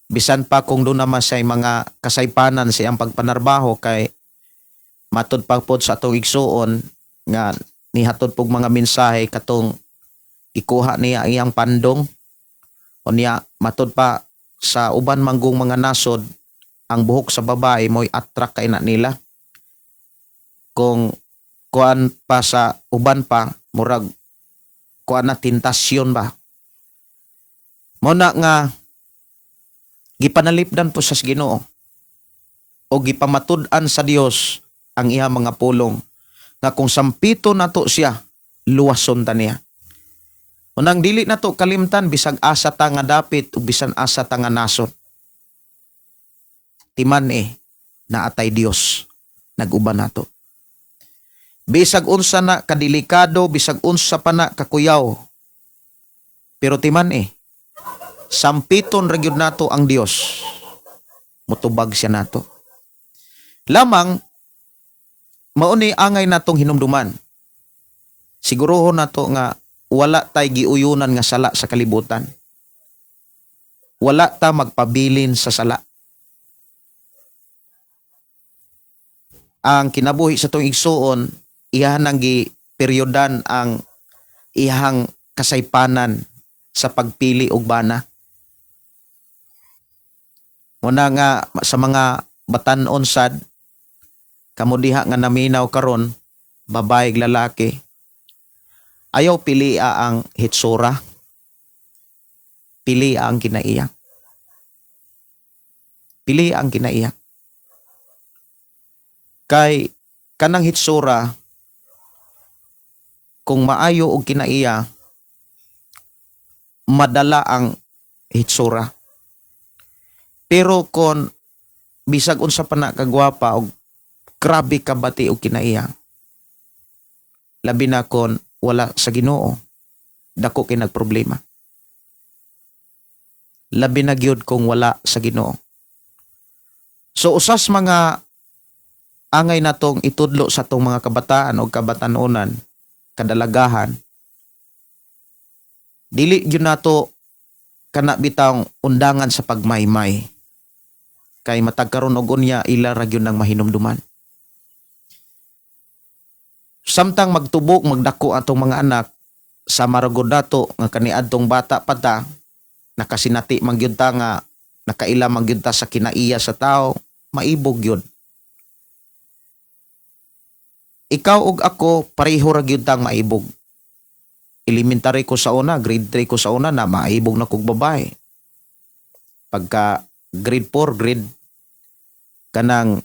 Speaker 2: Bisan pa kung doon naman sa mga kasaypanan sa iyang pagpanarbaho, kay matud pa pod sa atong igsuon nga nihatod pog mga mensahe katong ikuha niya ang iyang pandong o niya, matud pa sa uban manggong mga nasod, ang buhok sa babae mo'y attract kay na nila. Kung kuan pa sa uban pa, murag kuan na, tentasyon ba mo na, nga gipanalipdan po sa Ginoo o gipamatud-an sa Dios ang iya mga pulong nga kung sampito nato siya, luwason ta niya. Unang dili nato kalimtan, bisag asa ta nga dapit ug bisan asa ta nga nasod, timan eh naatay Dios nag-uban nato. Bisag unsa na kadelikado, bisag unsa pa na kakuyaw, pero timan eh sampiton ra gyud nato ang Dios, mutubag siya nato. Lamang mao ni angay natong hinumduman, siguruhon nato nga wala tay giuyunan nga sala sa kalibutan. Wala ta magpabilin sa sala. Ang kinabuhi sa tong igsuon, iyahan ang giperyodan ang iyahang kasaypanan sa pagpili og bana. Muna nga sa mga batan-on sad, kamo diha nga naminaw karon, babae, lalaki, ayaw pilia ang hitsura, pili ang kinaiya. Pili ang kinaiya. Kay kanang hitsura, kung maayo og kinaiya, madala ang hitsura. Pero kon bisag unsa pa na kagwapa og grabe ka bati og kinaiya, labi na kon wala sa Ginoo, dako kay nagproblema. Labi na gyud kung wala sa Ginoo. So usas mga angay natong itudlo sa atong mga kabataan o kabatanunan, kadalagahan, dili gyud nato
Speaker 3: kana bitawng undangan sa pagmaymay kay matag karon og unya ila ra gyud nang mahinumduman. Samtang magtubok, magdako atong mga anak, sa maragod nato nga kaniadtong bata pa ta, nakasinati man gyud ta nga nakaila man gyud ta sa kinaiya sa tao, maibog gyud. Ikaw ug ako, pareho ra gyud tang maibog. Elementary ko sa una, grade 3 ko sa una na maibog na kog babae. Pagka grade 4, grade kanang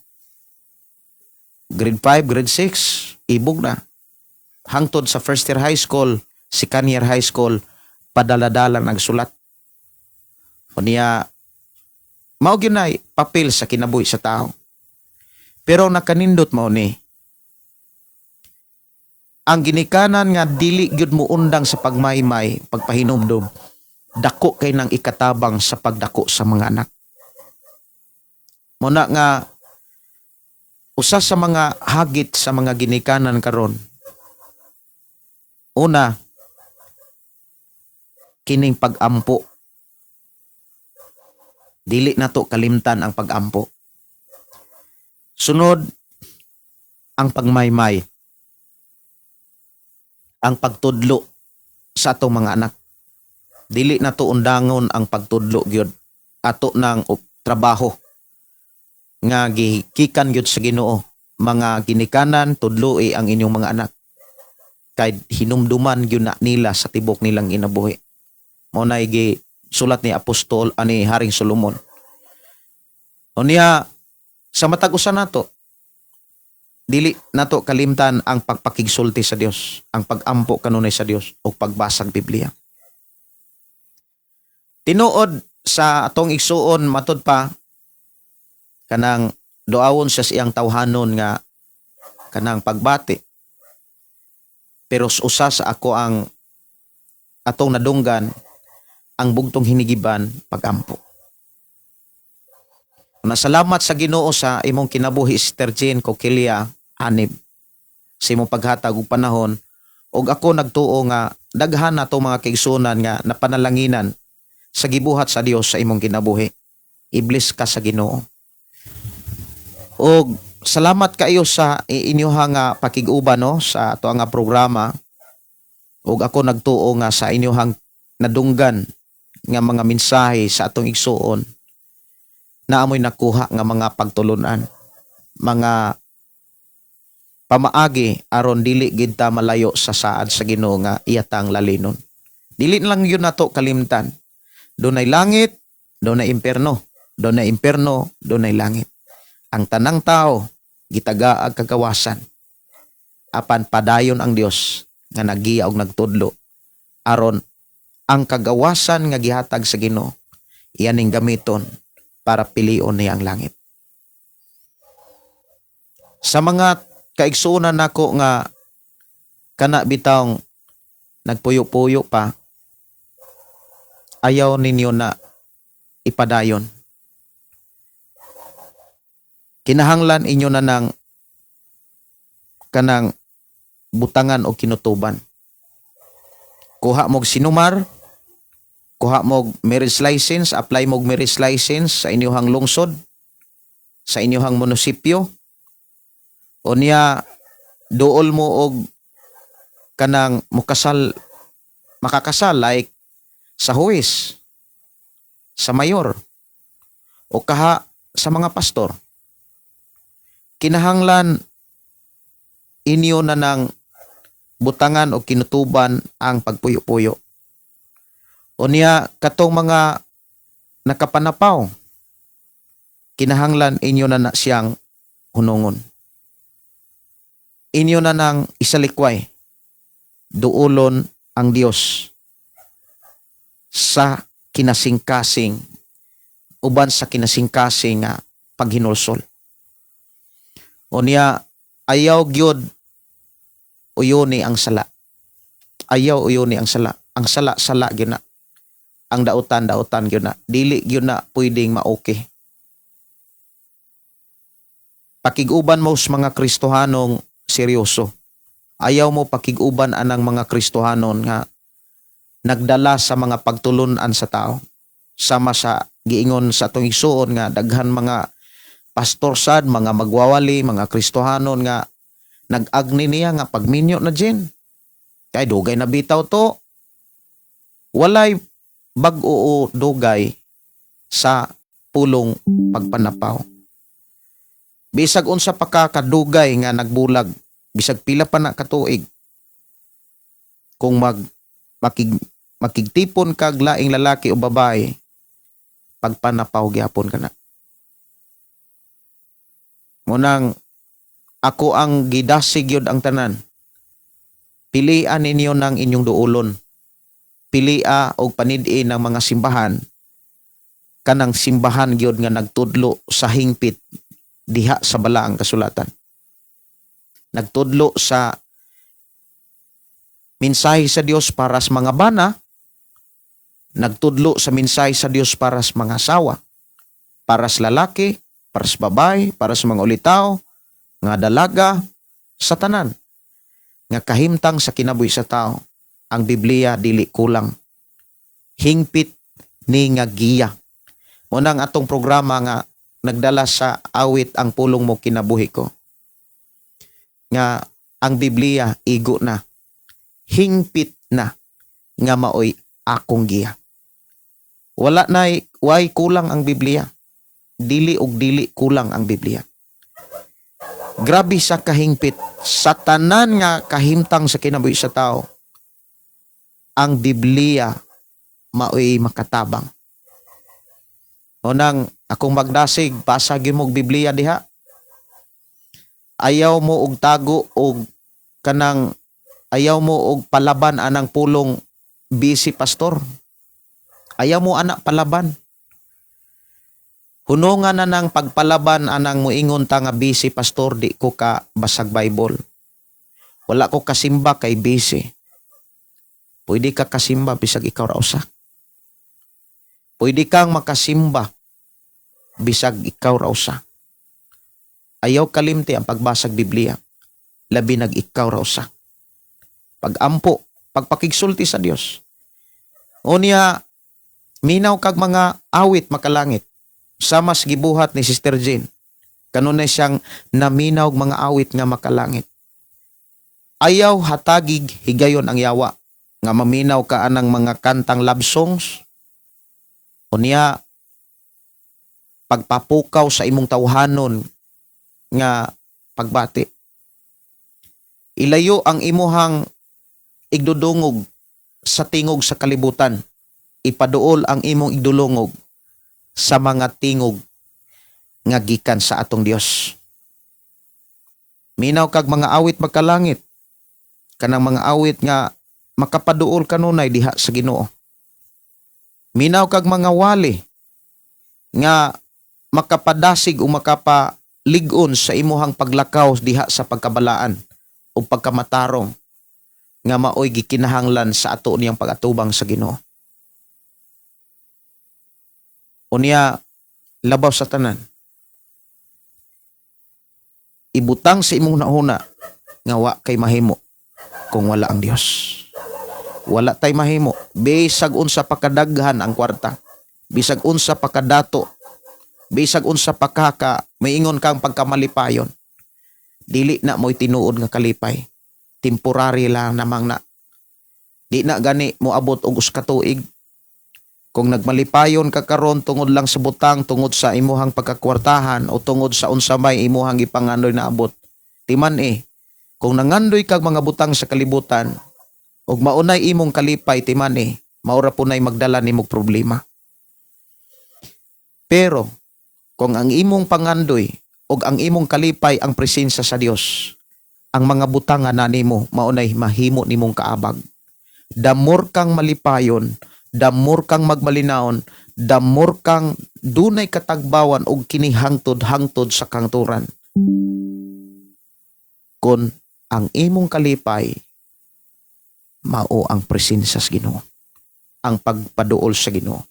Speaker 3: grade 5, grade 6, ibog na. Hangtod sa first year high school, second year high school, padala-dala nagsulat. Unya, mao gyud na papel sa kinabuhi sa tao. Pero nakanindot mao ni ang ginikanan nga dili gyud mo undang sa pagmaymay, pagpahinumdom, dako kay nang ikatabang sa pagdako sa mga anak. Muna nga usa sa mga hagit sa mga ginikanan karon, una, kining pagampo. Dili nato kalimtan ang pagampo. Sunod, ang pagmaymay, ang pagtudlo sa atong mga anak. Dili nato undangon ang pagtudlo gyud, ato nang trabaho nga gikikan gyud sa Ginoo. Mga ginikanan, tudloi ang inyong mga anak kay hinumduman gyud na nila sa tibok nilang kinabuhi. Mao na gi sulat ni apostol ani Haring Solomon. Unya, sa matag usa nato, dili nato kalimtan ang pagpakigsulti sa Dios, ang pagampo kanunay sa Dios ug pagbasag Biblia. Tinuod sa atong igsuon, matud pa kanang duawon siya sa iyang tawhanon nga kanang pagbati. Pero usa sa ako ang atong nadunggan, ang bugtong hinigiban, pagampo. Nasalamat sa Ginoo sa imong kinabuhi, Sister Jane Coquilia Anib, sa imong paghatag og panahon, ug ako nagtuo nga daghan nato mga kaigsunan nga napanalanginan sa gibuhat sa Dios sa imong kinabuhi. I-bless ka sa Ginoo. Og salamat kaayo sa inyoha nga pakig-uban, no, sa ato nga programa. Ug ako nagtuo nga sa inyohang nadunggan nga mga mensahe sa atong igsuon, naamoy nakuha nga mga pagtulunan, mga pamaagi aron dili gid ta malayo sa saad sa Ginoo nga iyatang lalinon. Dili na lang yun nato kalimtan. Dunay langit, dunay impierno. Dunay impierno, dunay langit. Ang tanang tao gitagaag kagawasan. Apan padayon ang Dios nga nagiya og nagtudlo aron ang kagawasan nga gihatag sa Ginoo iyaning gamiton para pilion niya ang langit. Sa mga kaigsuonan nako nga kana bitawng nagpuyo-puyo pa, ayaw ninyo na ipadayon. Kinahanglan inyo na ng kanang butangan o kinutuban. Kuha mog sinumar, kuha mog marriage license, apply mog marriage license sa inyong lungsod, sa inyong munisipyo. Unya, duol mo og kanang mukasal, makakasal like sa huwes, sa mayor, o kaha sa mga pastor. Kinahanglan inyo na ng butangan o kinutuban ang pagpuyo-puyo. Unya, katong mga nakapanapaw, kinahanglan inyo na na siyang hunungon. Inyo na nang isalikway, duulon ang Dios sa kinasingkasing, uban sa kinasingkasing nga paghinulsol. Unya, ayaw gyud uyuni ang sala. Ayaw uyuni ang sala. Ang sala, sala gyud na. Ang dautan, dautan gyud na. Dili gyud na pwedeng ma-okay. Pakig-uban mo sa mga Kristohanong seryoso. Ayaw mo pakig-uban anang mga Kristohanon nga nagdala sa mga pagtulunan sa tao. Sama sa giingon sa atong igsuon nga daghan mga pastor sad, mga magwawali, mga Kristohanon nga nag-agni niya nga pagminyo na Jen. Kay dugay na bitaw to. Walay bag-o o dugay sa pulong pagpanapaw. Bisag unsa pa ka kadugay nga nagbulag, bisag pila pa na katuig, kung makigtipon kag laing lalaki o babae, pagpanapaw gyapon kana. Munang ako ang gidasig yun ang tanan. Pilian ninyo ng inyong duolon. Pilia og panid-i ng mga simbahan, kanang simbahan gyud nga nagtudlo sa hingpit diha sa balaang kasulatan. Nagtudlo sa mensahe sa Dios para sa mga bana, nagtudlo sa mensahe sa Dios para sa mga asawa, para sa lalaki, para sa babae, para sa mga ulitaw, nga dalaga, sa tanan nga kahimtang sa kinabuhi sa tao. Ang Biblia dili kulang. Hingpit ni nga giya. Unang atong programa nga nagdala sa awit "Ang Pulong Mo Kinabuhi Ko." Nga ang Biblia igo na. Hingpit na nga maoy akong giya. Wala na way kulang ang Biblia. Dili og dili kulang ang Biblia. Grabe sa kahingpit sa tanan nga kahimtang sa kinabuhi sa tao. Ang Biblia maoy makatabang. Unang akong magdasig, basa gyud mo og Biblia diha. Ayaw mo og tago og kanang ayaw mo og palaban anang pulong busy pastor. Ayaw mo ana palaban. Hunongan na ng pagpalaban anang muingon ta nga busy pastor, di ko ka basag Bible. Wala ko kasimba kay busy. Pwede ka kasimba bisag ikaw ra usa. Pwede kang makasimba bisag ikaw ra usa. Ayaw kalimti ang pagbasag Biblia. Labi nag ikaw ra usa. Pagampo, pagpakigsulti sa Dios. Unya, minaw kag mga awit makalangit. Sama sa gibuhat ni Sister Jane. Kanunay siyang naminaw og mga awit nga makalangit. Ayaw hatagig higayon ang yawa nga maminaw ka anang mga kantang love songs. Unya, pagpapukaw sa imong tawhanon nga pagbati. Ilayo ang imuhang igdudungog sa tingog sa kalibutan. Ipaduol ang imong igdulungog sa mga tingog nga gikan sa atong Dios. Minaw kag mga awit magkalangit, kanang mga awit nga makapaduol kanunay diha sa Ginoo. Minaw kag mga wali nga makapadasig o makapalig-on sa imuhang paglakaw diha sa pagkabalaan o pagkamatarong nga maoy gikinahanglan sa ato niyang pagatubang sa Ginoo. Unya, labaw sa tanan, ibutang sa imong nahuna nga wa kay mahimo kung wala ang Dios. Wala tay mahimo bisag unsa pa kadaghan ang kwarta, bisag unsa pa kadato, bisag unsa pa ka maingon kang pagkamalipayon. Dili na mo'y tinuod nga kalipay. Temporary lang namang na. Di na gani moabot og usa ka tuig. Kung nagmalipayon ka karon tungod lang sa butang, tungod sa imuhang pagkakwartahan o tungod sa unsa may imuhang gipangandoy na abot. Timan eh, kung nangandoy kag mga butang sa kalibutan ug maunay imong kalipay, timan eh, maura punay magdala nimog problema. Pero kung ang imong pangandoy ug ang imong kalipay ang presensya sa Dios, ang mga butang nga nimo maunay mahimo nimong kaabag. The more kang malipayon, the more kang magmalinawon, the more kang dunay katagbawan og kini hangtod-hangtod sa kangturan. Kung ang imong kalipay mao ang presensya sa Ginoo, ang pagpaduol sa Ginoo.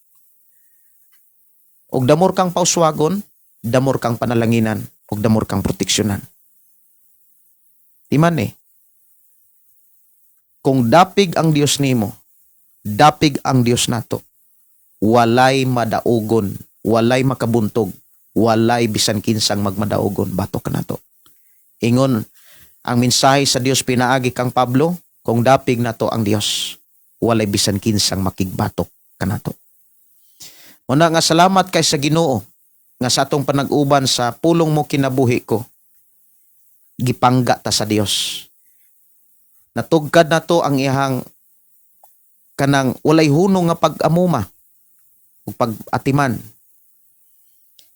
Speaker 3: Og the more kang pauswagon, the more kang panalanginan, ug the more kang proteksyonan. Timan eh. Kung dapig ang Dios nimo, dapig ang Dios nato. Walay madaugon, walay makabuntog, walay bisan kinsang magmadaugon batok kanato. Ingon ang mensahe sa Dios pinaagi kang Pablo, kung dapig nato ang Dios, walay bisan kinsang makigbatok kanato. Muna nga salamat kay sa Ginoo nga sa atong panag-uban sa Pulong Mo Kinabuhi Ko, gipangga ta sa Dios. Natugkad nato ang iyahang kanang walay hunong nga pag-amuma ug pag-atiman.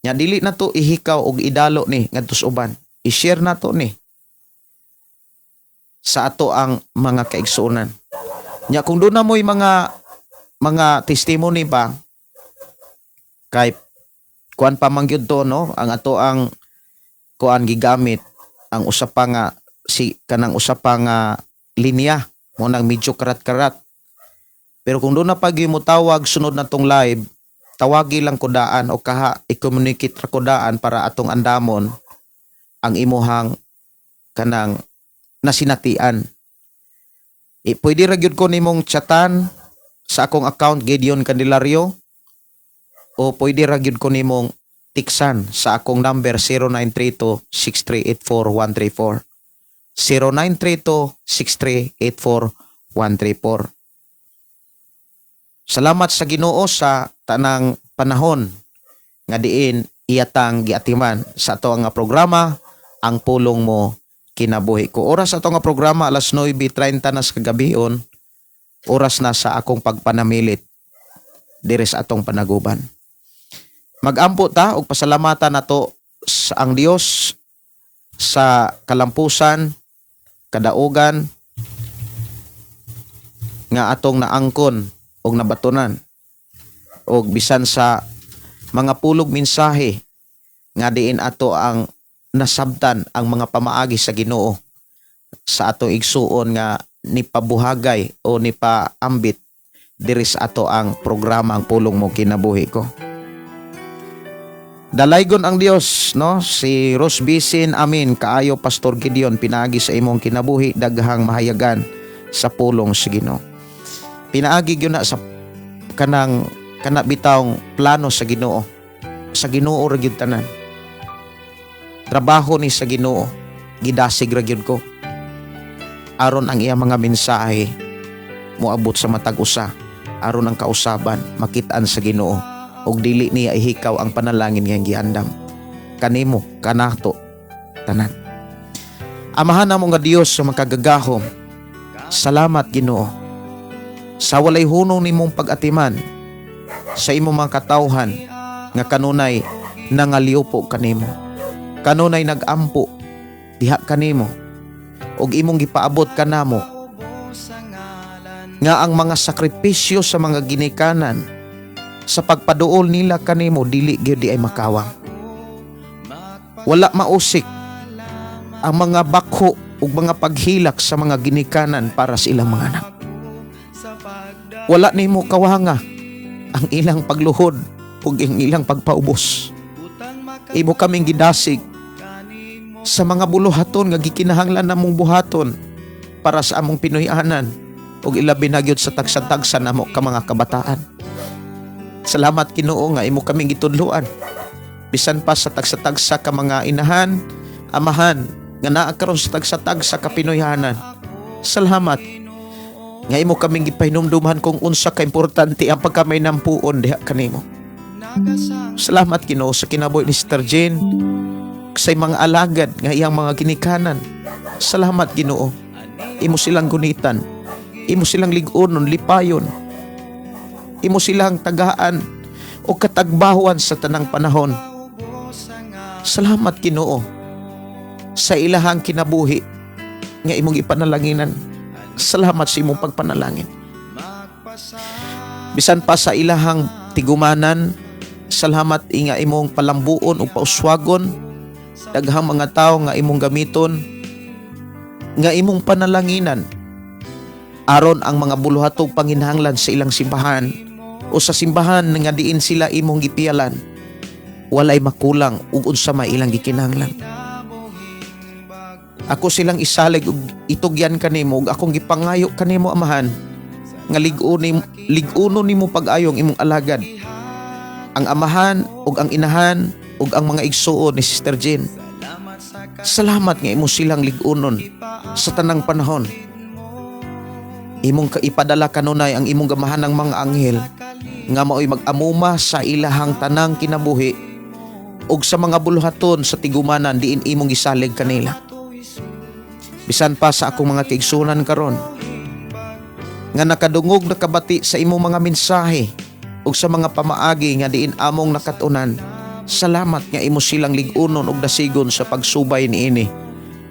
Speaker 3: Nya dili nato ihikaw og idalo ni ngadto sa uban. I-share nato ni sa ato ang mga kaigsuonan. Nya kung doon na mo'y mga testimony pa, kay kuan pa man gyud to, no, ang ato ang kuan, gigamit ang usa pa nga si kanang usa pa nga linya mo nang medyo karat-karat. Pero kung doon na pag mo tawag sunod na tong live, tawagi lang ko daan o kaha i-communicate ra ko daan para atong andamon ang imuhang kanang nasinatian. E, pwede ra gyud ko nimong chatan sa akong account, Gideon Candelario, o pwede ra gyud ko nimong tiksan sa akong number 0932 6384 134, 0932 6384 134. Salamat sa Ginoo sa tanang panahon nga diin iyatang giatiman sa ato nga programa, Ang Pulong Mo Kinabuhi Ko. Oras ato nga programa alas 9:30 na sa kagabion, oras na sa akong pagpanamilit diri sa atong panaguban. Magampo ta ug pasalamatan nato sa ang Dios sa kalampusan, kadaugan nga atong naangkon og nabatunan og bisan sa mga pulog mensahe nga diin ato ang nasabtan ang mga pamaagi sa Ginoo sa atong igsuon nga nipabuhagay o nipaambit diri sa ato ang programa, Ang Pulong Mo Kinabuhi Ko. Dalaygon ang Dios, no? Si Ros Bisin, amin kaayo, Pastor Gideon, pinaagi sa imong kinabuhi daghang mahayagan sa pulong sa Ginoo. Pinaagi gyud na sa kanang kana bitawng plano sa Ginoo. Sa Ginoo ra gyud tanan. Trabaho ni sa Ginoo, gidasig ra gyud ko. Aron ang iyang mga mensahe moabot sa matag usa, aron ang kausaban makitaan sa Ginoo ug dili niya ihikaw ang panalangin nga giandam kanimo, kanato tanan. Amahan namo nga Dios sa makagagahom, salamat, Ginoo, sa walay hunong nimong pag-atiman sa imong mga katawhan nga kanunay nangaliupo kanimo, kanunay nagampo diha kanimo, ug imong gipaabot kanamo nga ang mga sakripisyo sa mga ginikanan sa pagpaduol nila kanimo dili gyud di ay makawang. Wala mausik ang mga bakho ug mga paghilak sa mga ginikanan para sa ilang mga anak. Wala nimo kawanga ang ilang pagluhod ug ang ilang pagpaubos. Imo kaming gidasig sa mga buluhaton nga gikinahanglan namong buhaton para sa among Pinoy-anan ug ilabi na gyud sa tagsa-tagsa namo ka mga kabataan. Salamat, Ginoo, nga imo kaming gitudloan. Bisan pa sa tagsa-tagsa ka mga inahan, amahan nga naa karon sa tagsa-tagsa ka Pinoyhanan. Salamat nga imo kaming gipahinumduman kung unsa ka importante ang pagkamay nampuon diha kanimo. Salamat, Ginoo, sa kinabuhi ni Sister Jane, sa mga alagad nga iyang mga ginikanan. Salamat, Ginoo. Imo silang gunitan. Imo silang lig-onon, lipayon. Imo silang tagaan o katagbawan sa tanang panahon. Salamat, Ginoo, sa ilahang kinabuhi nga imong ipanalanginan. Salamat sa imong pagpanalangin. Bisan pa sa ilahang tigumanan, salamat nga imong palambuon o pauswagon daghang mga tawo nga imong gamiton, nga imong panalanginan, aron ang mga buluhatog panginahanglan sa ilang simbahan o sa simbahan nga diin sila imong gipialan walay makulang ug unsa may ilang gikinahanglan. Ako silang isalig ug itugyan kanimo ug akong gipangayo kanimo, Amahan. Nga lig-uno nimo pag-ayong imong alagad. Ang amahan ug ang inahan ug ang mga igsuon ni Sister Jean. Salamat nga imo silang lig-unon sa tanang panahon. Imong ipadala kanunay ang imong gamahanang mga anghel nga maoy mag-amuma sa ilahang tanang kinabuhi ug sa mga buluhaton sa tigumanan diin imong gisalig kanila. Bisan pa sa akong mga kaigsunan karon nga nakadungog, nakabati sa imong mga mensahe ug sa mga pamaagi nga diin among nakatunan. Salamat nga imo silang lig-unon ug dasigon sa pagsubay niini.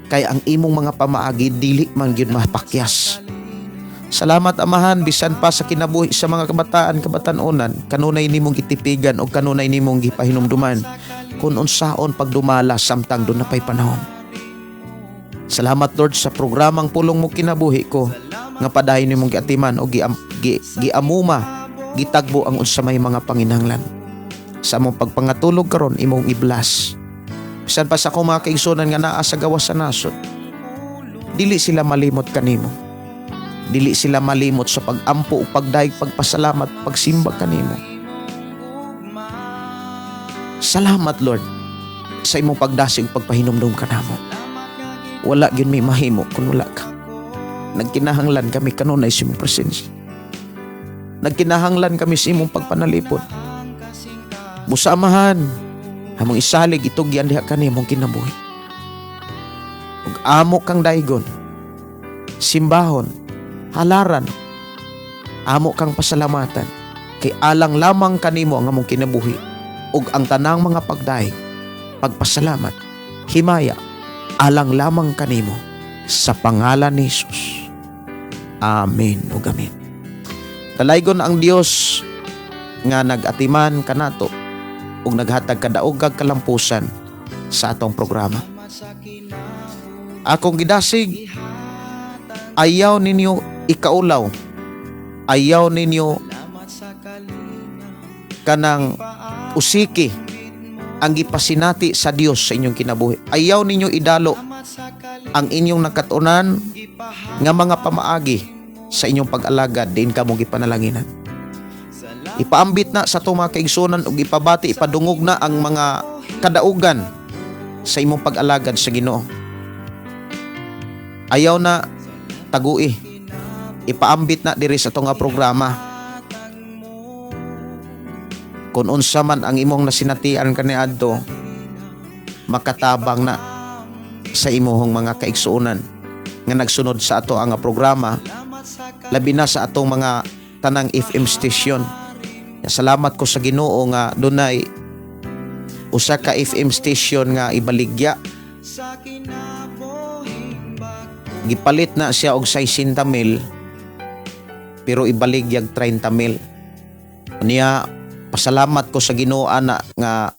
Speaker 3: Kay ang imong mga pamaagi dili man gyud mapakyas. Salamat, Amahan, bisan pa sa kinabuhi sa mga kabataan, kabatan-onan, kanunay nimong gitipigan o kanunay nimong gipahinumduman kung unsaon pagdumala samtang duna pay panahon. Salamat, Lord, sa programang Pulong Mo Kinabuhi Ko nga padayon nimong giatiman o giamuma, gitagbo ang unsa may mga panginahanglan. Sa among pagpangatulog karon, imong i-bless. Bisan pa sa akong mga kaigsunan nga naa sa gawas sa nasod, dili sila malimot kanimo. Dili sila malimot sa pag-ampo, pagdayeg, pagpasalamat, pagsimba kanimo. Salamat, Lord, sa imong pagdasig, pagpahinumdum kanamo. Wala gyud may mahimo kung wala ka. Nagkinahanglan kami kanunay sa imong presensya. Nagkinahanglan kami sa imong pagpanalipod. Busa, Amahan, among isalig, itugyan diha kanimong kinabuhi. Ug amo kang daygon, simbahon, halaran, amo kang pasalamatan kay alang lamang kanimo ang among kinabuhi ug ang tanang mga pagdayeg, pagpasalamat, himaya, alang lamang kanimo sa pangalan ni Jesus. Amen ug amen. Dalaygon ang Dios nga nag-atiman kanato ug naghatag kadaogag kalampusan sa atong programa. Akong gidasig, ayaw ninyo ikaulaw. Ayaw ninyo kanang usiki ang gipasinati sa Dios sa inyong kinabuhi. Ayaw ninyo idalo ang inyong nakatunan nga mga pamaagi sa inyong pag-alagad diin kamo gipanalanginan. Ipaambit na sa atong mga kaigsunan ug ipabati, ipadungog na ang mga kadaugan sa imong pag-alagad sa Ginoo. Ayaw na tagui. Ipaambit na diri sa atong nga programa. Kung unsa man ang imong nasinatian kaniadto, makatabang na sa imong mga kaigsuonan nga nagsunod sa ato ang programa, labi na sa atong mga tanang FM station. Salamat ko sa Ginoo nga dunay usa ka FM station nga ibaligya. Gipalit na siya og 60 mil pero ibaligyag 30 mil. Niya pasalamat ko sa Ginoo ana nga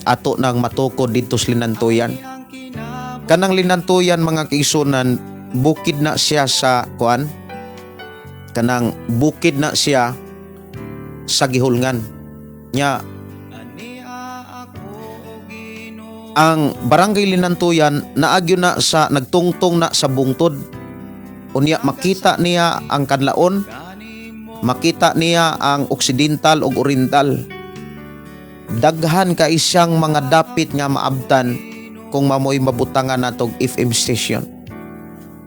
Speaker 3: ato nang matukod didto sa Linantuyan. Kanang Linantuyan, mga kaigsunan, bukid na siya sa kuan, kanang bukid na siya sa Gihulngan nya. Ang barangay Linantuyan naagyo na sa nagtungtong na sa bungtod. Unya makita niya ang kanlaon, makita niya ang occidental ug oriental. Daghan kay siyang mga dapit nga maabtan kung mamoy mabutangan natog FM station.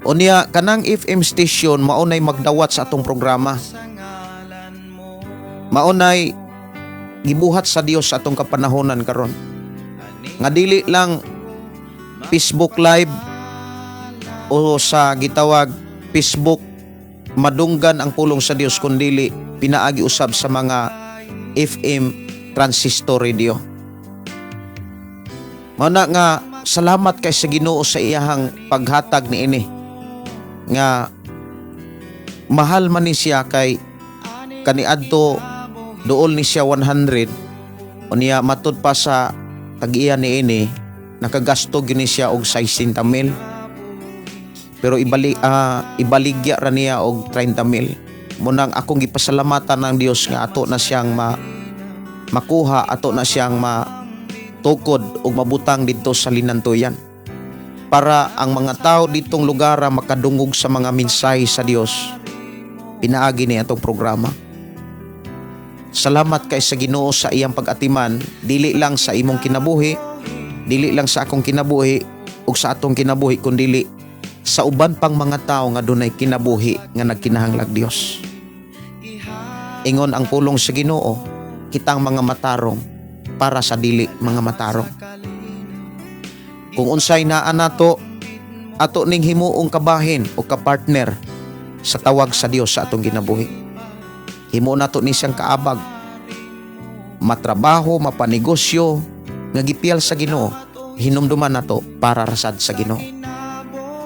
Speaker 3: Unya kanang FM station maunay magdawat sa atong programa. Maunay gibuhat sa Dios sa atong kapanahonan karon nga dili lang Facebook Live o sa gitawag Facebook madunggan ang pulong sa Dios, kundili pinaagi usab sa mga FM transistor radio. Mao na nga salamat kay sa Ginoo sa iyahang paghatag niini nga mahal man ni siya, kay kaniadto duol ni siya 100. Unya matud pa sa tag-iya niini, nakagasto gyud ni siya og 60 mil pero ibaligya ra niya og 30 mil. Munang akong gipasalamatan ng Dios nga ato na siyang makuha, ato na siyang matukod ug mabutang didto sa Linantuyan para ang mga tao ditong lugar makadungog sa mga mensahe sa Dios. Pinaagi ni atong programa. Salamat kay sa Ginoo sa iyang pag-atiman, dili lang sa imong kinabuhi, dili lang sa akong kinabuhi ug sa atong kinabuhi, kundili sa uban pang mga tao nga dunay kinabuhi nga nagkinahanglag Dios. Ingon ang pulong sa Ginoo, kitang mga matarong para sa dili mga matarong. Kung unsay naa nato, ato ning himuong kabahin o kapartner sa tawag sa Dios sa atong kinabuhi. Himo nato ni siyang kaabag. Matrabaho, mapanegosyo, nga gipiyal sa Ginoo, hinumduman nato para rasad sa Ginoo.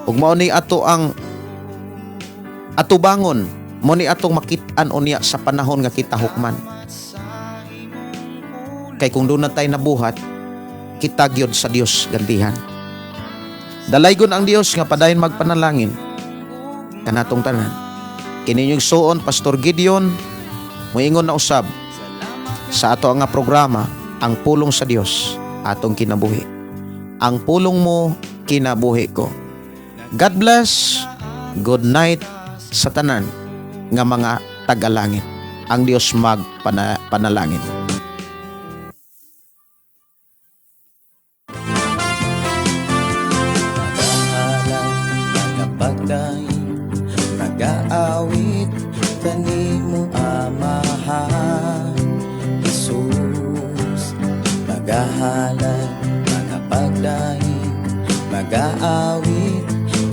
Speaker 3: Ug mao ni ato ang atubangon, mo ni atong makit-an unya sa panahon nga kita hukman. Kay kung doon na tayo nabuhat, kita gyud sa Dios gantihan. Dalaygon ang Dios nga padayon magpanalangin kanatong tanan. Kini inyong igsuon, Pastor Gideon, moingon na usab sa ato nga programa, Ang Pulong sa Dios, Atong Kinabuhi. Ang pulong mo, kinabuhi ko. God bless. Good night sa tanan nga mga tagalangit. Ang Dios magpanalangin.
Speaker 4: Nagahalad, nagapagdaig, nagaawit kanimo, Amahan Jesus. Nagahalad, nagapagdaig, nagaawit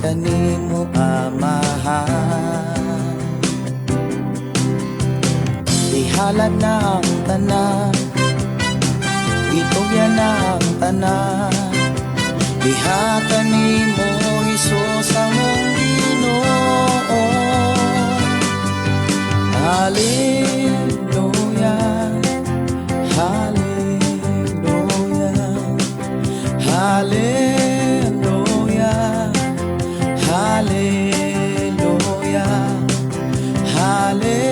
Speaker 4: kanimo, Amahan. Ihalad na ang tanan, itugyan na ang tanan. Diha kanimo, Hesus, among Ginoo. Hallelujah, Hallelujah, Hallelujah, Hallelujah, Hallelujah,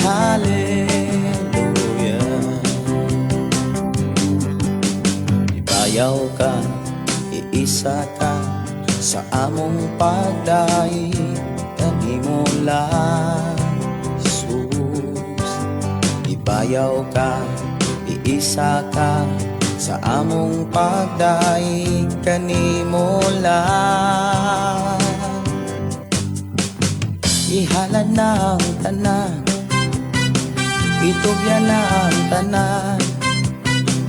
Speaker 4: Hallelujah. Ibayaw ka, iisa ka sa among pagdaig kanimo lang, Jesus. Ibayaw ka, iisa ka sa among pagdaig kanimo lang. Ihalad na ang tanan, itugyan na ang tanan.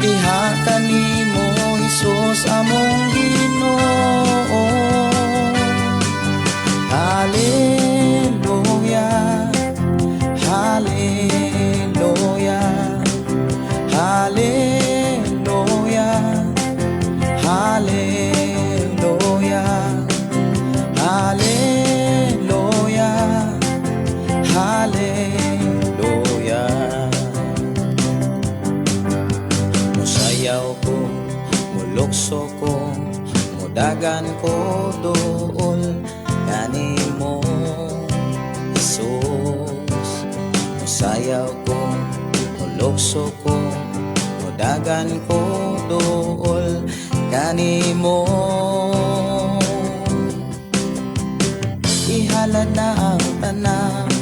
Speaker 4: Diha kanimo, Hesus, among Ginoo. Hallelujah, Hallelujah, Hallelujah, Hallelujah, Hallelujah, Hallelujah. Musayaw ko, mulukso ko, mudagan ko dool kanimo, Jesus. Musayaw ko, mulukso ko, mudagan ko dool kanimo. Ihalad na ang tanan.